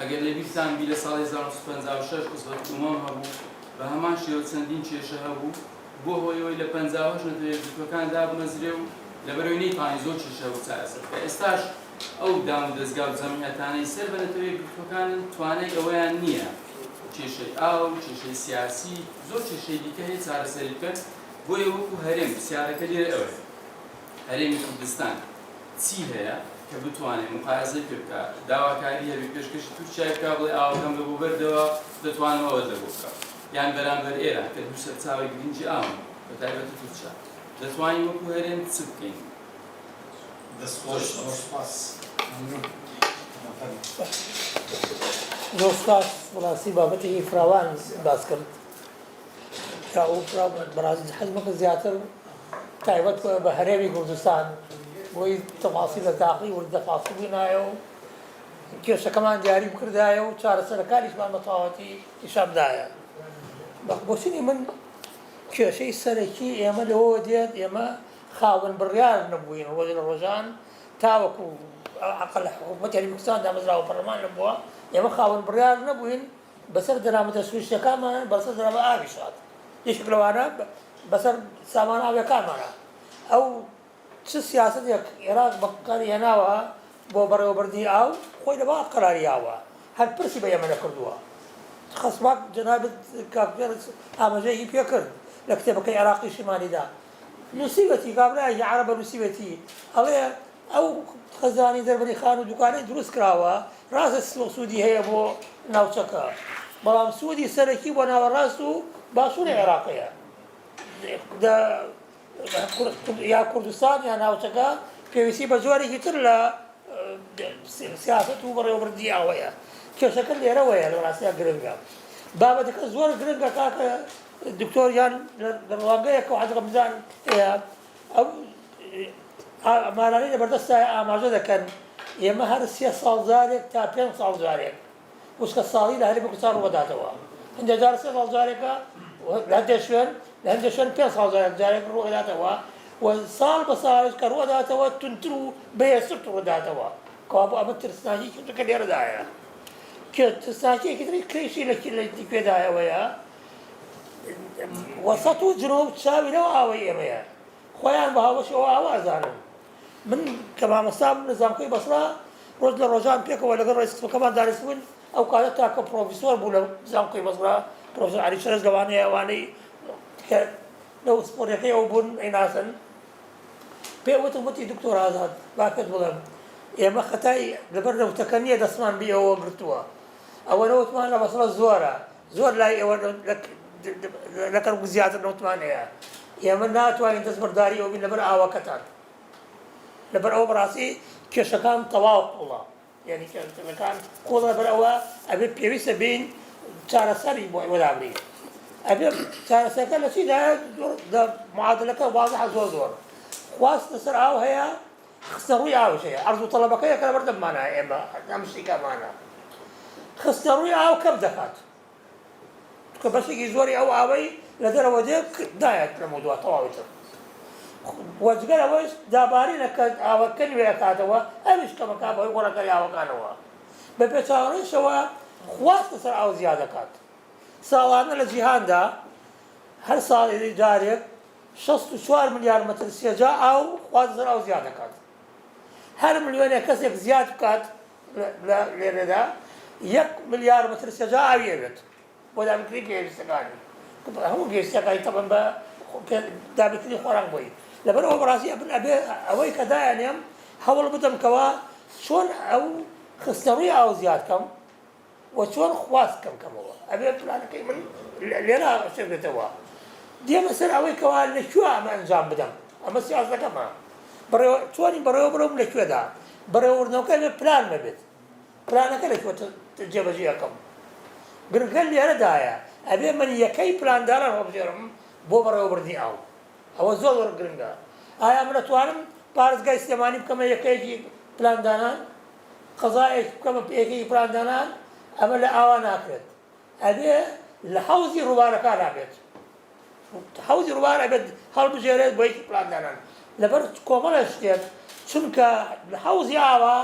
S6: ئەگەر لەبیرتان بی لە ساڵی 1956 عوسبەت ئومەم هەبوو بە هەمان شێوە چەندین کێشە هەبوو بۆ هۆی ئەوەی لە 58 نەتەوە یەکگرتووەکان دابمەزرێ و لەبەرەوەی نەیتوانی زۆر کێشە هەبوو چارەسەر بکا ئێستاش ئەو دام و دەزگا و جەمعیەتانەی سەر بە نەتەوە یەکگرتووەکانن توانای ئەوەیان نییە کێشەی ئاو کێشەی سیاسی زۆر کێشەی دیکە هەیە چارەسەری بکەن بۆیە وەکو هەرێم پرسیارەکە لێرە ئەوەیە هەرێمی کوردستان چی هەیە کە بتوانێت مقایەسەی پێ بکا داواکاری هەبێ پێشکەشی تورکیای بکا بڵێ ئاوەکەم لە بۆ بەردەوە دەتوانم ئەوەت لە بۆ بکەم یان بەرامبەر ئێران کە دوو سەرچاوەی گرنگی ئاون بە تایبەتی تورکیا دەتوانین وەکو هەرێم چ بکەین؟
S5: دەست خۆش زۆر سوپاس مەمنون.
S7: زۆر سوپاس بەڕاستی بابەتێکی فراوان باس کرد کە ئەو بەڕاستی حەزمەکە زیاتر. تایبەت بە هەرێمی کوردستان بۆی تەفاسیل لە داخلی ورد تەفاسیل بووینایە و کێشەکەمان دیاری بکردایە و چارەسەرەکانیشمان بە تەواوەتی نیشان بدایە. بە بۆچونی من کێشەی سەرەکی ئێمە لەوەوە دێت ئێمە خاوەن بڕیار نەبووین ڕۆژ لە ڕۆژان تاوەکو عەقڵ حکوومەتی هەرێمی کوردستان دامەزراوە پەرلەمان نەبووە ئێمە خاوەن بڕیار نەبووین بەسەر دەرامەتە سروشتیەکانمان بەسەر دەرامەت ئاویش هات یەکێک لەوانە بەسەر سامان ئاویەکانمانە ئەو چ سیاسەتێک عێراق بەکاری هێناوە بۆ بەڕێوەبردنی ئاو خۆی لە باغ قەراری یاوە هەر پرسی بە ئێمە نەکردووە خەسواک جەنابت کاک ئاماژەیەکی پێکرد لە کتێبەکەی عێراقی شیمالیدا نووسیوێتی کابرایەکی عەرەبە نووسیوێتی ئەڵێ ئەو خەزانی دەربەری خان و دوکانەی دروست کراوە ڕاستە سوودی هەیە بۆ ناوچەکە بەڵام سوودی سەرەکی بۆ ناوەڕاست و باشووری عێراقەیە یا کوردستان یا ناوچەکە پێویستی بە جۆرێکی تر لە سیاسەت و بەڕێوەبردنی ئەوەیە کێشەکە لێرەوەیە لە ڕاستیا گرنگە بابەتەکە زۆر گرنگە کاکە دکتۆر یان لە ڕوانگەیەکەوە حەزەکەم بزانم هەیە ئەو ئامارانەی لە بەردەستایە ئاماژە دەکەن ئێمە هەر سێ ساڵ جارێک تا پێنج ساڵ جارێک وشکە ساڵی لە هەرێمی کوردستان ڕووەداتەوە هەندێک جار سێ ساڵ جارێکە لە هەندێک شوێن لە هەندێک شوێن پێنج ساڵ جارێک جارێک ڕووەداتەوە و ساڵ بە ساڵیش کە ڕووەداتەوە توندتر و بەهێزتر ڕووداتەوە کەوابوو ئەمە ترسناکی کە لێرەدایە کە ترسناکیەکی تری کەیشی لە کوێدایەوەیە وەسەت و جنوب چاوی لەو ئاوەی ئێمەیە خۆیان بە هاوبەشی ئەو ئاوە ئەزانن. من کە مامۆستا بووم لە زانکۆی بەسڕا ڕۆژ لە ڕۆژان پێکەوە لەگەڵ ڕئیس قسمەکەمان دانیشتبووین، ئەو کاتە تاکە پڕۆفیسۆر بوو لە زانکۆی بەسڕا، پڕۆفیسۆر عەلی شەرەس لەوانەیە ئەوانەی کە لەو پسپۆڕیەکەی ئەو بوون ئەیناسن. پێی وتم وتی دکتۆر ئازاد با پێت بڵێم ئێمە خەتای لەبەر نەوتەکە نییە دەستمان بە ئێوەوە گرتووە، ئەوە نەوتمان لە بەسڕە زۆرە، زۆر لای ئێوە لە کەرکوک زیاتر نەوتمان هەیە ئێمە ناتوانین دەستبەرداری ئەوە بین لەبەر ئاوەکەتان لەبەر ئەوە بەڕاستی کێشەکان تەواو قوڵە یعنی کێشەکان قوڵە لەبەر ئەوە ئەبێ پێویستە بین چارەسەری بۆ ئێوە دابنین ئەبێ چارەسەرەکە لە چیدا معادلەکە وازحە زۆر زۆر خواست لەسەر ئاو هەیە خستە ڕووی ئاویش هەیە عەرز و تەڵەبەکە یەکە لەبەردەممانە ئێمە ئەم شتیکەمانە خستە ڕووی ئاو کەم دەکات چونکە بەشێکی زۆری ئەو ئاوەی لە دەرەوە دێ دایەت لەمە دوا تەواوی تر وەجگەر ئەوەش داباری لە کە ئاوەکە نوێ ئەکاتەوە ئەویش کەمەکە بەهۆی گۆڕانکاری ئاوەکانەوە بە پێچەوانەشەوە خواست لەسەر ئاو زیاد دەکات ساڵانە لە جیهاندا هەر ساڵی جارێک 64 ملیار مەتر سێجا ئاو خواست لەسەر ئاو زیاد دەکات. هەر ملیۆنێک کەسێک زیاد بکات لە لێرەدا یەک ملیار مەتر سێجا ئاوی ئەوێت بۆ دابینکردنی پێویستەکانی هەموو پێویستەکانی تەبەن بە دابینکردنی خۆراک بۆی لەبەر ئەوە بەڕاستی ئەبن ئەبێ ئەوەی کە دایانێم هەوڵ بدەم کەوا چۆن ئەو خستەڕووی ئاو زیاد کەم و چۆن خواست کەم کەمەوە ئەبێ پلانەکەی من لێرە شێ بێتەوە دێمە سەر ئەوەی کەوا لە کوێ ئەمە ئەنجام بدەم ئەمە سیاسەکەمە بەڕێوە چۆنی بەڕێوە بڕۆم لە کوێدا بەڕێوەبردنەوەکە ئەبێ پلان نەبێت پلانەکە لە کوێ جێبەجێ ئەکەم گرنگە لێرەدایە ئەبێ من یەکەی پلانداران هەڵبژێرم بۆ بەڕێوەبردنی ئاو ئەوە زۆر زۆر گرنگە ئایا من ئەتوانم پارێزگای سلێمانی بکەمە یەکەیەکی پلاندانان قەزایەک بکەمە یەکێکی پلاندانان ئەمە لە ئاوا ناکرێت ئەبێ لە حەوزی ڕووبارەکانا بێت حەوزی ڕووبار ئەبێت هەڵبژێرێت بۆ یەکی پلاندانان لەبەر کۆمەڵێ شتێک چونکە لە حەوزی ئاوا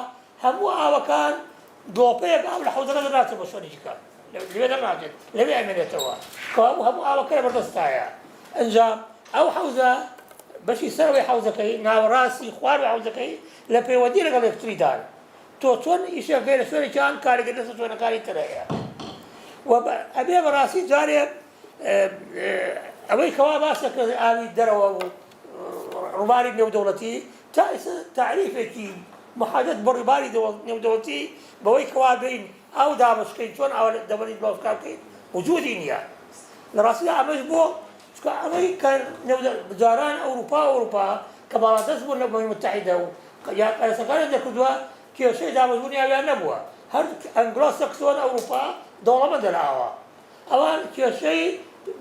S7: هەموو ئاوەکان دۆپەیەک ئاو لە حەوزەکە دەرناچێت بۆ شوێنی دیکە لەوێ دەرناچێت لەوێ ئەمێنێتەوە کەوابوو هەموو ئاوەکە لە بەردەستایە ئەنجا ئەو حەوزە بەشی سەرەوەی حەوزەکەی ناوەڕاستی خوارەوەی حەوزەکەی لە پەیوەندی لەگەڵ یەکتریدان تۆ چۆن ئیشێک هەیە لە شوێنێکیان کاریگەری لەسەر شوێنەکانی تر هەیە و ئەبێ بەڕاستی جارێ ئەوەی کەوا باس دەکرێت ئاوی دەرەوە و ڕووباری نێودەوڵەتی تا ئێستا تاریفێکی محدد بۆ ڕووباری نێودەوڵەتی بەوەی کەوا بین ئاو دابەشکەین چۆن ئاو دەبەری بڵاوکا بکەین وجودی نییە لە ڕاستیدا ئەمەش بۆ چونکە ئەمەی کە جاران ئەوروپا ئەوروپا کە باڵادەست بوون لە ئومەمی موتەحیدە و یاساکانیان دەرکردووە کێشەی دابەشبوونی ئاویان نەبووە هەر ئەنگلۆ سەکسۆن ئەوروپا دەوڵەمەندە لە ئاوە ئەوان کێشەی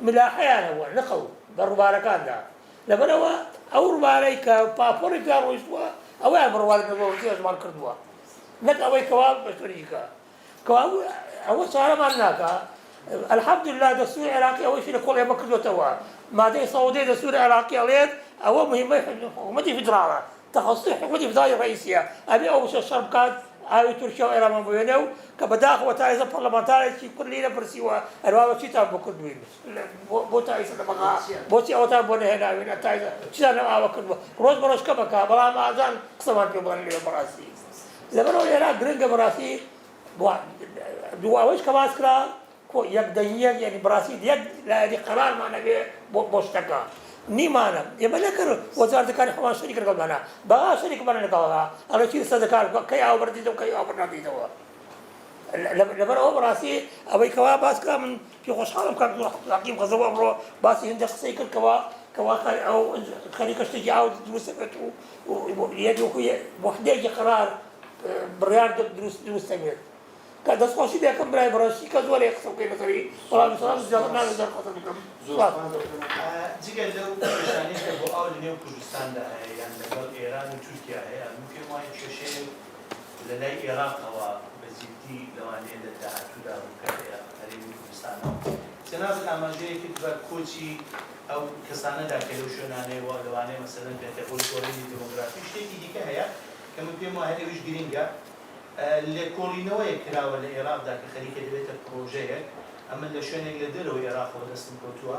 S7: ملاحەیان هەبووە نقڵ بە ڕووبارەکاندا. لەبەرئەوە ئەو ڕووبارەی کە پاپۆڕی پیا ڕۆیشتووە ئەوەیان بە ڕووباری نێودەوڵەتی هەژمار کردووە نەک ئەوەی کەوا بە شوێنی دیکە. کەوابوو ئەوە چارەمان ناکا. الحمدللە دەستوری عێراقی ئەوەیشی لە کۆڵ ئێمە کردۆتەوە. مادەی 110 دەستوری عێراقی ئەڵێت ئەوە مهمەی حکومەتی فیدراڵە، تەخەسوسی حکومەتی فیدراڵی ڕەئیسیە، ئەبێ ئەو بچێت شەڕ بکات ئاوی تورکیا و ئێرانمان بۆ بێنێ و کە بەداخەوە تا ئێستا پەرلەمانتارێکی کورد لێی نەپرسیوە ئەرواوە چیتان بۆ کردووین بۆ تا ئێستا لە بەغا بۆچی ئەوەتان بۆ نەهێناوین تا ئێستا چیتان لەم ئاوە کردووە ڕۆژ بە ڕۆژ کەمەکە بەڵام ئازان قسەمان پێ بڵێن لێ بەڕاستی لەبەرئەوە ئێرا گرنگە بەڕاستی دوو ئەوەیش کە باس کرا کۆ یەک دەنگیەک یعنی بەڕاستی یەک لایەنی قەرارمان هەبێ بۆ بۆ شتەکە نیمانە ئێمە نەکرد وەزارەتەکانی خۆمان شەریک لەگەڵمانە بەغا شەریکمانە لەگەڵا ئەڵێ چی لەسەر دەکات کەی ئاو بەردیتەوە کەی ئاو بەرنادەیتەوە لەبەر ئەوە بەڕاستی ئەوەی کەوا باس کرا من پێ خۆشحاڵم کاک حەکیم خەزەوە ئەمڕۆ باسی هەندێک قسەی کرد کەوا کەوا ئەو خەریکە شتێکی ئاو دروست دەبێت و یەک وەکو وەحدەیەکی قەرار بڕیار دروست دروست دەبێت کە دەستخۆشی دەکەم برای بەڕێز کە زۆر قسە بکەین لەسەری بەڵام سڵاو زیاتر نامەوێت زۆر قسە بکەم
S5: زۆر سوپاس دەکەم. جگە لەو کێشانەی کە بۆ ئاو لەنێو کوردستاندا هەیە یان لەگەڵ ئێران و تورکیا هەیە، من پێم وایە کێشەیەک لە لای ئێراقەوە بە جیددی لەوانەیە لە داهاتوودا ڕووبکات هەرێمی کوردستانەوە. جەنابت ئاماژەیەکت بە کۆچی ئەو کەسانەدا کە لەو شوێنانەی و لەوانەیە مەسەلەن بێتە هۆی گۆڕینی دیمۆگرافی. شتێکی دیکە هەیە کە من پێم وایە ئەویش گرینگە، لێکۆڵینەوەیەک کراوە لە ئێراقدا کە خەریکە دەبێتە پڕۆژەیەک، ئەمن لە شوێنێک لە دەرەوەی ئێراقەوە دەستم کەوتووە،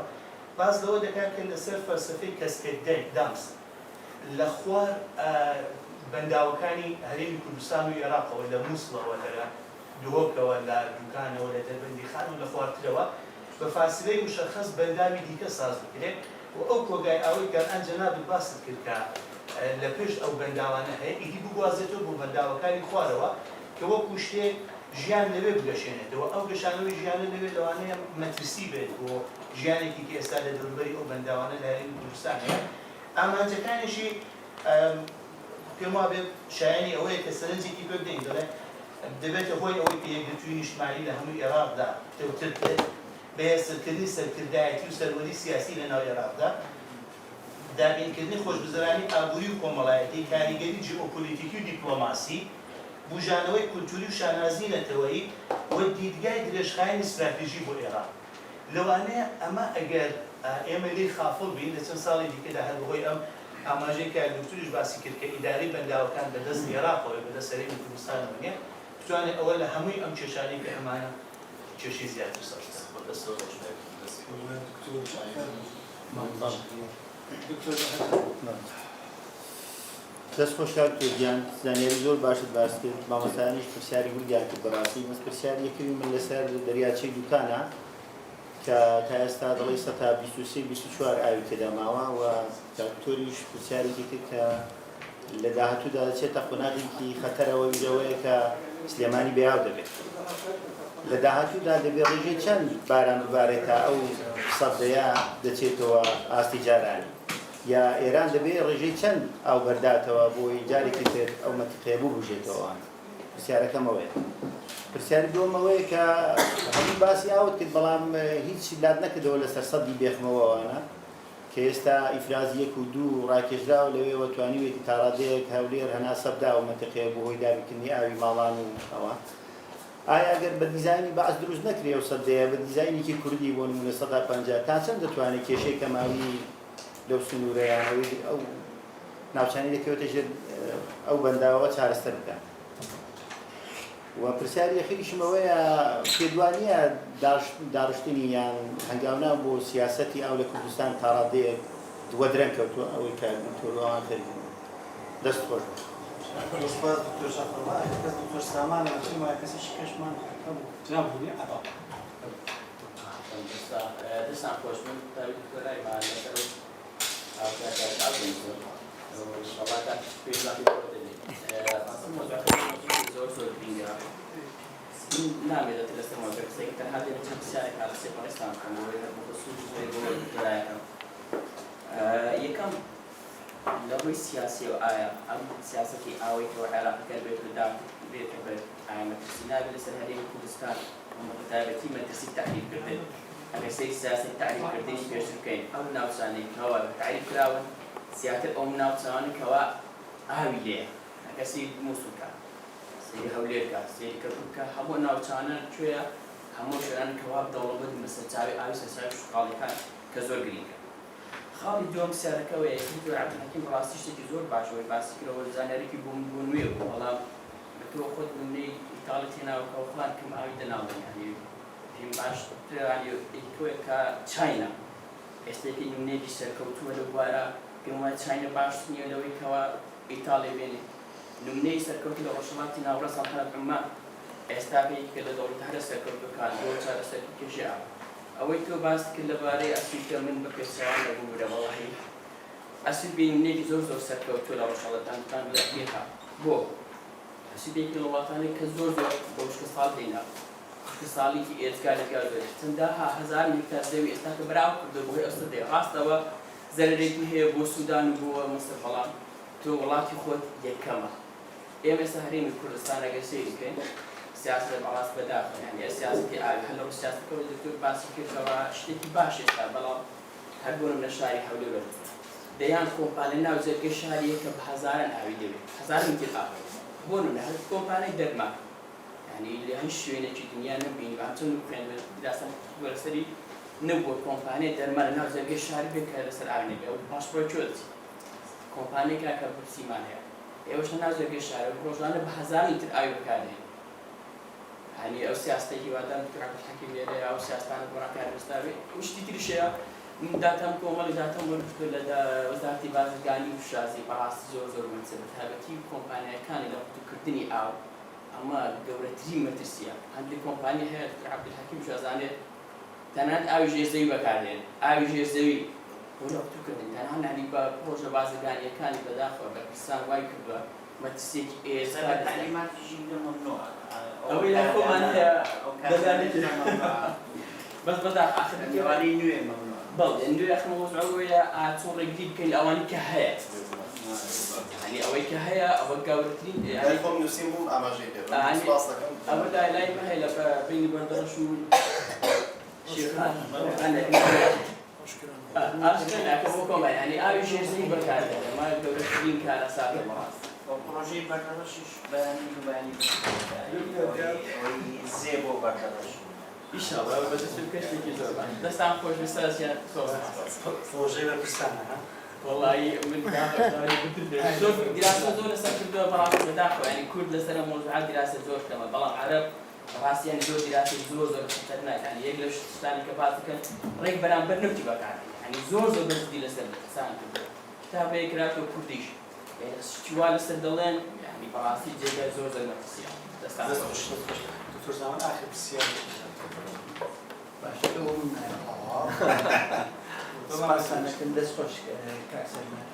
S5: باس لەوە دەکات کە لەسەر فەلسەفەی cascade dams لە خوار بەنداوەکانی هەرێمی کوردستان و ئێراقەوە لە موسڵەوە لە دهۆکەوە لە دوکانەوە لە دەربەندیخانەوە لە خوارترەوە بە فاسلەی مشەخەس بەنداوی دیکە ساز بکرێت و ئەو کۆگای ئاوەی کە ئەلئان جەنابت باست کرد کە لە پشت ئەو بەنداوانە هەیە ئیدی بگوازێتەوە بۆ بەنداوەکانی خوارەوە کە وەکو شتێک ژیان لەوێ بگەشێنێتەوە ئەو گەشانەوەی ژیانە لەوێ لەوانەیە مەترسی بێت بۆ ژیانێکی کە ئێستا لە دەوروبەری ئەو بەنداوانە لە هەرێمی کوردستان هەیە ئامانجەکانیشی پێم وابێت شایەنی ئەوەیە کە سەرنجێکی پێ بدەین دەڵێ دەبێتە هۆی ئەوەی کە یەکگرتووی نیشتمانی لە هەموو ئێراقدا پتەوتر بێت، بەهێزترکردنی سەرکردایەتی و سەروەری سیاسی لە ناو ئێراقدا، دابینکردنی خۆشگوزەرانی ئابووری و کۆمەڵایەتی، کاریگەری جیۆپۆلیتیکی و دیپلۆماسی، بوژانەوەی کولتووری و شانازی نەتەوەیی و دیدگای درێژخایەنی ستراتیژی بۆ ئێراق. لەوانەیە ئەمە ئەگەر ئێمە لێی خافڵ بین لە چەند ساڵی دیکەدا هەر بەهۆی ئەم ئاماژەی کە دوکتوریش باسی کرد کە ئیدارەی بەنداوەکان بە دەست ئێراقەوەیە بە دەست هەرێمی کوردستانەوە نییە بتوانێت ئەوە لە هەمووی ئەم کێشانەی کە هەمانە کێشەی زیاتر ساز بکات. بە دەستەوە خۆش بێت.
S4: دەست خۆش کاک دکتۆر گیان زانیاری زۆر باشت باس کرد مامۆستایانیش پرسیاری وردیان کرد بەڕاستی بەس پرسیاری یەکەمی من لەسەر دەریاچەی دوکانە کە تا ئێستا دەڵێی 23% 24 ئاوی تێدا ماوە و کاک دکتۆریش پرسیارێکی کرد کە لە داهاتوودا دەچێتە قۆناغێکی خەتەرەوە ئەوەیە کە سلێمانی بێ ئاو دەبێت لە داهاتوودا دەبێت ڕێژەی چەند باران ببارێت تا ئەو سەدەیە دەچێتەوە ئاستی جارانی یا ئێران دەبێ ڕێژەی چەند ئاو بەرداتەوە بۆی جارێکی تر ئەو مەنتیقەیە ببوژێتەوە؟ پرسیارەکەم ئەوەیە. پرسیاری دووەم ئەوەیە کە هەمووی باسی ئاوت کرد بەڵام هیچ لات نەکردەوە لەسەر سەدی بێخمەوە ئەوانە کە ئێستا ئیفرازی یەک و دوو ڕاکێشراوە لەوێوە توانیوێتی تاڕادەیەک هەولێر هەناسە بدا ئەو مەنتیقەیە بۆ هۆی دابینکردنی ئاوی ماڵان و ئەوە ئایا گەر بە دیزاینی بەعس دروست نەکرێ ئەو سەدەیە بە دیزاینێکی کوردی بۆ نمونە 50% تا چەند دەتوانێت کێشەی کەماوی لەو سنوورە یان ئەوەی ئەو ناوچانەی دەکەوێتە ژێر ئەو بەنداوە چارەسەر بکات و پرسیاری ئەخیریشم ئەوەیە پێت وانییە داڕشتنی یان هەنگاونان بۆ سیاسەتی ئاو لە کوردستان تاڕادەیەک وەدرەنگ کەوتووە ئەوەی کە دکتۆر ئەوان خەریکن دەست خۆش بێت.
S1: زۆر سوپاس دکتۆر جەعفەر. وەڵا ئەگەر کەس دکتۆر سامان پێم وایە کەسێکی کەشمان هەبوو. جناب بوونی عەتا.
S8: دەستان خۆش من تاوی دکتۆرای ما لەسەر ئەو هاوکارکاری ئاو دەنووسم وەڵا تا پێش باقی خۆت دەبێت ڕاستی مۆزوعەکە مۆزوعێکی زۆر زۆر گرینگە من نامێت لەسەر مۆزوع قسەی تەنها دێمە چەند پرسیارێک ئاڕاستەی بەڕێزتان بکەم بۆ ئەوەی هەر بۆ سوودی زۆری بۆ دکتۆرایەکەم یەکەم لە ڕووی سیاسیەوە ئایا ئەم سیاسەتی ئاوەی کەەوە عێراق گەر بێت و دام بێتە بەر ئایا مەترسی نابێت لەسەر هەرێمی کوردستان و بە تایبەتی مەترسی تەعریب کردن؟ ئەگەر سەیری سیاسەتی تەعریب کردنی پێشتر بکەین ئەو ناوچانەی کەوا تەعریب کراون زیاتر ئەو ناوچانەن کەوا ئاوی لێیە ئەگەر سەیری موسڵ کا سەیری هەولێر کا سەیری کەرکوک کا هەموو ناوچانە کوێیە هەموو شوێنانە کەوا دەوڵەمەندن بە سەرچاوەی ئاوی سەرچاوەی کشتوکاڵیەکان کە زۆر گرینگە. خاڵی دووەم پرسیارەکە ئەوەیە دکتۆر عەبدولحەکیم بەڕاستی شتێکی زۆر باش ئەوەی باسی کرد ئەوە زانیاریەکی بۆ من بۆ نوێ بوو بەڵام بە تۆ خۆت نمونەی ئیتاڵیت هێناوە کە خۆیان کەم ئاوی دەناڵێن یانی پێم باشترە یانی ئەی کە چاینا ئێستا یەکێ نمونەیەکی سەرکەوتووە لەو بوارە پێم وایە چاینا باشتر نییە لەوەی کەوا ئیتاڵیا بێنێ نمونەی سەرکەوتوو لە ڕۆژهەڵاتی ناوەڕاست سەڵتەنەت عومان ئێستا یەکێکە لە دەوڵەتە هەرە سەرکەوتووەکان بۆ چارەسەرکردنی کێشەی ئاو. ئەوەی تۆ باست کرد لەبارەی ئەسویدکە من بە پێچەوانە ببورە وەڵاهی ئەسوید بێ نمونەیەکی زۆر زۆر سەرکەوتووە لە ڕۆژهەڵاتان دەتوانم بڵێم ئەفریقا بۆ ئەسوید یەکێک لە وڵاتانێک کە زۆر زۆر بە وشکە ساڵ دێنا وشکە ساڵیکی ئێجگار ئێجگار زۆر چەندەها هەزاران هێکتار زەوی ئێستا کە بەراو کردووە بەهۆی ئەو سەدەیە ڕاستەوە زەرەرێکی هەیە بۆ سودان و بۆ میسر بەڵام تۆ وڵاتی خۆت یەکەمە ئێمە ئێستا هەرێمی کوردستان ئەگەر سەیری بکەین سیاسەت بەڕاست بەداخەوە یانی ئێ سیاسەتی ئاوی هەر لە ڕووی سیاسەتەوە دکتۆر باسی کرد کەوا شتێکی باش ئێستا بەڵام هەر بۆ نمونە شاری هەولێر وەرگرە دەیان کۆمپانیا ناو جەرگەی شاری هەیە کە بە هەزاران ئاوی دەوێت هەزاران متر ئاو بۆ نمونە هەر کۆمپانیای دەرمان یانی لە هیچ شوێنێکی دنیا نەمبینیوە ئەم چەند خوێندمە دراسەم کردووە لەسەری نەبووە کۆمپانیای دەرمان لە ناو جەرگەی شاری بێت کە لەسەر ئاوی نەبێ ئەو پاشڕۆی کوێ دەچێت کۆمپانیای کاکە بپسیمان هەیە ئێوەش لە ناو جەرگەی شارە و ڕۆژانە بە هەزاران لیتر ئاوی بەکاردێنن. یانی ئەو سیاستەی هیوادارم دکتۆر عەبدولحەکیم لێرەیە ئەو سیاستانە گۆڕانکاری بەسەردا بێ. و شتی تریش هەیە من داتام کۆمەڵی داتام وەرگرتووە لە وەزارەتی بازرگانی و پیشەسازی بەڕاستی زۆر زۆر مەترسیە بە تایبەتی کۆمپانیاکانی لە قوتوکردنی ئاو ئەمە گەورەترین مەترسیە هەندێک کۆمپانیا هەیە دکتۆر عەبدولحەکیمیش ئەزانێت تەنانەت ئاوی ژێر زەوی بەکاردێنن ئاوی ژێر زەوی بۆ لە قوتوکردن تەنها یانی بە پڕۆژە بازرگانیەکانی بەداخەوە بەرپرسان وای کردوە مەترسیەکی
S4: ئێستا
S8: ئێستا
S4: بە
S8: لەسەر
S4: تەعلیماتی ژینگە مەمنوعە ئەو
S8: ئەوەی لای خۆمان
S4: کارگانە
S8: هەیە
S4: ئەو
S8: دەزانێت
S4: کارگانە ئێستا مەمنوعە
S8: بەس بەداخ ئاخر
S4: لە نێوانی نوێ مەمنوعە.
S8: بەڵێ نوێ ئەخ مەوزوع ئەوەیە ئا چۆن ڕێگری بکەین لە ئەوانەی کە هەیە یانی ئەوەی کە هەیە ئەوە گەورەترین
S2: لای
S8: یانی
S2: خۆم نووسیم بووم ئاماژەی پێ بەم
S8: یانی
S2: سوپاس دەکەم
S8: ئەوە
S2: جەنابت.
S8: لای لای مە هەیە لە بەینی بەردەڕەش و شێخان یانی ئاوی ژێر زەوی بەکاردێنێ ئەمە گەورەترین کارەساتە بەڕاست.
S4: وە پڕۆژەی بەردەڕەشیش بەیانی دوو بەیانی دەست پێ دەکات ئەوەی زێ بۆ بەردەڕەش.
S8: ئیشەڵا بەدەست بکە شتێکی زۆر باش دەستان خۆش بێ ساز گیان زۆر سوپاس.
S1: پڕۆژەی بەرپرسانە ها.
S8: وەڵایی من زۆر دیراسە زۆر لەسەر کردووە بەڕاستی بەداخەوە یانی کورد لەسەر ئەم مەوزوعە دیراسە زۆر کەمە بەڵام عەرەب بەڕاستی یانی زۆر دیراسەی زۆر زۆر خەتەرناک یانی یەک لەو شتانەی کە باس دەکەن ڕێک بەرامبەر نەوتی بەکاردێنن یانی زۆر زۆر بە جدی لەسەر قسەیان کردووە کتاب هەیە کراتەوە کوردیش یانی شتی وا لەسەر دەڵێن یانی بەڕاستی جێگای زۆر زۆر مەترسیە دەستان
S1: دەست
S8: خۆش.
S1: خۆش دەست خۆش دکتۆر زامان ئاخر پرسیار.
S9: باشە ئەوم سپاستان ئەکەم دەست خۆش کاک سەلمان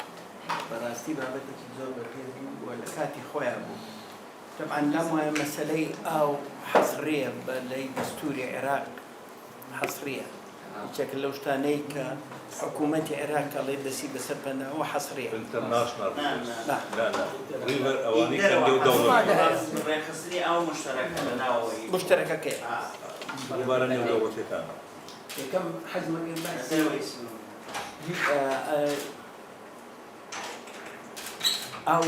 S9: بەڕاستی بابەتێکی زۆر بەپێز بوو و لە کاتی خۆیان بوو تەبعەن لام وایە مەسەلەی ئاو حەسریە بە لای دەستوری عێراق حەسریە یەکێکە لەو شتانەی کە حکوومەتی عێراق ئەڵێ دەستی بەسەر پەناوە حەسریە
S3: International
S4: نا نا
S3: نا نا river
S4: ئی
S3: ئەوانەی کە
S4: دەرەوە
S3: نێو
S4: حەسریە
S3: دەوڵەت
S4: ڕێکخستنی ئاو مشتەرەکە لە ناوەوەی
S9: مشتەرەکەکەیە
S3: ڕووبارە نێودەوڵەتیەکانە.
S9: یەکەم حەزمەکەی
S4: لە
S9: باسی
S4: دەرەوەی سنوور.
S9: ئاو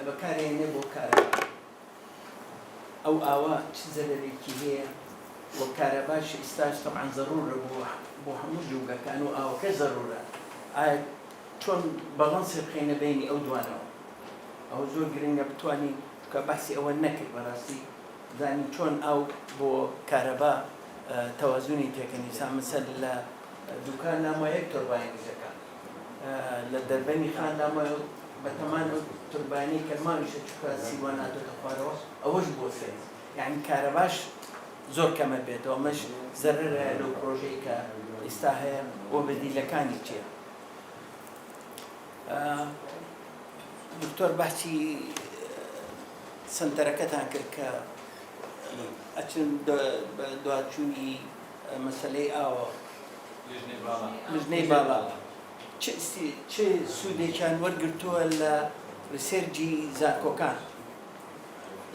S9: بەکارهێنێ بۆ کارەبا ئەو ئاوە چ زەرەرێکی هەیە و کارەباش ئیستاش تەبعەن زەرورە بۆ بۆ هەموو جومگەکان و ئاوەکەش زەرورە ئایا چۆن بەڵەنسێ بخەینە بەینی ئەو دوانەوە ئەوە زۆر گرنگە بتوانین چونکە بەحسی ئەوە نەکرد بەڕاستی بزانین چۆن ئاو بۆ کارەبا تەوازنی تێکەن ئیسا مەسەل لە دوکان لام وایە یەک تۆرباینی دەکا لە دەربەنی خان لام وایە بەتەمان ئەو تورباینەی کەرمانیشە چونکە سیروان هاتۆتە خوارەوە ئەوەش بۆ سێ یعنی کارەباش زۆر کەمە بێتەوە ئەمەش زەرەرە لەو پرۆژەی کە ئیستا هەیە و بەدیلەکانی چییە دکتۆر باسی سەنتەرەکەتان کرد کە ئەچن بە دواچوونی مەسەلەی ئاوە لیژنەی باڵا چ سوودێکیان وەرگرتووە لە research ی زانکۆکان؟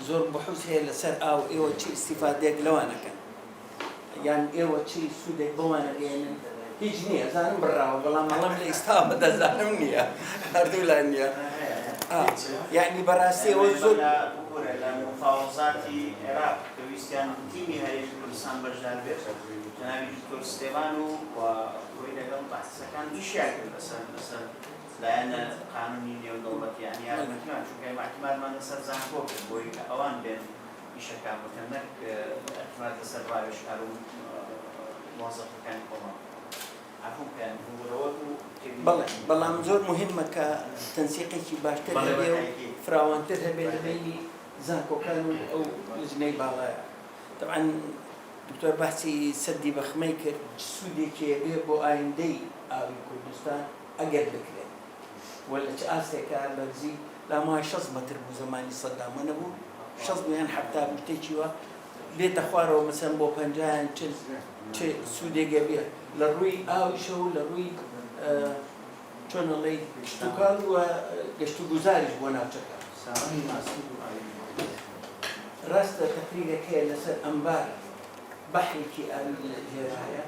S9: زۆر بحوس هەیە لەسەر ئاو، ئێوە چ ئیستیفادەیەک لەوان ئەکەن؟ یان ئێوە چی سوودێک بەوان ئەگەیەنن هیچ نییە ئەزانم بڕاوە بەڵام ئەڵێم لە ئیستاوە دەزانم نییە هەردوولا نییە یعنی بەڕاستی ئەوە زۆر
S4: ببورە لە مفاوەزاتی عێراق کە ویستیان تیمی هەرێمی کوردستان بەشدار بێت جەنابی دکتۆر سلێمان و وەی لەگەڵ بەحسەکان ئیشیان کرد لەسەر لەسەر لایەنە قانونی نێودەوڵەتی یانی یارمەتیمان چونکە ئێمە اعتمادمان لەسەر زانکۆ کرد بۆی کە ئەوان بێن ئیشەکان بکەن نەک اعتماد لەسەر ڕاوێژکار و موەزەفەکانی خۆمان بکەن عەفوم کەن ببورە وەکو تێبینی
S9: بەڵێ بەڵام زۆر موهیمە کە تەنسیقێکی باشتر
S4: بەڵێ
S9: هەبێ و
S4: بەتاکید
S9: فراوانتر هەبێ لە
S4: بەتاکید.
S9: بەینی زانکۆکان و ئەو لجنەی باڵایە تەبعەن دکتۆر باسی سەدی بەخمەی کرد چ سوودێکی ئەبێ بۆ ئایندەی ئاوی کوردستان ئەگەر بکرێت و لە چ ئاستێکا بەرزی لام وایە شەست مەتر بوو زەمانی سەدام وە نەبوو شەست بوو یان حەفتا بوو شتێکی وا بێتە خوارەوە مەسەن بۆ پەنجا یان چل چ سوودێک ئەبێ لە ڕووی ئاویشەوە و لە ڕووی چۆن ئەڵێی کشتوکاڵ و گەشت و گوزاریش بۆ ناوچەکە.
S4: سامانی ماسی و ئاوی ماڵی.
S9: ڕاستە تەقریرێک هەیە لەسەر ئەنبار بەحرێکی ئاوی لە ژێرا هەیە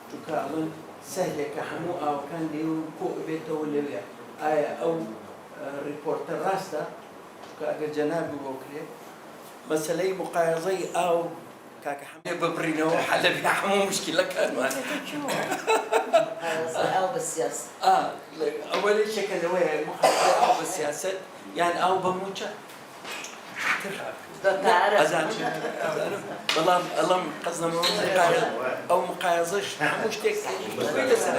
S9: چونکە ئەڵێن سەهلێکە هەموو ئاوەکان لێ و کۆ ئەبێتەوە لەوێ ئایا ئەو ڕیپۆرتە ڕاستە چونکە ئەگەر جەنابی بۆ کرێ مەسەلەی موقایەزەی ئاو کاکە حەمە ببڕینەوە حەلەبی هەموو مشکیلەکانمان
S10: مقایەزەی ئاو بە سیاسەت.
S9: ئا ئەوە یەکێکە لەوەیە مقایەزەی ئاو بە سیاسەت یان ئاو بە مووچە
S10: بە پارە.
S9: ئەزانم ئەزانم بەڵام ئەڵێم قەزنەم ئەو مقایەزەش هەموو شتێک خۆی لەسەر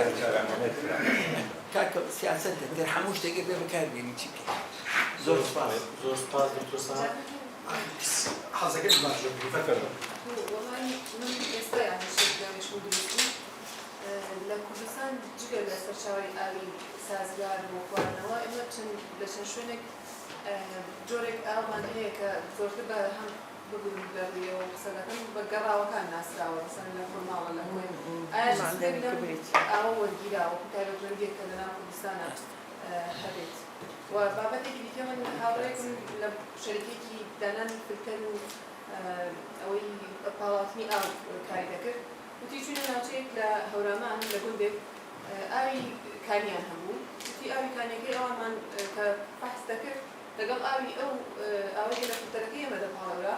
S9: کاکە سیاسەت تر هەموو شتێک بێ بەکاربێنی چی بکەین زۆر سوپاس.
S5: زۆر سوپاس دکتۆر سەما.
S1: حەزەکەی باش بەفەرموو.
S11: وەڵای من ئێستا یانی شتێک لە مێشکم دروست بوو لە کوردستان جگە لە سەرچاوەی ئاوی سازگار بۆ خواردنەوە ئێمە چەند لە چەند شوێنێک جۆرێک ئاومان هەیە کە زۆرتر بە هەم ببورن لە ڕوویەوە قسە دەکەم بە گەڕاوەکان ناسراوە مەسەلەن لە خورماڵە لە هۆی ئایا چ سوودێک لەم ئاوە وەرگیراوە وەکو تایبەتمەندییەک کە لەناو کوردستانا هەبێت و بابەتێکی دیکە من هاوڕێیەکم لە شەریکەیەکی دانانی فلتەر و ئەوەی پاڵاوتنی ئاو کاری دەکرد وتی چوینە ناوچەیەک لە هەورامان لە گوندێک ئاوی کانیان هەبوو وتی ئاوی کانیەکەی ئەوانمان کە فەحس دەکرد لەگەڵ ئاوی ئەو ئاوەی کە لە فلتەرەکەی ئێمە دەپاڵێورا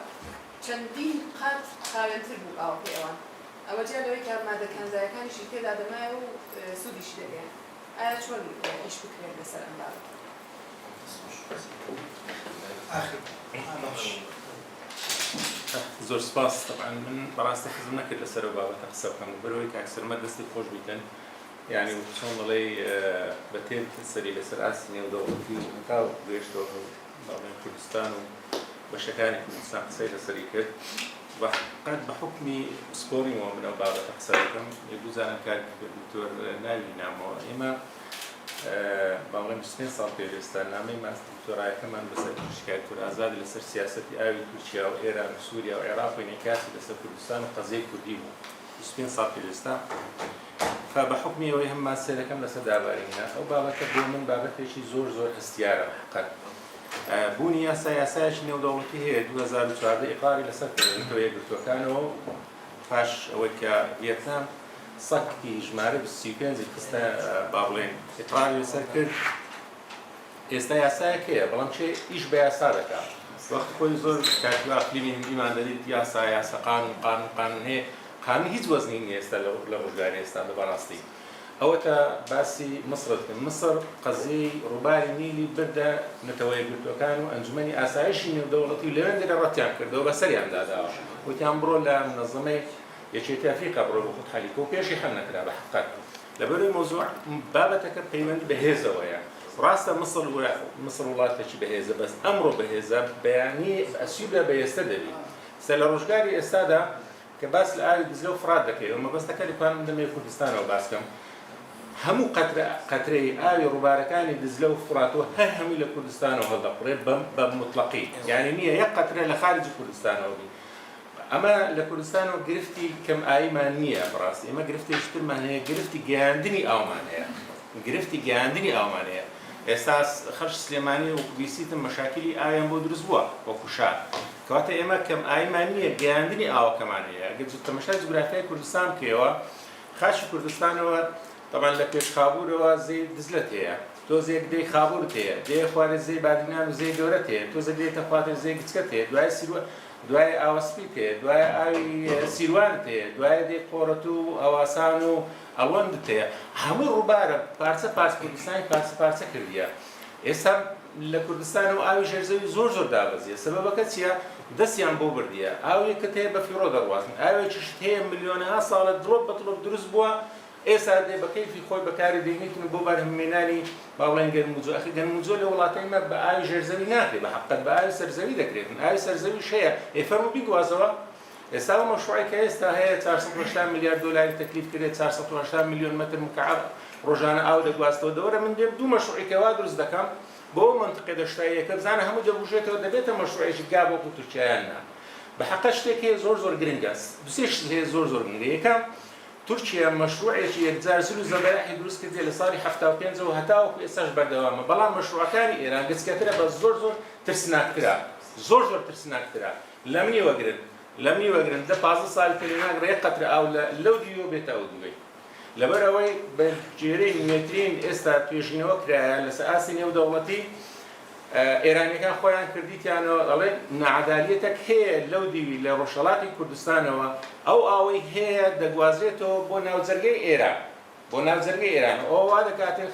S11: چەندین قات خاوێنتر بوو ئاوەکەی ئەوان ئەوە جیا لەوەی کە مادە کانزایەکانیشی تێدا دەمایەوە و سوودیشی دەگەیاند ئایا چۆن ئیش بکرێت لەسەر ئەم بابەتە؟
S12: زۆر سپاس تەبعەن من بەڕاستی حەزم نەکرد لەسەر ئەو بابەتە قسە بکەم لەبەرئەوەی کاک سەرمەد دەستی خۆش بیتن یانی وەک چۆن دەڵێی بە تێر سەری لەسەر ئاستی نێودەوڵەتی و هەتا گەیشتەوە باڵێن کوردستان و بەشەکانی کوردستان قسەی لەسەری کرد و قەت بە حوکمی پسپۆڕیمەوە من ئەو بابەتە قسە دەکەم یەک دوو جاران کاک دکتۆر ناوی نامەوە ئێمە با بڵێم 25 ساڵ پێش ئێستا نامەی ماست دکتۆرایەکەمان بەسەر شکایەت تور ئازاد لەسەر سیاسەتی ئاوی تورکیا و ئێران و سووریا و عێراق و ئینعکاسی لەسەر کوردستان و قەزیەی کوردی بوو 25 ساڵ پێش ئێستا فبە حوکمی ئەوەی هەم ماستێرەکەم لەسەر دابارینە ئەو بابەتە بۆ من بابەتێکی زۆر زۆر هەستیارە حقەت بوونی یاسا یاسایەکی نێودەوڵەتی هەیە 2014 ئیقراری لەسەر کرد نەتەوە یەکگرتووەکانەوە و پاش ئەوەی کە ڤیێتنام سەکی ژمارە 25 خستە با بڵێن ئیقراری لەسەر کرد ئێستا یاسایەک هەیە بەڵام کێ ئیش بە یاسا دەکا وەخت خۆی زۆر کاتی وا فلیمی هندیمان دەدیت یاسا یاسا قانون قانون قانون هەیە قانون هیچ وەزنی نییە ئێستا لە ڕۆژگاری ئێستا بە بەڕاستی ئەوەتا باسی مسرت کرد مسر قەزیەی ڕووباری نیلی بردە نەتەوە یەکگرتووەکان و ئەنجومەنی ئاسایشی نێودەوڵەتی و لەوێندەرێ ڕەتیان کردەوە بەسەریان داداوە وتیان بڕۆ لە منەزەمەی یەکێتی ئەفریقا بڕۆ بۆ خۆت حەلی کە و پێشی حەل نەکرا بە حەقەت لەبەرەوەی مەوزوع بابەتەکە پەیوەندی بە هێزەوەیە ڕاستە مسر مسر وڵاتێکی بەهێزە بەس ئەمڕۆ بەهێزە بەیانی ئەسیوبیا بەهێزتر دەبی سە لە ڕۆژگاری ئێستادا کە باس لە ئاوی دجلە و فڕات دەکەی و مەبەستەکە لە دەمێ کوردستانەوە باس کەم هەموو قەترە قەترەی ئاوی ڕووبارەکانی دجلە و فڕات و هەر هەمووی لە کوردستانەوە هەڵدەقوڕێ بە موتڵەقی یانی نییە یەک قەترە لە خارجی کوردستانەوە بی ئەمە لە کوردستانەوە گرفتی کەم ئاویمان نییە بەڕاستی ئێمە گرفتێکی ترمان هەیە گرفتی گەیاندنی ئاومان هەیە گرفتی گەیاندنی ئاومان هەیە ئێستا خەڵکی سلێمانی وەکو بیسیتم مەشاکیلی ئاویان بۆ دروست بووە وەکو شار. کەواتە ئێمە کەم ئاویمان نییە گەیاندنی ئاوەکەمان هەیە گەر تەمەشای جوگرافیای کوردستان بکەیەوە خاکی کوردستانەوە تەبعەن لە پێش خابوورەوە زێی دزلەت هەیە تۆزێک دێی خابوورت هەیە دێیە خوارێ زێی بادینان و زێی گەورەت هەیە تۆزێک دێیتە خواتر زێی گچکەت هەیە دوای سیروە دوای ئاوە سپیت هەیە دوای ئاوی سیروانت هەیە دوای دێی قۆرەتوو و هەواسان و ئەڵوەندت هەیە هەمووی ڕووبارە پارچە پارچ کوردستانی پارچە پارچە کردیە ئێستا لە کوردستانەوە ئاوی ژێرزەوی زۆر زۆر دابەزیە سەبەبەکە چیە دەستیان بۆ بردیە ئاوێکت هەیە بە فیڕۆ دەڕواتن ئاوێکیشت هەیە ملیۆنەها ساڵە دڵۆپ بە دڵۆپ دروست بووە ئێستا دێ بە کەیفی خۆی بەکاری دێنیتن و بۆ بەرهەمێنانی با بڵێن گەنم و جۆ ئەخی گەنم و جۆ لە وڵاتەی مە بە ئاوی ژێرزەوی ناکرێ بە حەقیقەت بە ئاوی سەرزەوی دەکرێتن ئاوی سەرزەویش هەیە ئێ فەرموو بیگوازەوە ئێستا ئەو مەشروعەی کە ئێستا هەیە 480 ملیار دۆلاری تەکلیف کرێ 480 میلیۆن مەتر مکعب ڕۆژانە ئاو دەگواستەوە دەوەرە من دێم دوو مەشروعی کە وا دروست دەکەم بۆ ئەو مەنتقە دەشتاییەکە بزانە هەموو دەبوژێتەوە دەبێتە مەشروعێکی گا وەکو تورکیایان نا بە حەقە شتێک هەیە زۆر زۆر گرنگە دوسێ شت هەیە زۆر زۆر گرنگە یەکەم تورکیا مەشروعێکی یەکجار زل و زەبەلاحی دروست کردیە لە ساڵی 75 ەوە هەتاوەکو ئێستاش بەردەوامە بەڵام مەشروعەکانی ئێران گچکەترە بەس زۆر زۆر ترسناکترە زۆر زۆر ترسناکترە لەمنی وەگرن لەمنی وەگرن دە 15 ساڵی تر ناگرێ یەک قەترە ئاو لە لەو دیوەوە بێتە ئەو دیوەی لەبەر ئەوەی بە گوێرەی نوێترین ئێستا توێژینەوە کرایە لەسەر ئاستی نێودەوڵەتی ئێرانیەکان خۆیان کردیتیانەوە ئەڵێن ناعەدالیەتەک هەیە لەو دیوی لە ڕۆژهەڵاتی کوردستانەوە ئەو ئاوەی هەیە دەگوازرێتەوە بۆ ناوجەرگەی ئێران بۆ ناوجەرگەی ئێران ئەوە وا دەکاتێت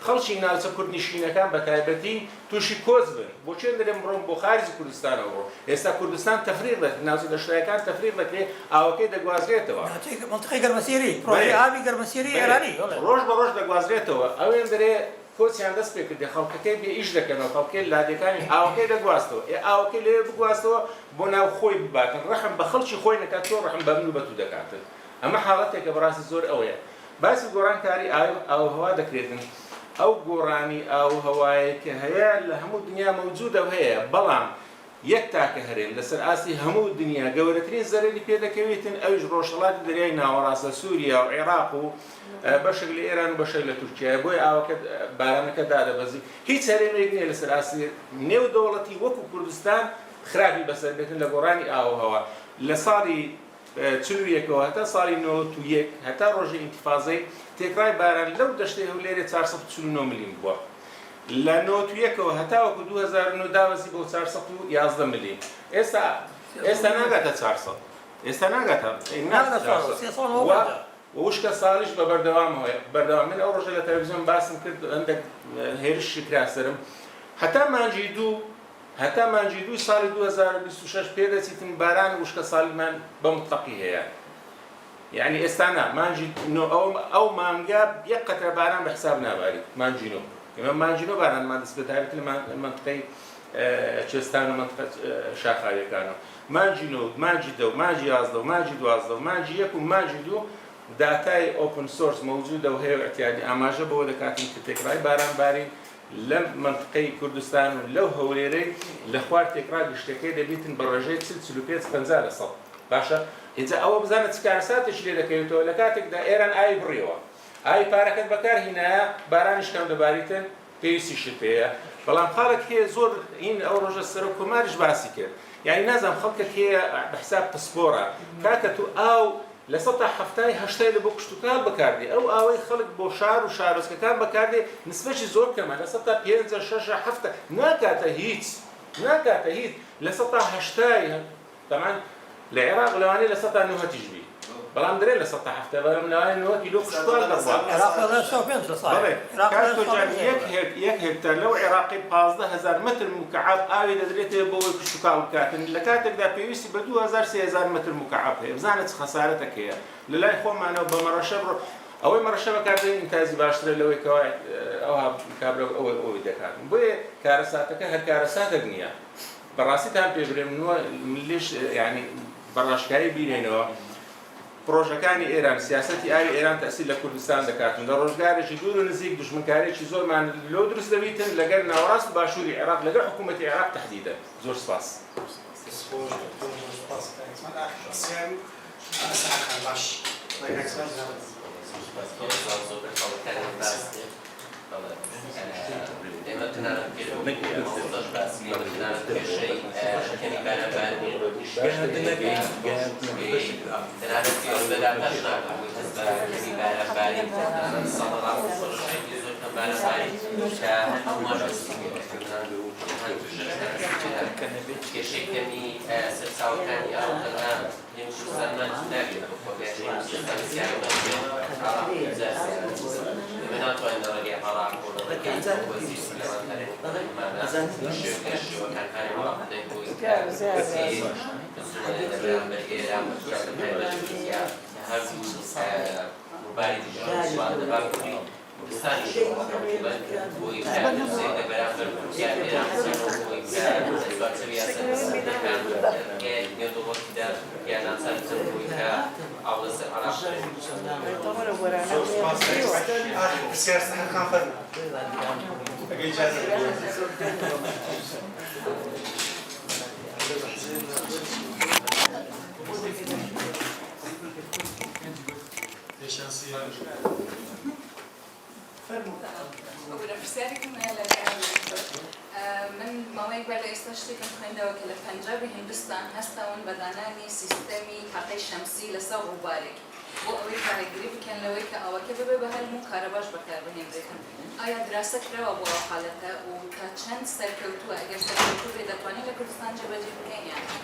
S12: خەڵکی ناوچە کوردنشینەکان بە تایبەتی تووشی کۆچ بن بۆ کوێ دەرێن بڕۆن بۆ خارجی کوردستانەوە بڕۆن ئێستا کوردستان تەفریغ دەکرێت ناوچە دەشتایەکان تەفریغ دەکرێت ئاوەکەی دەگوازرێتەوە.
S7: ناوچەی مەنتقەی گەرمەسێری پرۆژەی ئاوی گەرمەسێری ئێرانی بەڵێ.
S12: ڕۆژ بە ڕۆژ دەگوازرێتەوە ئەوێن دەرێ کۆچیان دەست پێ کردێ خەڵکەکەی بێ ئیش دەکەنەوە خەڵکەی لادێکانی ئاوەکەی دەگواستەوە ئێ ئاوەکەی لەوێ بگواستەوە بۆ ناو خۆی بباتن ڕەحم بە خەڵکی خۆی نەکات چۆن ڕەحم بە من و بە تو دەکاتن ئەمە حاڵەتێکە بەڕاستی زۆر ئەوەیە باسی گۆڕانکاری ئاووهەوا دەکرێتن، ئەو گۆڕانی ئاووهەوایەی کە هەیە لە هەموو دنیا مەوجودە و هەیە، بەڵام یەک تاکە هەرێم لەسەر ئاستی هەموو دنیا گەورەترین زەرەری پێ دەکەویتن ئەویش ڕۆژهەڵاتی دەریای ناوەڕاستە، سوریا و عێراق و بەشێک لە ئێران و بەشێک لە تورکیایە، بۆیە ئاوەکە بارانەکە دادەبەزی. هیچ هەرێمێک نییە لەسەر ئاستی نێودەوڵەتی وەکو کوردستان خراپی بەسەر بێتن لە گۆڕانی ئاووهەوا لە ساڵی 41 ەوە هەتا ساڵی 91 هەتا ڕۆژی ئینتیفازەی تێکڕای باران لەو دەشتەی هەولێرێ 449 ملیم بووە لە 91 ەوە هەتاوەکو 2009 دابەزی بۆ 411 ملیم ئێستا ئێستا ناگاتە 400 ئێستا ناگاتە و وشکە ساڵیش بە بەردەوام هەیە بەردەوام من ئەو ڕۆژە لە تەلەڤیزیۆن باسم کرد هەندێک هێرشی کرا سەرم هەتا مانگی دوو هەتا مانگی دووی ساڵی 2026 پێدەچیتن باران و وشکەساڵیمان بە موتڵەقی هەیە یعنی ئێستا نا مانگی نۆ ئەو ئەو مانگە یەک قەترە باران بە حساب ناباری مانگی نۆ ئێمە مانگی نۆ بارانمان دەست پێ تایبەتی لە مەنتقەی کوێستان و مەنتقە شاخاویەکانەوە مانگی نۆ مانگی دە و مانگی 11 و مانگی 12 و مانگی یەک و مانگی دوو داتای open source مەوجودە و هەیە و اعتیادی ئاماژە بەوە دەکاتن کە تێکڕای باران بارین لەم مەنتقەی کوردستان و لەو هەولێرەی لە خوار تێکڕا گشتەکەی دەبیتن بە ڕێژەی 40 45 50 لە سەد باشە ئینجا ئەوە بزانە چ کارەساتێکی لێ دەکەوێتەوە لە کاتێکدا ئێران ئاوی بڕیەوە ئاوی پارەکەت بەکار هینایە بارانیش کەم دەباریتن پێویستیشت پێیە بەڵام خاڵێک هەیە زۆر هین ئەو ڕۆژە سەرۆک کۆماریش باسی کرد یعنی نازانم خەڵکێک هەیە بە حساب پسپۆڕە کاکە تو ئاو 70%ی 80ی لە بۆ کشتوکاڵ بەکاردێ ئەو ئاوەی خەڵک بۆ شار و شارۆچکەکان بەکاردێ نسبەکی زۆر کەمە 5% 6 7 ناکاتە هیچ ناکاتە هیچ 80%ی تەبعەن لە عێراق لەوانەیە 90%یش بی بەڵام درێ 70% بەڵام لەوانەیە 90 کیلۆ کشتوکاڵ دەڕوا
S7: عێراق لە 65 لە ساڵ
S12: بەڵێ کاک تۆجان یەک هێکتار لەو عێراقی 15 هەزار مەتر مکعب ئاوی دەدرێتێ بۆ ئەوەی کشتوکاڵ بکاتن لە کاتێکدا پێویستی بە 2000 3000 مەتر مکعب هەیە بزانە چ خەسارەتێک هەیە لە لای خۆمانەوە بە مەڕەشە بڕۆ ئەوەی مەڕەشە بەکاردێن ئینتاجی باشترە لەوەی کەوا ئەوها کابرا ئەوەی دەکات بۆیە کارەساتەکە هەر کارەساتێک نییە بەڕاستیتان پێ برێم لێش یعنی بە ڕاشکاوی بیرێنەوە پرۆژەکانی ئێران سیاسەتی ئاوی ئێران تەسیر لە کوردستان دەکات و لە ڕۆژگارێکی دوور و نزیک دوژمنکارێکی زۆرمان لۆ دروست دەبیتن لەگەر ناوەڕاست و باشووری عێراق لەگەر حکوومەتی عێراق تەحدیدەن زۆر سپاس.
S1: دەست خۆش دکتۆر زۆر سپاس کاک عیسمان ئاخر پرسیار و ئەسعد خان باش بەڵێ کاک عیسمان جنابت.
S8: زۆر سپاس زۆر زۆر بەخاڵەکانت باس کرد بەڵێ ئێمە تەنانەت گەر ئەو مەوزوعەش باس.
S13: باسی تەنانەت کێشەی کەمی باران بارین تەنانەت پێوەست بە داتاش ناکەم بۆی هەست بە کەمی باران بارین تەنانەت ساڵە ڕاست ڕێژەیەکی زۆر کەم باران بارین کە هەر هەمووان هەستی پێ دەکەن کێشەی کەمی سەرچاوەکانی ئاو تەنها نێو کوردستانمان نابێت بۆ خۆگەشەی کوردستان زیانمان بێت عێراق دووجار زیان ئێمە ناتوانین لە ڕێگەی عێراق و لە ڕێگەی وەزیر سلێمان هەرێمی کوردمانە شێوەکە شێوەکان هانی عێراق بدەین بۆی کە بزوێنێ لە بەرامبەر ئێران و تورکیا بە تایبەت تورکیا کە هەردوو ڕووباری دیجلە و فورات لە باکووری کوردستانیشەوە هەڵدەقوڵێن بۆی کە دۆسێک لە بەرامبەر تورکیا ئێران بکەنەوە بۆی کە لە چوارچێوەی یاسا دەستوورییەکان لە دادگایەکی نێودەوڵەتیدا تورکیا ناچار بکەن بۆی کە ئاو لەسەر عێراق بکەن.
S1: زۆر سوپاس ئاخر پرسیار سەحەر خان فەرموو ئەگەر ئیجازە بدەن.
S11: ببورە پرسیارێکم هەیە لە کاک دکتۆر. من ماوەیەک بەر لە ئێستا شتێکم خوێندەوە کە لە پەنجابی هیندستان هەستاون بە دانانی سیستەمی تاقەی شەمسی لەسەر ڕووبارێک بۆ ئەوەی کە ڕێگری بکەن لەوەی کە ئاوەکە ببێ بە هەلم و کارەباش بەکاربهێنرێتن. ئایا دراسە کراوە بۆ ئەو حالەتە و تا چەند سەرکەوتووە؟ ئەگەر سەرکەوتوو بێ دەتوانین لە کوردستان جێبەجێی بکەین یان نا؟